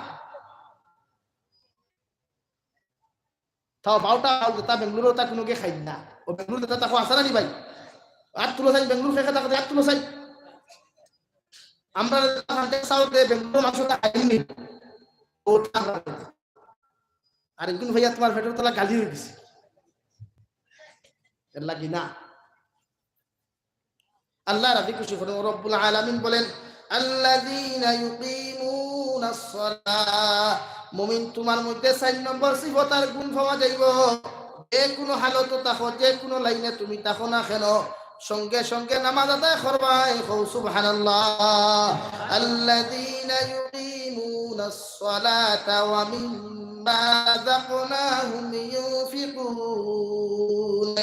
তাও বারোটা আউল তা বেঙ্গালুরু তা কোনো গে খাই না। ও বেঙ্গালুরু তা তাকো আসারা নি ভাই। আর তুলো চাই, বেঙ্গালুরু খেয়ে থাকতে আর তুলো চাই। আমরা হান্ড্রেড সাউথ দে বেঙ্গালুরু মাংস তা খাইনি। ওটা আমরা খাই। আর একদিন ভাইয়া তোমার পেটের তলা গালি হয়ে গেছে। এর লাগি না। আল্লাহ রাজি খুশি করেন, রব্বুল আলামিন বলেন, "আল্লাযীনা ইউকিমুনাস সালাহ।" মুমিন, তোমার মধ্যে চার নম্বর সিফত আর গুণ পাওয়া যাইব। যে কোনো হালতো থাকো, যে কোনো লাইনে তুমি থাকো না কেন, সঙ্গে সঙ্গে নামাজ আদায় করবায়। কও সুবহানাল্লাহ। "আল্লাযীনা ইউকিমুনাস সালাতা ওয়া মিম্মা রাযাকনাহুম ইউনফিকুন।"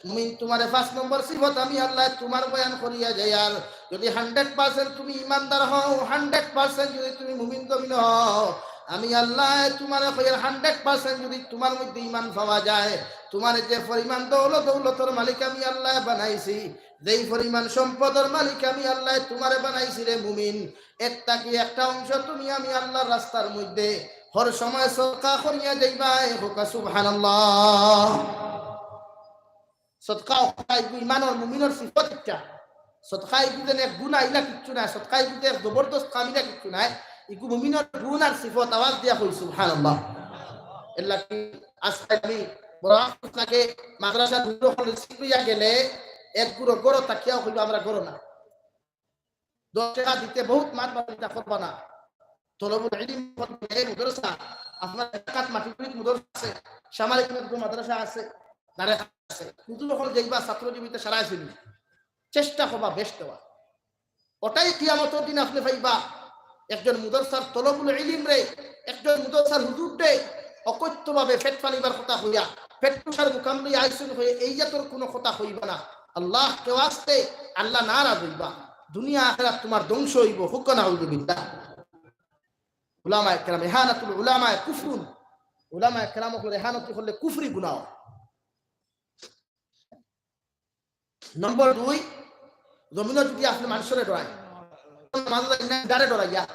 মুমিন, তোমারে পাঁচ নম্বর সিফত আমি আল্লাহ তোমার বয়ান করিয়া যাই। আর যদি হান্ড্রেড পার্সেন্ট তুমি ইমানদার হও, হান্ড্রেড পার্সেন্ট যদি তুমি মুমিন দমিন হও, আমি আল্লাহ তোমারে কইয়ার হান্ড্রেড পার্সেন্ট যদি তোমার মধ্যে ইমান পাওয়া যায়, তোমারে যে পরিমাণ দৌলত, দৌলতর মালিক আমি আল্লাহ বানাইছি, যেই পরিমাণ সম্পদর মালিক আমি আল্লাহ তোমারে বানাইছি রে মুমিন, এর থাকি একটা অংশ তুমি আমি আল্লাহর রাস্তার মধ্যে হর সময় সদকা করিয়া যাইবায়। কও সুবহানাল্লাহ। সদকা অকল ইগু ইমানর মুমিনর সিফত একটা। সদকা ইগু যেন এক গুণ আইলা কিচ্ছু নায়, সদকা ইগু যে এক জবরদস্ত কাম ইলা কিচ্ছু নায়, ইগু মুমিনর গুণ আর সিফত। আওয়াজ দিয়া কই সুবহানাল্লাহ। এর লাগি আজকে আমি বড় আফসোস লাগে, মাদ্রাসা দূর হলে সিকুইয়া গেলে এক গুরু গরো তাকিয়াও কইবা আমরা গরো না। দশ টাকা দিতে বহুত মাত মাতিতা করবা না। তলবুল ইলিম করতে এই মাদ্রাসা, আপনার এলাকাত মাটিগুড়িত মাদ্রাসা আছে, শ্যামালিক মাদ্রাসা আছে, দারে আছে। কিন্তু যখন দেখবা ছাত্র জীবিত সারা আছে, চেষ্টা করবা বেশ দেওয়া। ওটাই কিয়ামতর দিন আপনি পাইবা। একজন মাদ্রাসার তলবুল ইলিম রে, একজন মাদ্রাসার হুজুর রে, অকথ্যভাবে পেট ফালিবার কথা কইয়া, পেট পোষার মুকাম লইয়া আইছইন কইয়া এই জাতর কোনো কথা কইবা না। আল্লাহকে ওয়াস্তে আল্লাহ নারাজ হইবা। দুনিয়া আখেরাত তোমার ধ্বংস হইব। কও না নাউজুবিল্লাহ। উলামায়ে কেরাম, ইহানাতুল উলামায়ে কুফরুন। উলামায়ে কেরাম অকলর ইহানত করলে কুফরি গুনাহ। নম্বর দুই, জমিনো যদি আপনি মানুষরে ডরায়, মানুষ ইন্না ডারে ডরাইয়া,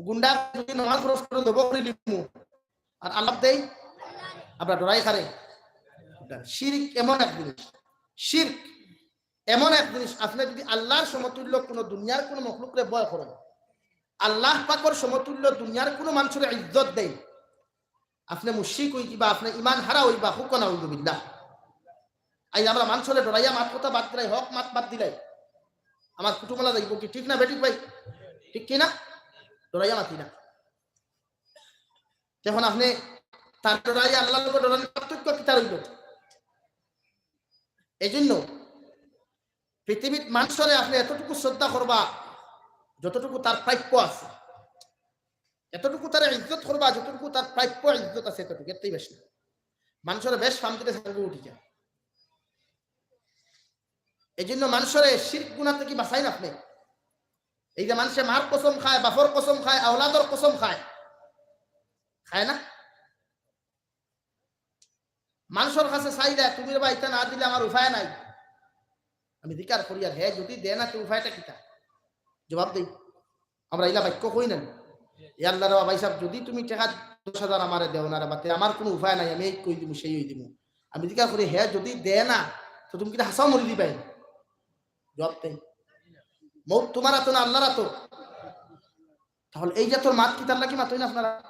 গুন্ডা যদি নামাজ ফরজ করে দেব করে লিমু, আর আল্লাহ দেই, আমরা ডরাই কারে। শিরিক এমন এক জিনিস, শিরিক এমন এক জিনিস, আপনি যদি আল্লাহর সমতুল্য কোনো দুনিয়ার কোনো মখলুকরে ভয় করেন, আল্লাহ পাকর সমতুল্য দুনিয়ার কোনো মানুষরে ইজ্জত দেই, আপনি মুশরিক হই যিবা, আপনি ইমান হারা হইবা। কও না নাউজুবিল্লাহ। আই আমরা মানুষরে ডরাইয়া মাত কথা বাদ দিলাই, হক মাত বাদ দিলাই, আমার কুটুমলা যাইব কি? ঠিক না বেঠিক ভাই? ঠিক কি না? ডরাইয়া মাতি না। এখন আপনি তার ডরাইয়া আল্লাহর লগে ডরানির পার্থক্য কিতা রইল? এই জন্য পৃথিবীত মানুষরে আপনি এতটুকু শ্রদ্ধা করবা যতটুকু তার প্রাপ্য আছে, এতটুকু তার ইজ্জত করবা যতটুকু তার প্রাপ্য ইজ্জত আছে, এতটুকু, এর তাই বেশি না। মানুষরে বেশ ফাম দিলে সাঙ্গ উঠি যায়। এই জন্য মানুষরে শিরিক গুনা থাকি বাঁচাইন আপনি। এই যে মানুষে মার কসম খায়, বাপর কসম খায়, আওলাদর কসম খায়, খায় না? মানুষর কাছে চাইলে, "তুমি রে বা ইতা না দিলে আমার উপায় নাই।" আমি জিকার করি, আর হে যদি দে না, তো উপায়টা কিতা? জবাব দেই। আমরা ইলা বাক্য কই না নি? "এ আল্লাহ রে বা ভাই সাহেব, যদি তুমি টেকা দশ হাজার আমারে দেও না রে বা, তে আমার কোনো উপায় নাই, আমি এই কই দিমু, সেই ওই দিমু।" আমি জিকার করি, "হে যদি দে না, তো তুমি কিতা হাছাউ মরি দিবায়?" জবাব দেই। মউত তোমার আতো না আল্লাহর আতো? তাহলে এই জাতর মাত কিতার লাগি মাতইন আপনারা?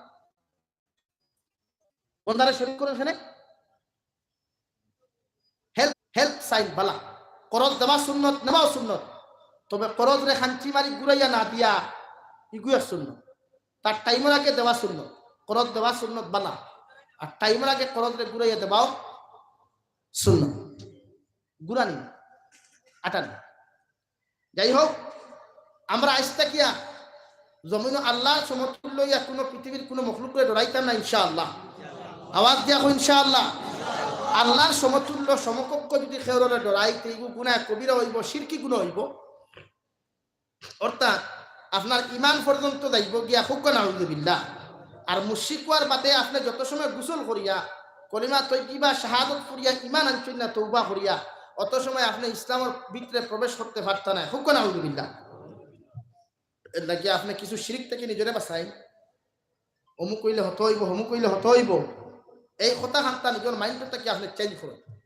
বন্দারে শরিক করেন এখানে। হেল্প, হেল্প চাইন বালা। করজ দেওয়া সুন্নত, নেওয়াও সুন্নত। তবে করজরে খাঞ্চি মারি ঘুরাইয়া না দিয়া, ইগুয়া সুন্নত। তার টাইমর আগে দেওয়া সুন্নত। করজ দেওয়া সুন্নত বালা। আর টাইমর আগে করজরে ঘুরাইয়া দেওয়াও সুন্নত। ঘুরানি না, আটানি। যাই হোক, আমরা আইজ থাকিয়া জমিনো আল্লাহর সমতুল্য ইয়া কোনো পৃথিবীর কোনো মখলুকরে ডরাইতাম না ইনশাআল্লাহ। আওয়াজ দিয়া কও ইনশাআল্লাহ। আল্লাহর সমতুল্য সমকক্ষ যদি কেউরে ডরাই, তে ইগু গুনাহ কবিরা অইবো, শিরকি গুনাহ অইবো। অর্থাৎ আপনার ইমান পর্যন্ত যাইবো গিয়া, কউক্কা নাউজুবিল্লাহ। আর মুশরিক অওয়ার বাদে আপনে যত সময় গোসল করিয়া, কলিমা তৈয়িবা শাহাদত পড়িয়া, ইমান আনছইন না, তওবা করিয়া, অত সময় আপনে ইসলামর ভিতরে প্রবেশ করতে পারতা নায়, কউক্কা নাউজুবিল্লাহ। এর লাগি আপনে কিছু শিরিক থাকি নিজরে বাঁচাইন। অমুক অইলে হতা অইবো, অমুক অইলে হতা অইবো, এই কথা খান্তা নিজর mind থাকি আপনে change করইন।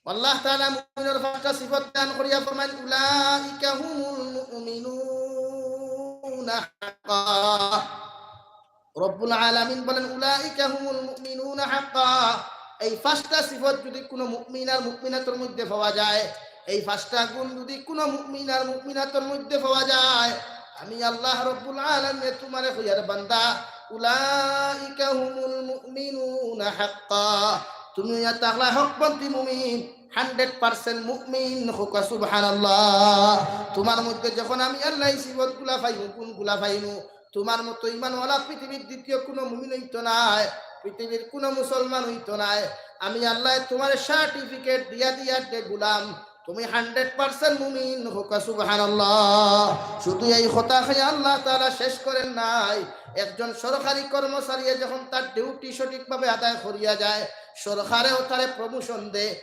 আল্লাহ তাআলা মুমিনর পাঁচটা সিফত বয়ান করিয়া ফরমাইন, "উলাইকা হুমুল মুমিনুনা হাক্কা।" রব্বুল আলামিন বলেন, "উলাইকা হুমুল মুমিনুনা হাক্কা।" এই পাঁচটা সিফত যদি কোনো মুমিন আর মুমিনাতর মধ্যে পাওয়া যায়, এই পাঁচটা গুণ যদি কোনো মুমিন আর মুমিনাতর মধ্যে পাওয়া যায়, আমি আল্লাহ রব্বুল আলামিনে তুমারে কইয়ার বান্দা, "উলাইকা হুমুল মুমিনুনা হাক্কা।" তুমি ইয়া তাহলে হকপন্থী মুমিন, hundred percent মুমিন, কউক্কা সুবহানাল্লাহ। তুমার মধ্যে যখন আমি আল্লাহ এই সিফতগুলা পাইমু, গুণগুলা পাইমু, তুমার মতো ইমানওয়ালা পৃথিবীর দ্বিতীয় কোনো মুমিন অইতো নায়, পৃথিবীর কোনো মুসলমান অইতো নায়। আমি আল্লাহ তুমারে certificate দিয়া দিয়ার যে গুলাম, তুমি hundred percent মুমিন, কউক্কা সুবহানাল্লাহ। শুধু এই কথা কইয়া আল্লাহ তাআলা শেষ করেন নাই। একজন সরকারি কর্মচারীয়ে যখন তার duty সঠিকভাবে আদায় করিয়া যায়, সরকারেও তারে promotion দেয়।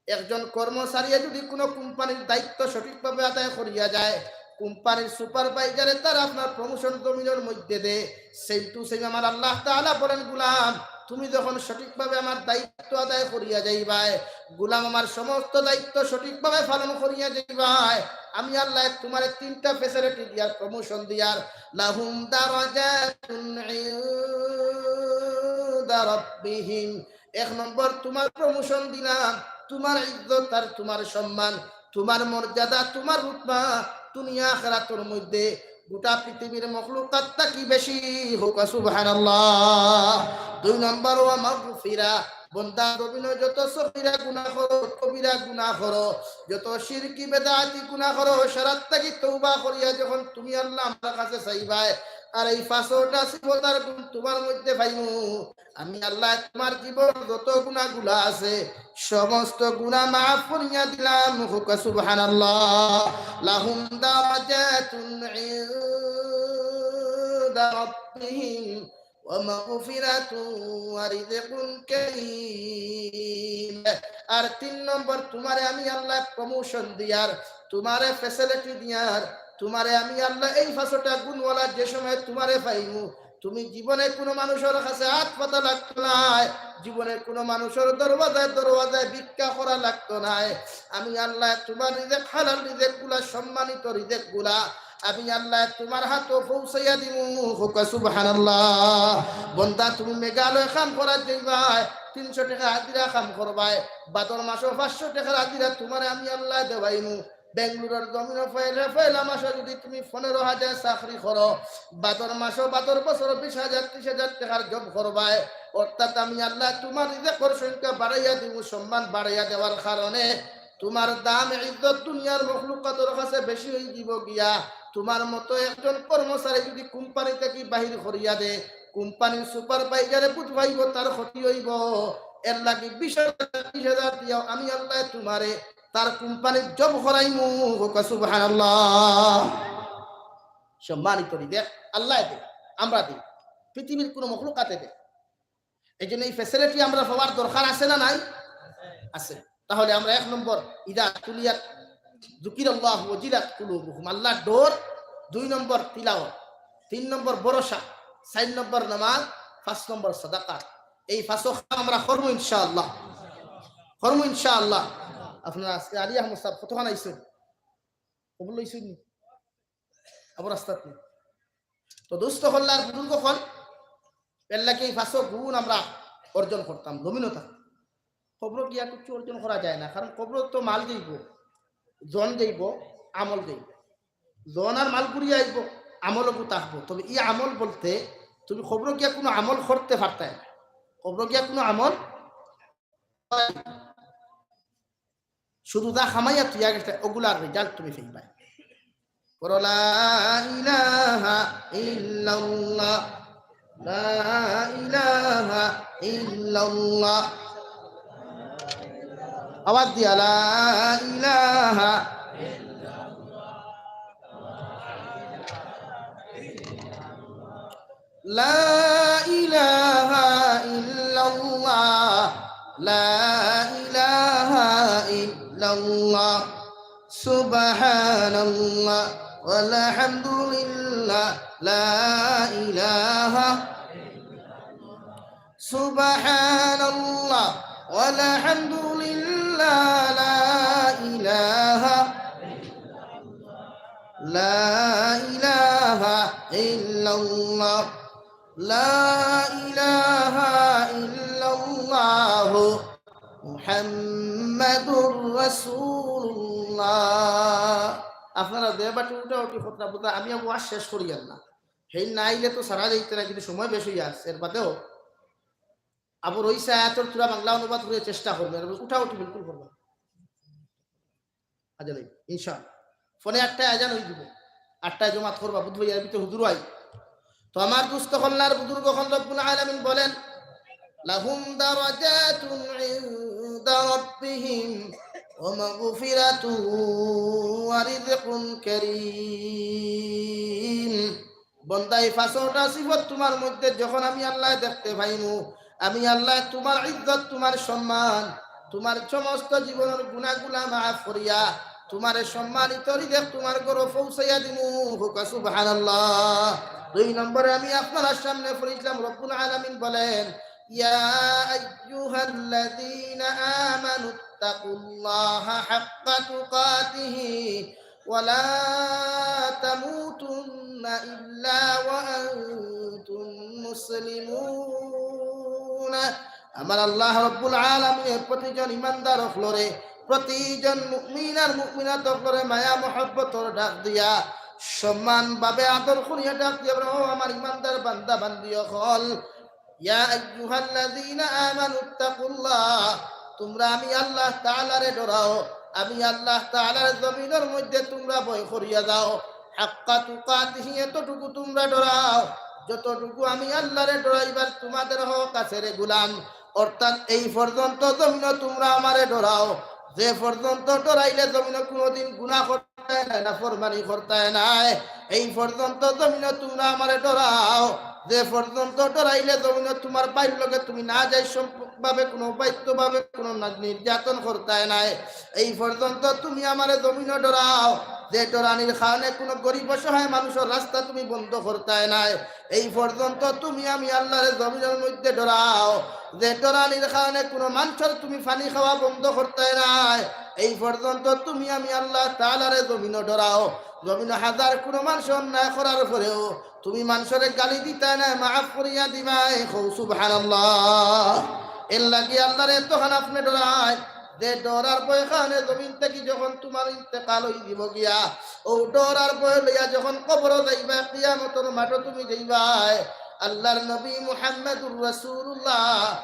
একজন কর্মচারীয়ে যদি কোনো কোম্পানির দায়িত্ব সঠিকভাবে আদায় করিয়া যায়, কোম্পানির supervisorএ তার আপনার promotion জমিনর মধ্যে দেয়। Same to same আমার আল্লাহ তাআলা বলেন, "গুলাম, তুমি যখন সঠিকভাবে আমার দায়িত্ব আদায় করিয়া যাইবায়, গুলাম আমার সমস্ত দায়িত্ব সঠিকভাবে পালন করিয়া যাইবায়, আমি আল্লাহ তুমারে তিনটা facility দিয়ার, promotion দিয়ার, লাহুম দারাজাতুন ইনদা রাব্বিহিম।" এক নম্বর, তুমার promotion দিলাম, তুমার ইজ্জত আর তুমার সম্মান, তুমার মর্যাদা, তুমার রুতবা দুনিয়া আখিরাতর মধ্যে গোটা পৃথিবীর মখলুকাত থাকি বেশি, কউক্কা সুবহানাল্লাহ। দুই নম্বর, ওয়া মাগফিরা, বন্দা জমিনো যত সগীরা গুনাহ করো, কবিরা গুনাহ করো, যত শিরকি বেদাতি গুনাহ করো, সারার থাকি তওবা করিয়া যখন তুমি আল্লাহ আমার কাছে চাইবায়, আর এই পাঁচটা সিফত আর গুণ তুমার মধ্যে পাইমু, আমি আল্লাহ তুমার জীবন যত গুনাহগুলা আছে, সমস্ত গুনাহ মাফ করিয়া দিলাম। কউক্কা সুবহানাল্লাহ। লাহুম দারাজাতুন ইনদা রাব্বিহিম ওয়া মাগফিরাতুন ওয়া রিজকুন কারীম। আর তিন নম্বর, তুমারে আমি আল্লাহ promotion দিয়ার, তুমারে facility দিয়ার, তুমারে আমি আল্লাহ এই পাঁচটা গুণওয়ালা যে সময় তুমারে পাইমু, তুমি জীবনে কোনো মানুষর কাছে আত পাতা লাগতো নায়, জীবনে কোনো মানুষর দরওয়াজায় দরওয়াজায় ভিক্ষা করা লাগতো নায়। আমি আল্লাহ তুমার রিজেক, হালাল রিজেকগুলা, সম্মানিত রিজেকগুলা আমি আল্লাহ তুমার হাতো পৌঁছাইয়া দিমু। কউক্কা সুবহানাল্লাহ। বন্দা, তুমি মেঘালয় কাম করাত যাইবায়, তিনশো টেকা হাজিরা কাম করবায়, ভাদর মাসো পাঁচশো টেকার হাজিরা তুমারে আমি আল্লাহ দেওয়াইমু। বেঙ্গালুরুর জমিনো পয়লা, পয়লা মাসো যদি তুমি পনেরো হাজার চাকরি করো, ভাদর মাসো, ভাদর বছরো বিশ হাজার, ত্রিশ হাজার টেকার job করবায়, অর্থাৎ আমি আল্লাহ তুমার রিজেকর সংখ্যা বাড়াইয়া দিমু। সম্মান বাড়াইয়া দেওয়ার কারণে তুমার দাম, ইজ্জত দুনিয়ার মখলুকাতর কাছে বেশি অইযিবো গিয়া। তুমার মতো একজন কর্মচারী যদি কোম্পানি থাকি বাহির করিয়া দেয়, কোম্পানির supervisorএ বুঝ পাইবো তার ক্ষতি অইবো, এর লাগি বিশ হাজার, ত্রিশ হাজার দিয়াও আমি আল্লাহ তুমারে তার কোম্পানির job করাইমু। কউক্কা সুবহানাল্লাহ। সম্মানিত রিজেক আল্লায় দেয়, আমরা দেই, পৃথিবীর কোনো মখলুকাতে দেয়। এই জন্য এই facility আমরা পাওয়ার দরকার আছে না নাই? আছে। তাহলে আমরা এক নম্বর, ইযা তুলিয়াত যুকিরাল্লাহু ওয়াজিলাত কুলুবুহুম, আল্লাহর ডর। দুই নম্বর তিলাওয়াত, তিন নম্বর ভরসা, চাইর নম্বর নামাজ, পাঁচ নম্বর সাদাকা। এই পাঁচও কাম আমরা করমু ইনশাআল্লাহ, করমু ইনশাআল্লাহ। আপনারা আজকে আলী আহমদ সাহেব কতখান আইছইন? কবুল অইছইন নি? আবার রাস্তাত নি? তো দোস্ত অকল আর বুজুর্গ অকল, এর লাগি এই পাঁচও গুণ আমরা অর্জন করতাম, জমিনো থাকি। কবরো গিয়া কিচ্ছু অর্জন করা যায় না, কারণ কবরো তো মাল যাইবো, জন যাইবো, আমল যাইবো। জন আর মাল ঘুরিয়া আইবো, আমলও থাকবো। তবে এই আমল বলতে তুমি কবরো গিয়া কোনো আমল করতে পারতায় না, কবরো গিয়া কোনো আমল শুধু যা কামাইয়া থইয়া গেছে, ওগুলার result তুমি পাইবায়। পড়ো লা ইলাহা ইল্লাল্লাহ। لا إله إلا الله. আওয়াজ দিয়া, لا إله. لا إله إلا الله. لا إله إلا الله. سبحان الله والحمد لله. لا إله. سبحان الله والحمد لله. لا إله. لا إله إلا الله. لا إله إلا الله محمد رسول الله. আপনারা দুইবার উঠাউঠি কথা বুঝা, আমি আর ওয়াজ শেষ করিয়ার না। হেইন না আইলে তো সারা যাইতো না, কিন্তু সময় বেশি আছে, এর বাদেও আবু রইসা আয়াতর থুড়া বাংলা অনুবাদ করিয়া চেষ্টা করবা, আর উঠাউঠি বিলকুল করবা। আজ নাই, ইনশাআল্লাহ। ফোনে আটটায় আজান অই দিবো, আটটায় জমাত করবা, বুঝবো, ইয়ার ভিতরে হুজুর আই। তো আমার দুস্ত অকল আর বুজুর্গ অকল, রব্বুল আলামিন বলেন, لهم درجات عند ربهم ومغفرة ورزق كريم. বন্দা, ই পাঁচটা সিফত তুমার মধ্যে যখন আমি আল্লায় দেখতে পাইমু, আমি আল্লায় তুমার ইজ্জত, তুমার সম্মান, তুমার সমস্ত জীবনর গুনাগুলা মাফ করিয়া তুমারে সম্মানিত রিজেক তুমার ঘরো পৌঁছাইয়া দিমু। কউক্কা সুবহানাল্লাহ। দুই নম্বরে আমি আপনারার সামনে পড়ছিলাম, রব্বুল আলামিন বলেন, يا أيها الذين آمنوا اتقوا الله حق تقاته ولا تموتن إلا وأنتم مسلمون। আমার আল্লাহ রব্বুল আলামিনে প্রতিজন ইমানদার অকলরে, প্রতিজন মুমিন আর মুমিনাত অকলরে মায়া মহব্বতর ডাক দিয়া, সম্মান ভাবে আদর করিয়া ডাক দিয়া বলে, "ও আমার ইমানদার বান্দা বান্দি অকল, يا أيها الذين آمنوا اتقوا الله, তুমরা আমি আল্লাহ তাআলারে ডরাও, আমি আল্লাহ তাআলার জমিনর মধ্যে তুমরা ভয় করিয়া যাও, حق تقاته, এতটুকু তুমরা ডরাও, যতটুকু আমি আল্লাহরে ডরাইবার তুমাদের হক আছে রে গুলাম। অর্থাৎ এই পর্যন্ত জমিনো তুমরা আমারে ডরাও, যে পর্যন্ত ডরাইলে জমিনো কুনুদিন গুনাহ করতায় নায়, নাফরমানি করতায় নায়, এই পর্যন্ত জমিনো তুমরা আমারে ডরাও, যে পর্যন্ত ডরাইলে জমিনো তুমার ভাইর লগে তুমি নাজায়েজ সম্প-, ভাবে কুনু অবৈধ ভাবে কুনু না-, নির্যাতন করতায় নায়, এই পর্যন্ত তুমি আমারে জমিনো ডরাও, যে ডরানির কারণে কুনু গরিব অসহায় মানুষর রাস্তা তুমি বন্ধ করতায় নায়, এই পর্যন্ত তুমি আমি আল্লাহরে জমিনর মধ্যে ডরাও, যে ডরানির কারণে কুনু মানুষর তুমি পানি খাওয়া বন্ধ করতায় নায়, এই পর্যন্ত তুমি আমি আল্লাহ তাআলারে জমিনো ডরাও। জমিনো হাজার কুনু মানুষ অন্যায় করার পরেও তুমি মানুষরে গালি দিতায় নায়, মাফ করিয়া দিবায়। কও সুবহানাল্লাহ। এর লাগি আল্লাহরে এতখান আপনে ডরাইন, যে ডর আর ভয় খানে জমিন থাকি যখন তুমার ইন্তেকাল অই দিবো গিয়া, অউ ডর আর ভয় লইয়া যখন কবরো যাইবায়, কিয়ামতর মাঠো তুমি যাইবায়, আল্লাহর নবী মুহাম্মাদুর রাসূলুল্লাহ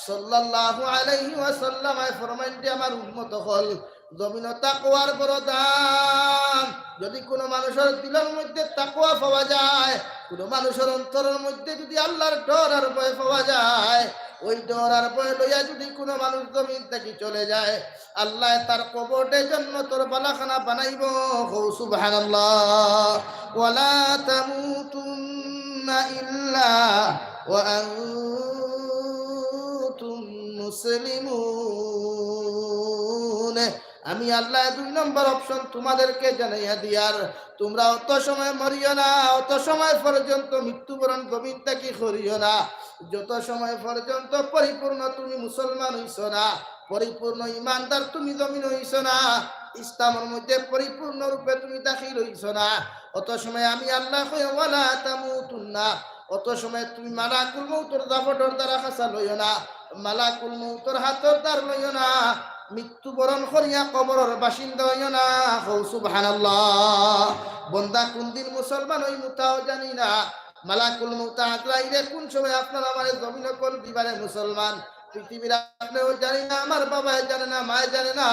সাল্লাল্লাহু আলাইহি ওয়াসাল্লামে ফরমাইন যে, আমার উম্মত অকল, জমিনো তাকওয়ার বড় দাম। যদি কুনু মানুষর দিলর মধ্যে তাকওয়া পাওয়া যায়, কুনু মানুষর অন্তরর মধ্যে যদি আল্লাহর ডর আর ভয় পাওয়া যায়, ওই ডর আর ভয় লইয়া যদি কুনু মানুষ জমিন থাকি চলে যায়, আল্লায় তার কবররে জন্নতর বালাখানা বানাইবো। কও সুবহানাল্লাহ। ولا تموتن إلا وأنتم مسلمون। আমি আল্লায় দুই নম্বর option তুমাদেরকে জানাইয়া দিয়ার, তুমরা অত সময় মরিও না, অত সময় পর্যন্ত মৃত্যুবরণ জমিন থাকি করিও না, যত সময় পর্যন্ত পরিপূর্ণ তুমি মুসলমান অইছো না, পরিপূর্ণ ইমানদার তুমি জমিন অইছো না, ইসলামর মধ্যে পরিপূর্ণ রূপে তুমি দাখিল অইছো না, অত সময় আমি আল্লায় কই, ولا تموتن, অত সময় তুমি মালাকুল মউতর দাফটর দ্বারা খাসা লইও না, মালাকুল মউতর হাতর দ্বার লইও না, মৃত্যুবরণ করিয়া কবরর বাসিন্দা অইও না। কও সুবহানাল্লাহ। বন্দা কুনদিন মুসলমান অইমু তাও জানি না। মালাকুল মউত আজরাইলে কুন সময় আপনার আমারে জমিনো কল দিবারে মুসলমান, পৃথিবীর আপনেও জানি না, আমার বাবায় জানে না, মায় জানে না।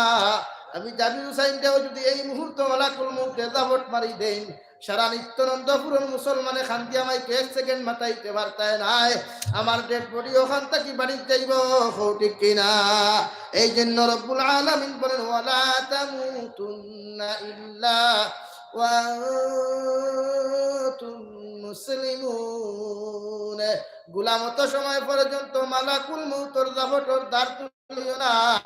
আমি জাবির হুসাইনরেও যুদি এই মুহূর্তে মালাকুল মউতে জাফট মারি দেইন, সারা নিত্যানন্দপুরর মুসলমানে কান্দিয়া মাইকে এক সেকেন্ড মাতাইতে পারতায় নায়। আমার ডেড বডি অখান থাকি বাড়িত যাইবো, কও ঠিক কিনা? এই জন্য রব্বুল আলামিন বলেন, "ওয়ালা তামুতুন্না ইল্লা ওয়া আনতুম মুসলিমুন।" গুলাম, অত সময় পর্যন্ত মালাকুল মউতর জাফটর দ্বার তুলিও না।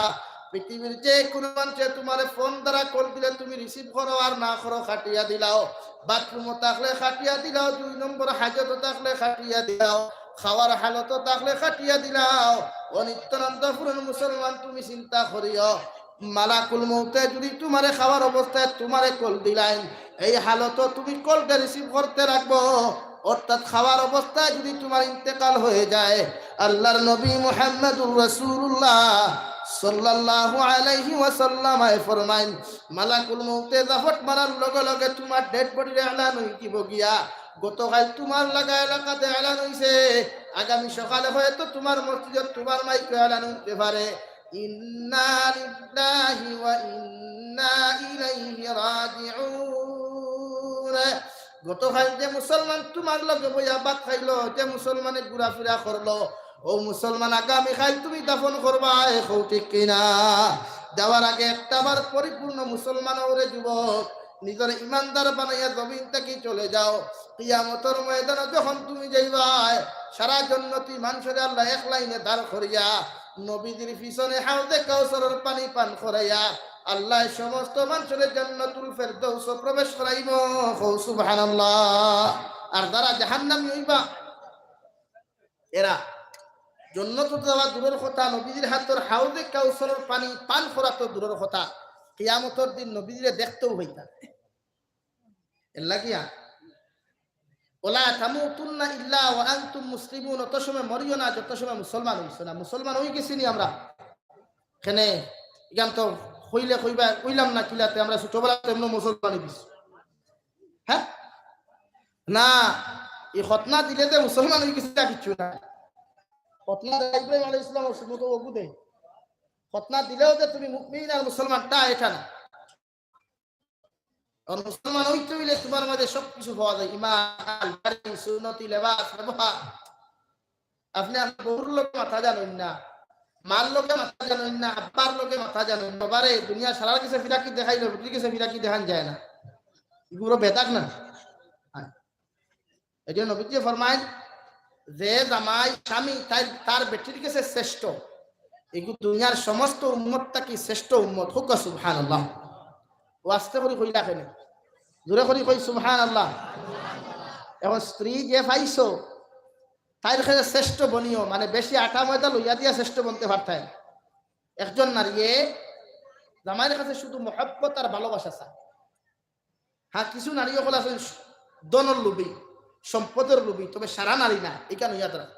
পৃথিবীর যে কুনু মানষে তুমারে ফোন দ্বারা কল দিলে তুমি রিসিভ করো আর না করো, কাটিয়া দিলাও। বাথরুমো থাকলে কাটিয়া দিলাও, দুই নম্বর হাজতো থাকলে কাটিয়া দিলাও, খাওয়ার হালতো থাকলে কাটিয়া দিলাও। ও নিত্যানন্দপুরর মুসলমান, তুমি চিন্তা করিও, মালাকুল মউতে যুদি তুমারে খাওয়ার অবস্থায় তুমারে কল দিলাইন, এই হালতো তুমি কলটা রিসিভ করতে লাগবো, অর্থাৎ খাওয়ার অবস্থায় যুদি তুমার ইন্তেকাল হয়ে যায়, আল্লাহর নবী মুহাম্মাদুর রাসূলুল্লাহ সাল্লাল্লাহু আলাইহি ওয়াসাল্লাম আয় ফরমাইন, মালাকুল মউতে জাফট মারার লগে লগে তুমার ডেড বডির এলান হই দিব গিয়া। গতকাল তুমার লাগা এলাকাতে এলান হইছে, আগামী সকালে হয়তো তুমার মসজিদে তুমার মাইকে এলান হইতে পারে, "ইন্না লিল্লাহি ওয়া ইন্না ইলাইহি রাজিউন।" গতকাল যে মুসলমান তুমার লগে বইয়া ভাত খাইলো, যে মুসলমানে ঘুরাফিরা করলো, ও মুসলমান আগামী কাল তুমি দাফন করবায়, কও ঠিক কিনা? যাওয়ার আগে একটা বার পরিপূর্ণ মুসলমান অও রে যুবক, নিজরে ইমানদার বানাইয়া জমিন থাকি চলে যাও। কিয়ামতর ময়দানো যখন তুমি যাইবায়, সারা জন্নতি মানষরে আল্লায় এক লাইনে দাঁড় করিয়া নবীজির পিছনে হাউজে কাউসারর পানি পান করাইয়া আল্লায় সমস্ত মানষরে জান্নাতুল ফেরদৌসো প্রবেশ করাইবো। কও সুবহানাল্লাহ। আর যারা জাহান্নামী হইবা, এরা জন্নতো যাওয়া দূরর কথা, নবীজির হাতর হাউজে কাউসারর পানি পান করা তো দূরর কথা, কিয়ামতর দিন নবীজিরে দেখতেও হইতা। এর লাগিয়া, "ওয়ালা তামুতুন্না ইল্লা ওয়া আনতুম মুসলিমুন", অত সময় মরিও না, যত সময় মুসলমান হইছো না। মুসলমান হই গেছি নি আমরা? কেনে, ইখান তো কইলে কইবা, কইলাম না কিলাতে, আমরা ছোটবেলা তো এমন মুসলমান হই গেছি। হ্যাঁ? না, এই খতনা দিলে যে মুসলমান হই গেছি, তা কিচ্ছু না। খতনা দেয় ইব্রাহিম আলাইহিস সালামর সুন্নত অগু দেয়। খতনা দিলেও যে তুমি মুমিন আর মুসলমান, তা এটা না। কারণ মুসলমান হইতে হইলে তোমার মাঝে সবকিছু পাওয়া যায়, ইমান, আমল, দাড়ি, সুন্নতি লেবাস, ব্যবহার। আপনে আপনার বউর লগে মাতা জানইন না, মার লগে মাতা জানইন না, আব্বার লগে মাতা জানইন না। বাবারে, দুনিয়া সারার গেছে ফিরাকি দেখাইলে, বেটির গেছে ফিরাকি দেখান যায় না। এগুলো বেদাত না। হ্যাঁ। এই জন্য নবীজি ফরমাইন, যে জামাই স্বামী তাই, তার বেটির গেছে শ্রেষ্ঠ, এগু দুনিয়ার সমস্ত উম্মত থাকি শ্রেষ্ঠ উম্মত। কউক্কা সুবহানাল্লাহ। ও আস্তে করি কইলা কেনে? জোরে করি কই সুবহানাল্লাহ। এখন স্ত্রী যে পাইছো, তাইর কাছে শ্রেষ্ঠ বনিও, মানে বেশি আটা ময়দা লইয়া দিয়া শ্রেষ্ঠ বনতে পারতায়। একজন নারীয়ে জামাইর কাছে শুধু মহব্বত আর ভালোবাসা চায়। হ্যাঁ, কিছু নারী অকল আছইন ধনর লোভী, সম্পদর লোভী, তবে সারা নারী না, ইখান ইয়াদ রাখ।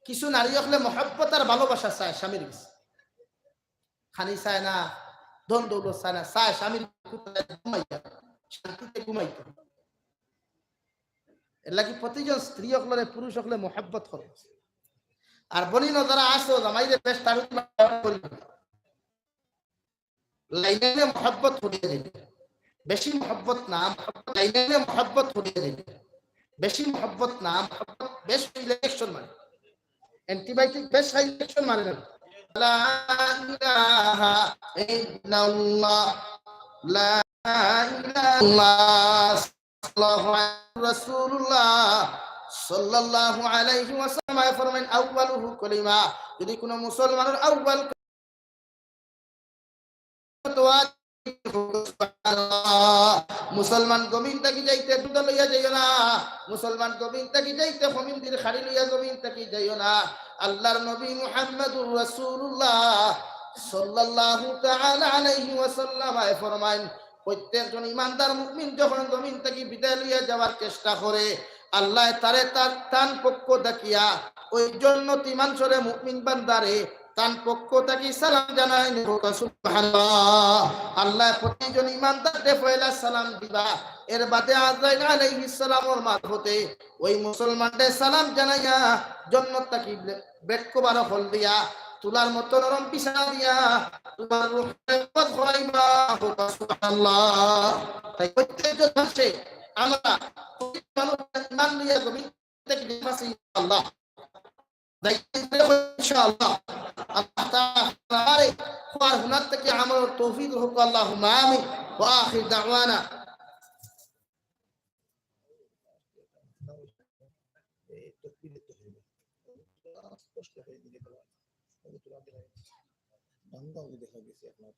কিছু নারী অকলে মহব্বত আর ভালোবাসা চায় স্বামীর গেছে। খানি চায় না, ধন দৌলত চায় না, চায় স্বামীর কুটায় ঘুমাইয়া, শান্তিতে ঘুমাইতে। এর লাগি প্রতিজন স্ত্রী অকলরে পুরুষ অকলে মহব্বত করে। আর বনিন যারা আছো, জামাইরে বেশ তাড়াতাড়ি করি। লাইনে লাইনে মহব্বত করিয়া দিবে। বেশি মহব্বত না, মহব্বত লাইনে লাইনে মহব্বত করিয়া দিবে। বেশি মহব্বত না, মহব্বত বেশ ইলেকশন মানে। অ্যান্টিবায়োটিক বেশ ইলেকশন মানে না। লা ইলাহা ইল্লাল্লাহ, লা ইলাহা ইল্লাল্লাহ, সাল্লাল্লাহু আলাইহি ওয়াসাল্লাম। রাসূলুল্লাহ সাল্লাল্লাহু আলাইহি ওয়াসাল্লাম ফরমাইন, "আউয়ালুহু কলিমা", যদি কোনো মুসলমানের আউয়াল মুসলমান জমিন থাকি যাইতে দুধ লইয়া যাইও না, মুসলমান জমিন থাকি যাইতে খমিন্দির খাড়ি লইয়া জমিন থাকি যাইও না। আল্লাহর নবী মুহাম্মাদুর রাসূলুল্লাহ সাল্লাল্লাহু তাআলা আলাইহি ওয়াসাল্লাম আয় ফরমাইন, প্রত্যেকজন ইমানদার মুমিন যখন জমিন থাকি বিদায় লইয়া যাওয়ার চেষ্টা করে, আল্লাহ তারে তার তান পক্ষ থাকিয়া ওই জন্নতি মানষরে মুমিন বান্দারে তান পক্ষ থাকি সালাম জানাইন। সুবহানাল্লাহ। আল্লাহ প্রতিজন ইমানদাররে পয়লা সালাম দিবা, এর বাদে আজরাইল আলাইহিস সালামর মারফতে ওই মুসলমানরে সালাম জানাইয়া জন্নত থাকি বেক্কবার হল দিয়া তুলার মতো নরম বিছানা দিয়া তোমার রূহরে কবজ করাইবা। সুবহানাল্লাহ। তাই প্রত্যেকজন মাসে আমরা প্রত্যেক মানুষ ইমান লইয়া জমিন থেকে নেমে আসি, ইনশাআল্লাহ। তাই ইনশাআল্লাহ, আল্লাহ তাআলা আমারে খোয়ার হুনার থেকে আমল তৌফিক হোক, আল্লাহুম্মা আমিন। ওয়া আখির দাওয়ানা। বান্দা ওকে দেখা গেছে আপনার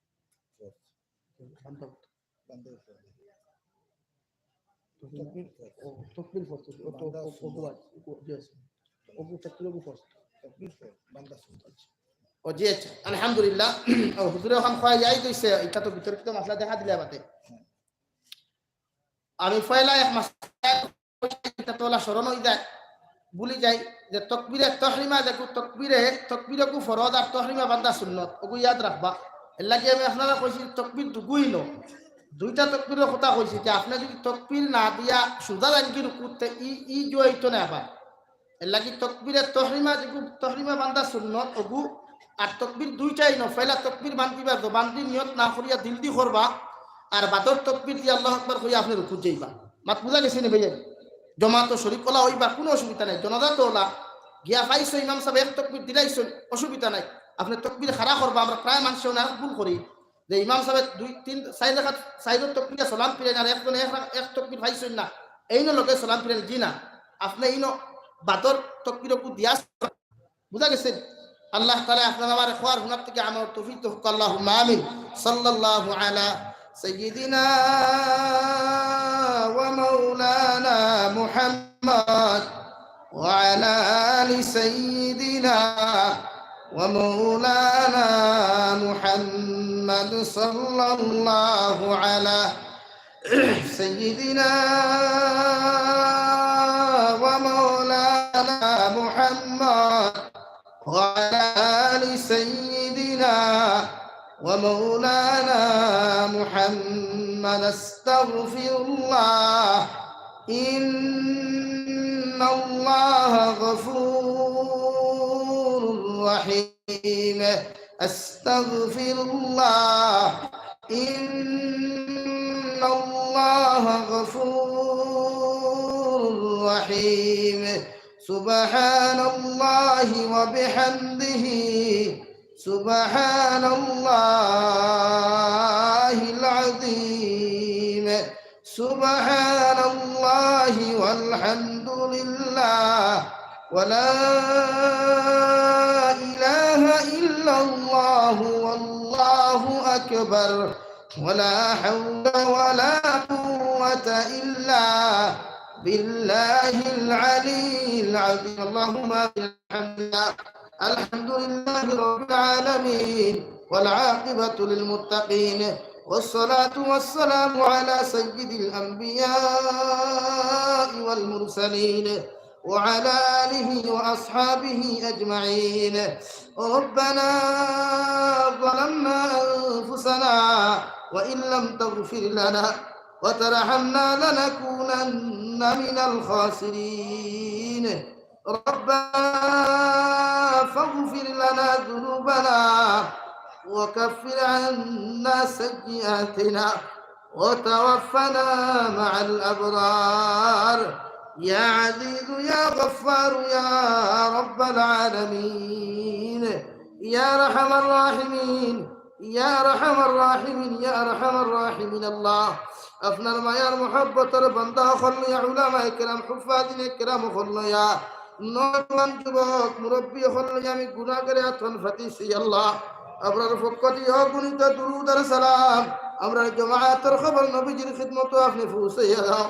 ফরজ। বান্দা। বান্দা ফরজ। তকবীর ফরজ। ও, তকবীর ফরজ। ও তো, বান্দা ও, ও, সুন্নত। ও, জি, আচ্ছা। ও, তকবীর ফরজ, বান্দা সুন্নত। ও, জি, আচ্ছা। আলহামদুলিল্লাহ। ও, হুজুরে অখন কয় যাই কইছে, ইটা তো বিতর্কিত মাসলা দেখা দিলে বাদে। হ্যাঁ। আমি পয়লা এক মাসলা ইটা তো অলা স্মরণ অই যায়, ভুলি যাই যে তকবীরে তহরিমা দেখো, তকবীরে, তকবীরকু ফরজ আর তহরিমা বান্দা সুন্নত, ওগু ইয়াদ রাখবা। এর লাগি আমি আপনারা কইছি তকবীর দুগুই ন, দুইটা তকবীরর কথা কইছি যে আপনি যদি তকবীর না দিয়া সুজা যাইন কি রুকুতে, ই, ই জুয়াইতো না আবার। এর লাগি তকবীরে তহরিমা যেগু, তহরিমা বান্দা সুন্নত ওগু, আর তকবীর দুইটাই ন, পয়লা তকবীর বান্ধিবা, জবান দি নিয়ত না করিয়া দিল দি করবা, আর বাদর তকবীর দি আল্লাহু আকবার কইয়া আপনি রুকুত যাইবা। মাত বুঝা গেছে নি ভাইয়া? জমাতো শরিক অলা অইবা, কুনু অসুবিধা নাই। জনাজা তো অলা, গিয়া পাইছো ইমাম সাবে এক তকবীর দিলাইছইন, অসুবিধা নাই। আপনি তকবীর খাড়া করবা, আমরা প্রায় মানষে অনেক ভুল করি। যে ইমাম সাবে দুই, তিন, চাইর রাকাত, চাইর তকবীরে সালাম ফিরাইন, আর একজনে এক রা-, এক তকবীর পাইছইন না, এইন লগে সালাম ফিরাইন, জি না। আপনি ইনো বাদর তকবীরকু দিয়া, বুঝা গেছে? আল্লাহ তাআলা আপনার আমার খোয়ার হুনার থেকে আমার তৌফিক দেউক, আল্লাহুম্মা আমিন। সাল্লাল্লাহু আলা সাইয়্যিদিনা ওয়া মাওলানা মুহাম্মদ। وعلى آل سيدنا ومولانا محمد صلى الله على سيدنا ومولانا محمد وعلى آل سيدنا ومولانا محمد. أستغفر الله. إن الله غفور رحيم. أستغفر الله. إن الله غفور رحيم. سبحان الله وبحمده. سبحان الله العظيم. سبحان الله والحمد لله ولا إله إلا الله والله أكبر ولا حول ولا قوة إلا بالله العلي العظيم. اللهم آمين. الحمد لله رب العالمين والعاقبة للمتقين والصلاة والسلام على سيد الأنبياء والمرسلين وعلى آله وأصحابه أجمعين. ربنا ظلمنا أنفسنا وإن لم تغفر لنا وترحمنا لنكونن من الخاسرين. ربنا فاغفر لنا ذنوبنا وكفر عنا سيئاتنا وتوفنا مع الأبرار. يا عزيز يا غفار يا رب العالمين. يا أرحم الراحمين. يا أرحم الراحمين، يا أرحم الراحمين. আল্লাহ, আপনার মায়ার মহব্বতর বান্দা অকল লইয়া, উলামায়ে কেরাম, হুফফাজে কেরাম অকল লইয়া, নওজোয়ান যুবক, মুরব্বি অকল লইয়া আমি গুনাহগারে আতন ফাতিছি আল্লাহ। আপনার পক্ষ থাকি অগণিত দুরুদ আর সালাম আমরার জমাতর কবর নবীজির খিদমতো আপনে পৌঁছাইয়া দেও।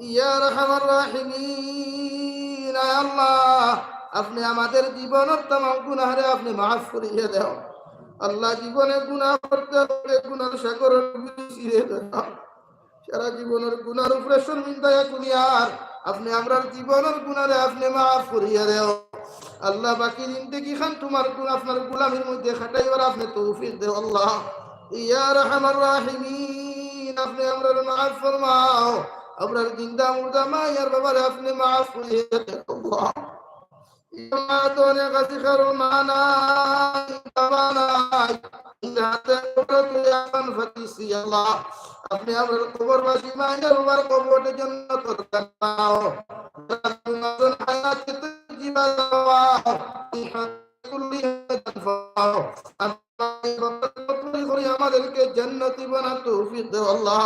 ইয়া আরহামার রাহিমিন, আয় আল্লাহ, আপনে আমাদের জীবনর তামাম গুনাহরে আপনে মাফ করিয়া দেও। আল্লাহ, জীবনে গুনাহ করতে করতে গুনাহর সাগরর ডুবি ছিঁড়ে দেও। সারা জীবনর গুনাহর উপরে শর্মিন্দা অইয়া কুনিয়ার, আপনে আমরার জীবনর গুনাহরে আপনে মাফ করিয়া দেও। আল্লাহ, বাকি জিন্দেগি খান তুমার গুন-, আপনার গুলামির মধ্যে খাটাইবার আপনে তৌফিক দেও আল্লাহ। ইয়া আরহামার রাহিমিন, আপনে আমরারে মাফ ফরমাও। আমরার জিন্দা মুর্দা মা আর বাবারে আপনে মাফ করিয়া দেও আল্লাহ। ইয়া মা তো অনেক আছি, কারো মা নাই, বাবা নাই। এই রাতে কবর তুই এখন ফাটিছি, আল্লাহ। আপনি আমার কবরবাসী মায়ের বাবার কবরকে জান্নাত বানাও। হায়াতে তৈয়বা দাও। এই হায়াতে কুল্লি দাও। করি আমাদেরকে জান্নাতি বানা তৌফিক দেও আল্লাহ।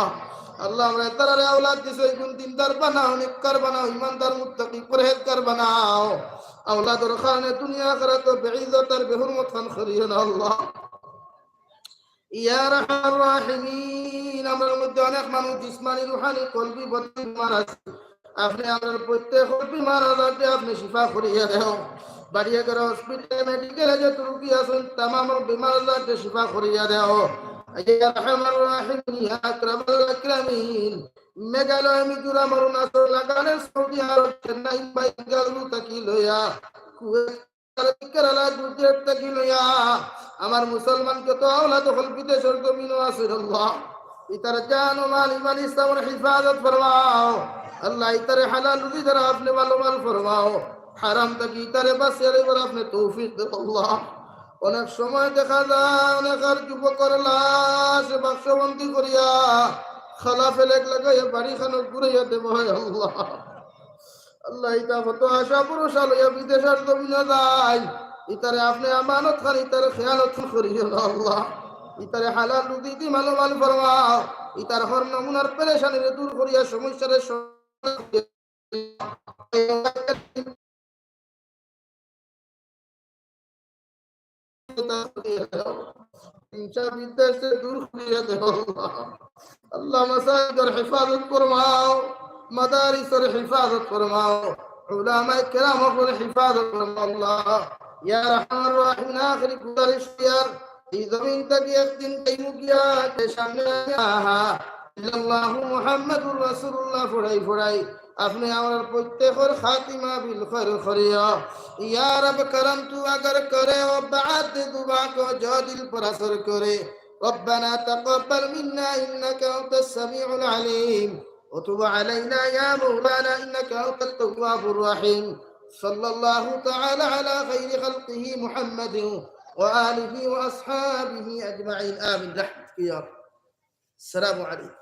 আল্লাহ, আমরা তারারে আওলাদ দিছো, এই গুণ দিনদার বানাও, নেককার বানাও, ইমানদার, মুত্তাকি, পরহেজগার বানাও। আওলাদর কারণে দুনিয়া আখিরাত বেইজ্জত আর বেহুরমত খান করিও না আল্লাহ। ইয়া আরহামার রাহিমিন, আমরার মধ্যে অনেক মানুষ জিসমানি, রুহানি, কলবি, বদনি বেমার আছে। আপনি আমরার প্রত্যেকর বেমার আজারকে আপনি শিফা করিয়া দেও। বাড়িয়ে করে হসপিটালে, মেডিকেলে যত রুগী আছেন, তামামর বেমার আজারকে শিফা করিয়া দেও। ইয়া আরহামার রাহিমিন, ইয়া আকরামাল আকরামিন। মেঘালয়, মিজোরাম, অরুণাচল, নাগাল্যান্ড, সৌদি আরব, চেন্নাই, বেঙ্গালুরু থাকি লইয়া, কুয়েত, কেরালা, গুজরাট থাকি লইয়া আমার মুসলমান যত আওলাদ অকল বিদেশর জমিনো আছে আল্লাহ, ইতার জান ও মাল, ইমান, ইসলামর হেফাজত ফরমাও আল্লাহ। ইতারে হালাল রুজি দ্বারা আপনি মালামাল ফরমাও, হারাম থাকি ইতারে বাঁচিয়া রাখবার আপনি তৌফিক দেও আল্লাহ। অনেক সময় দেখা যায় অনেক আর যুবকর লাশ বাক্সবন্দি করিয়া খালা ফেলেক লাগাইয়া বাড়িখানো ঘুরাইয়া দেওয়া হয় আল্লাহ। আল্লাহ, ইতা কত আশা ভরসা লইয়া বিদেশর জমিনো যায়, ইতারে আপনি আমানত খান, ইতারে খেয়ানত খান করিও না আল্লাহ। ইতারে হালাল রুজি দি মালামাল ফরমাও, ইতার হর নমুনার পেরেশানিরে দূর করিয়া সমস্যারে সমাধান করিয়া হিংসা বিদ্বেষরে দূর করিয়া দেও আল্লাহ। আল্লাহ, মাসাজিদর হেফাজত ফরমাও, মাদারিসর হেফাজত ফরমাও, উলামায়ে কেরাম অকলর হেফাজত ফরমাও আল্লাহ। ইয়া আরহামার রাহিমিন, আখেরি গুজারিশ ইয়ার, এই জমিন থাকি একদিন যাইমু গিয়া, কে সামনে আহা, ইল্লাল্লাহু মুহাম্মাদুর রাসূলুল্লাহ ফড়াই ফড়াই আপনি আমরার প্রত্যেকর খাতিমা বিল খৈর করিও। ইয়া রব, করম তু অগর করে, ও বাদ দুবা কো জো দিল পর আসর করে। ربنا تقبل منا إنك أنت السميع العليم وتب علينا يا مولانا إنك أنت التواب الرحيم. صلى الله تعالى على خير خلقه محمد وآله وأصحابه أجمعين. آمين. رحمتك يا رب. السلام عليكم.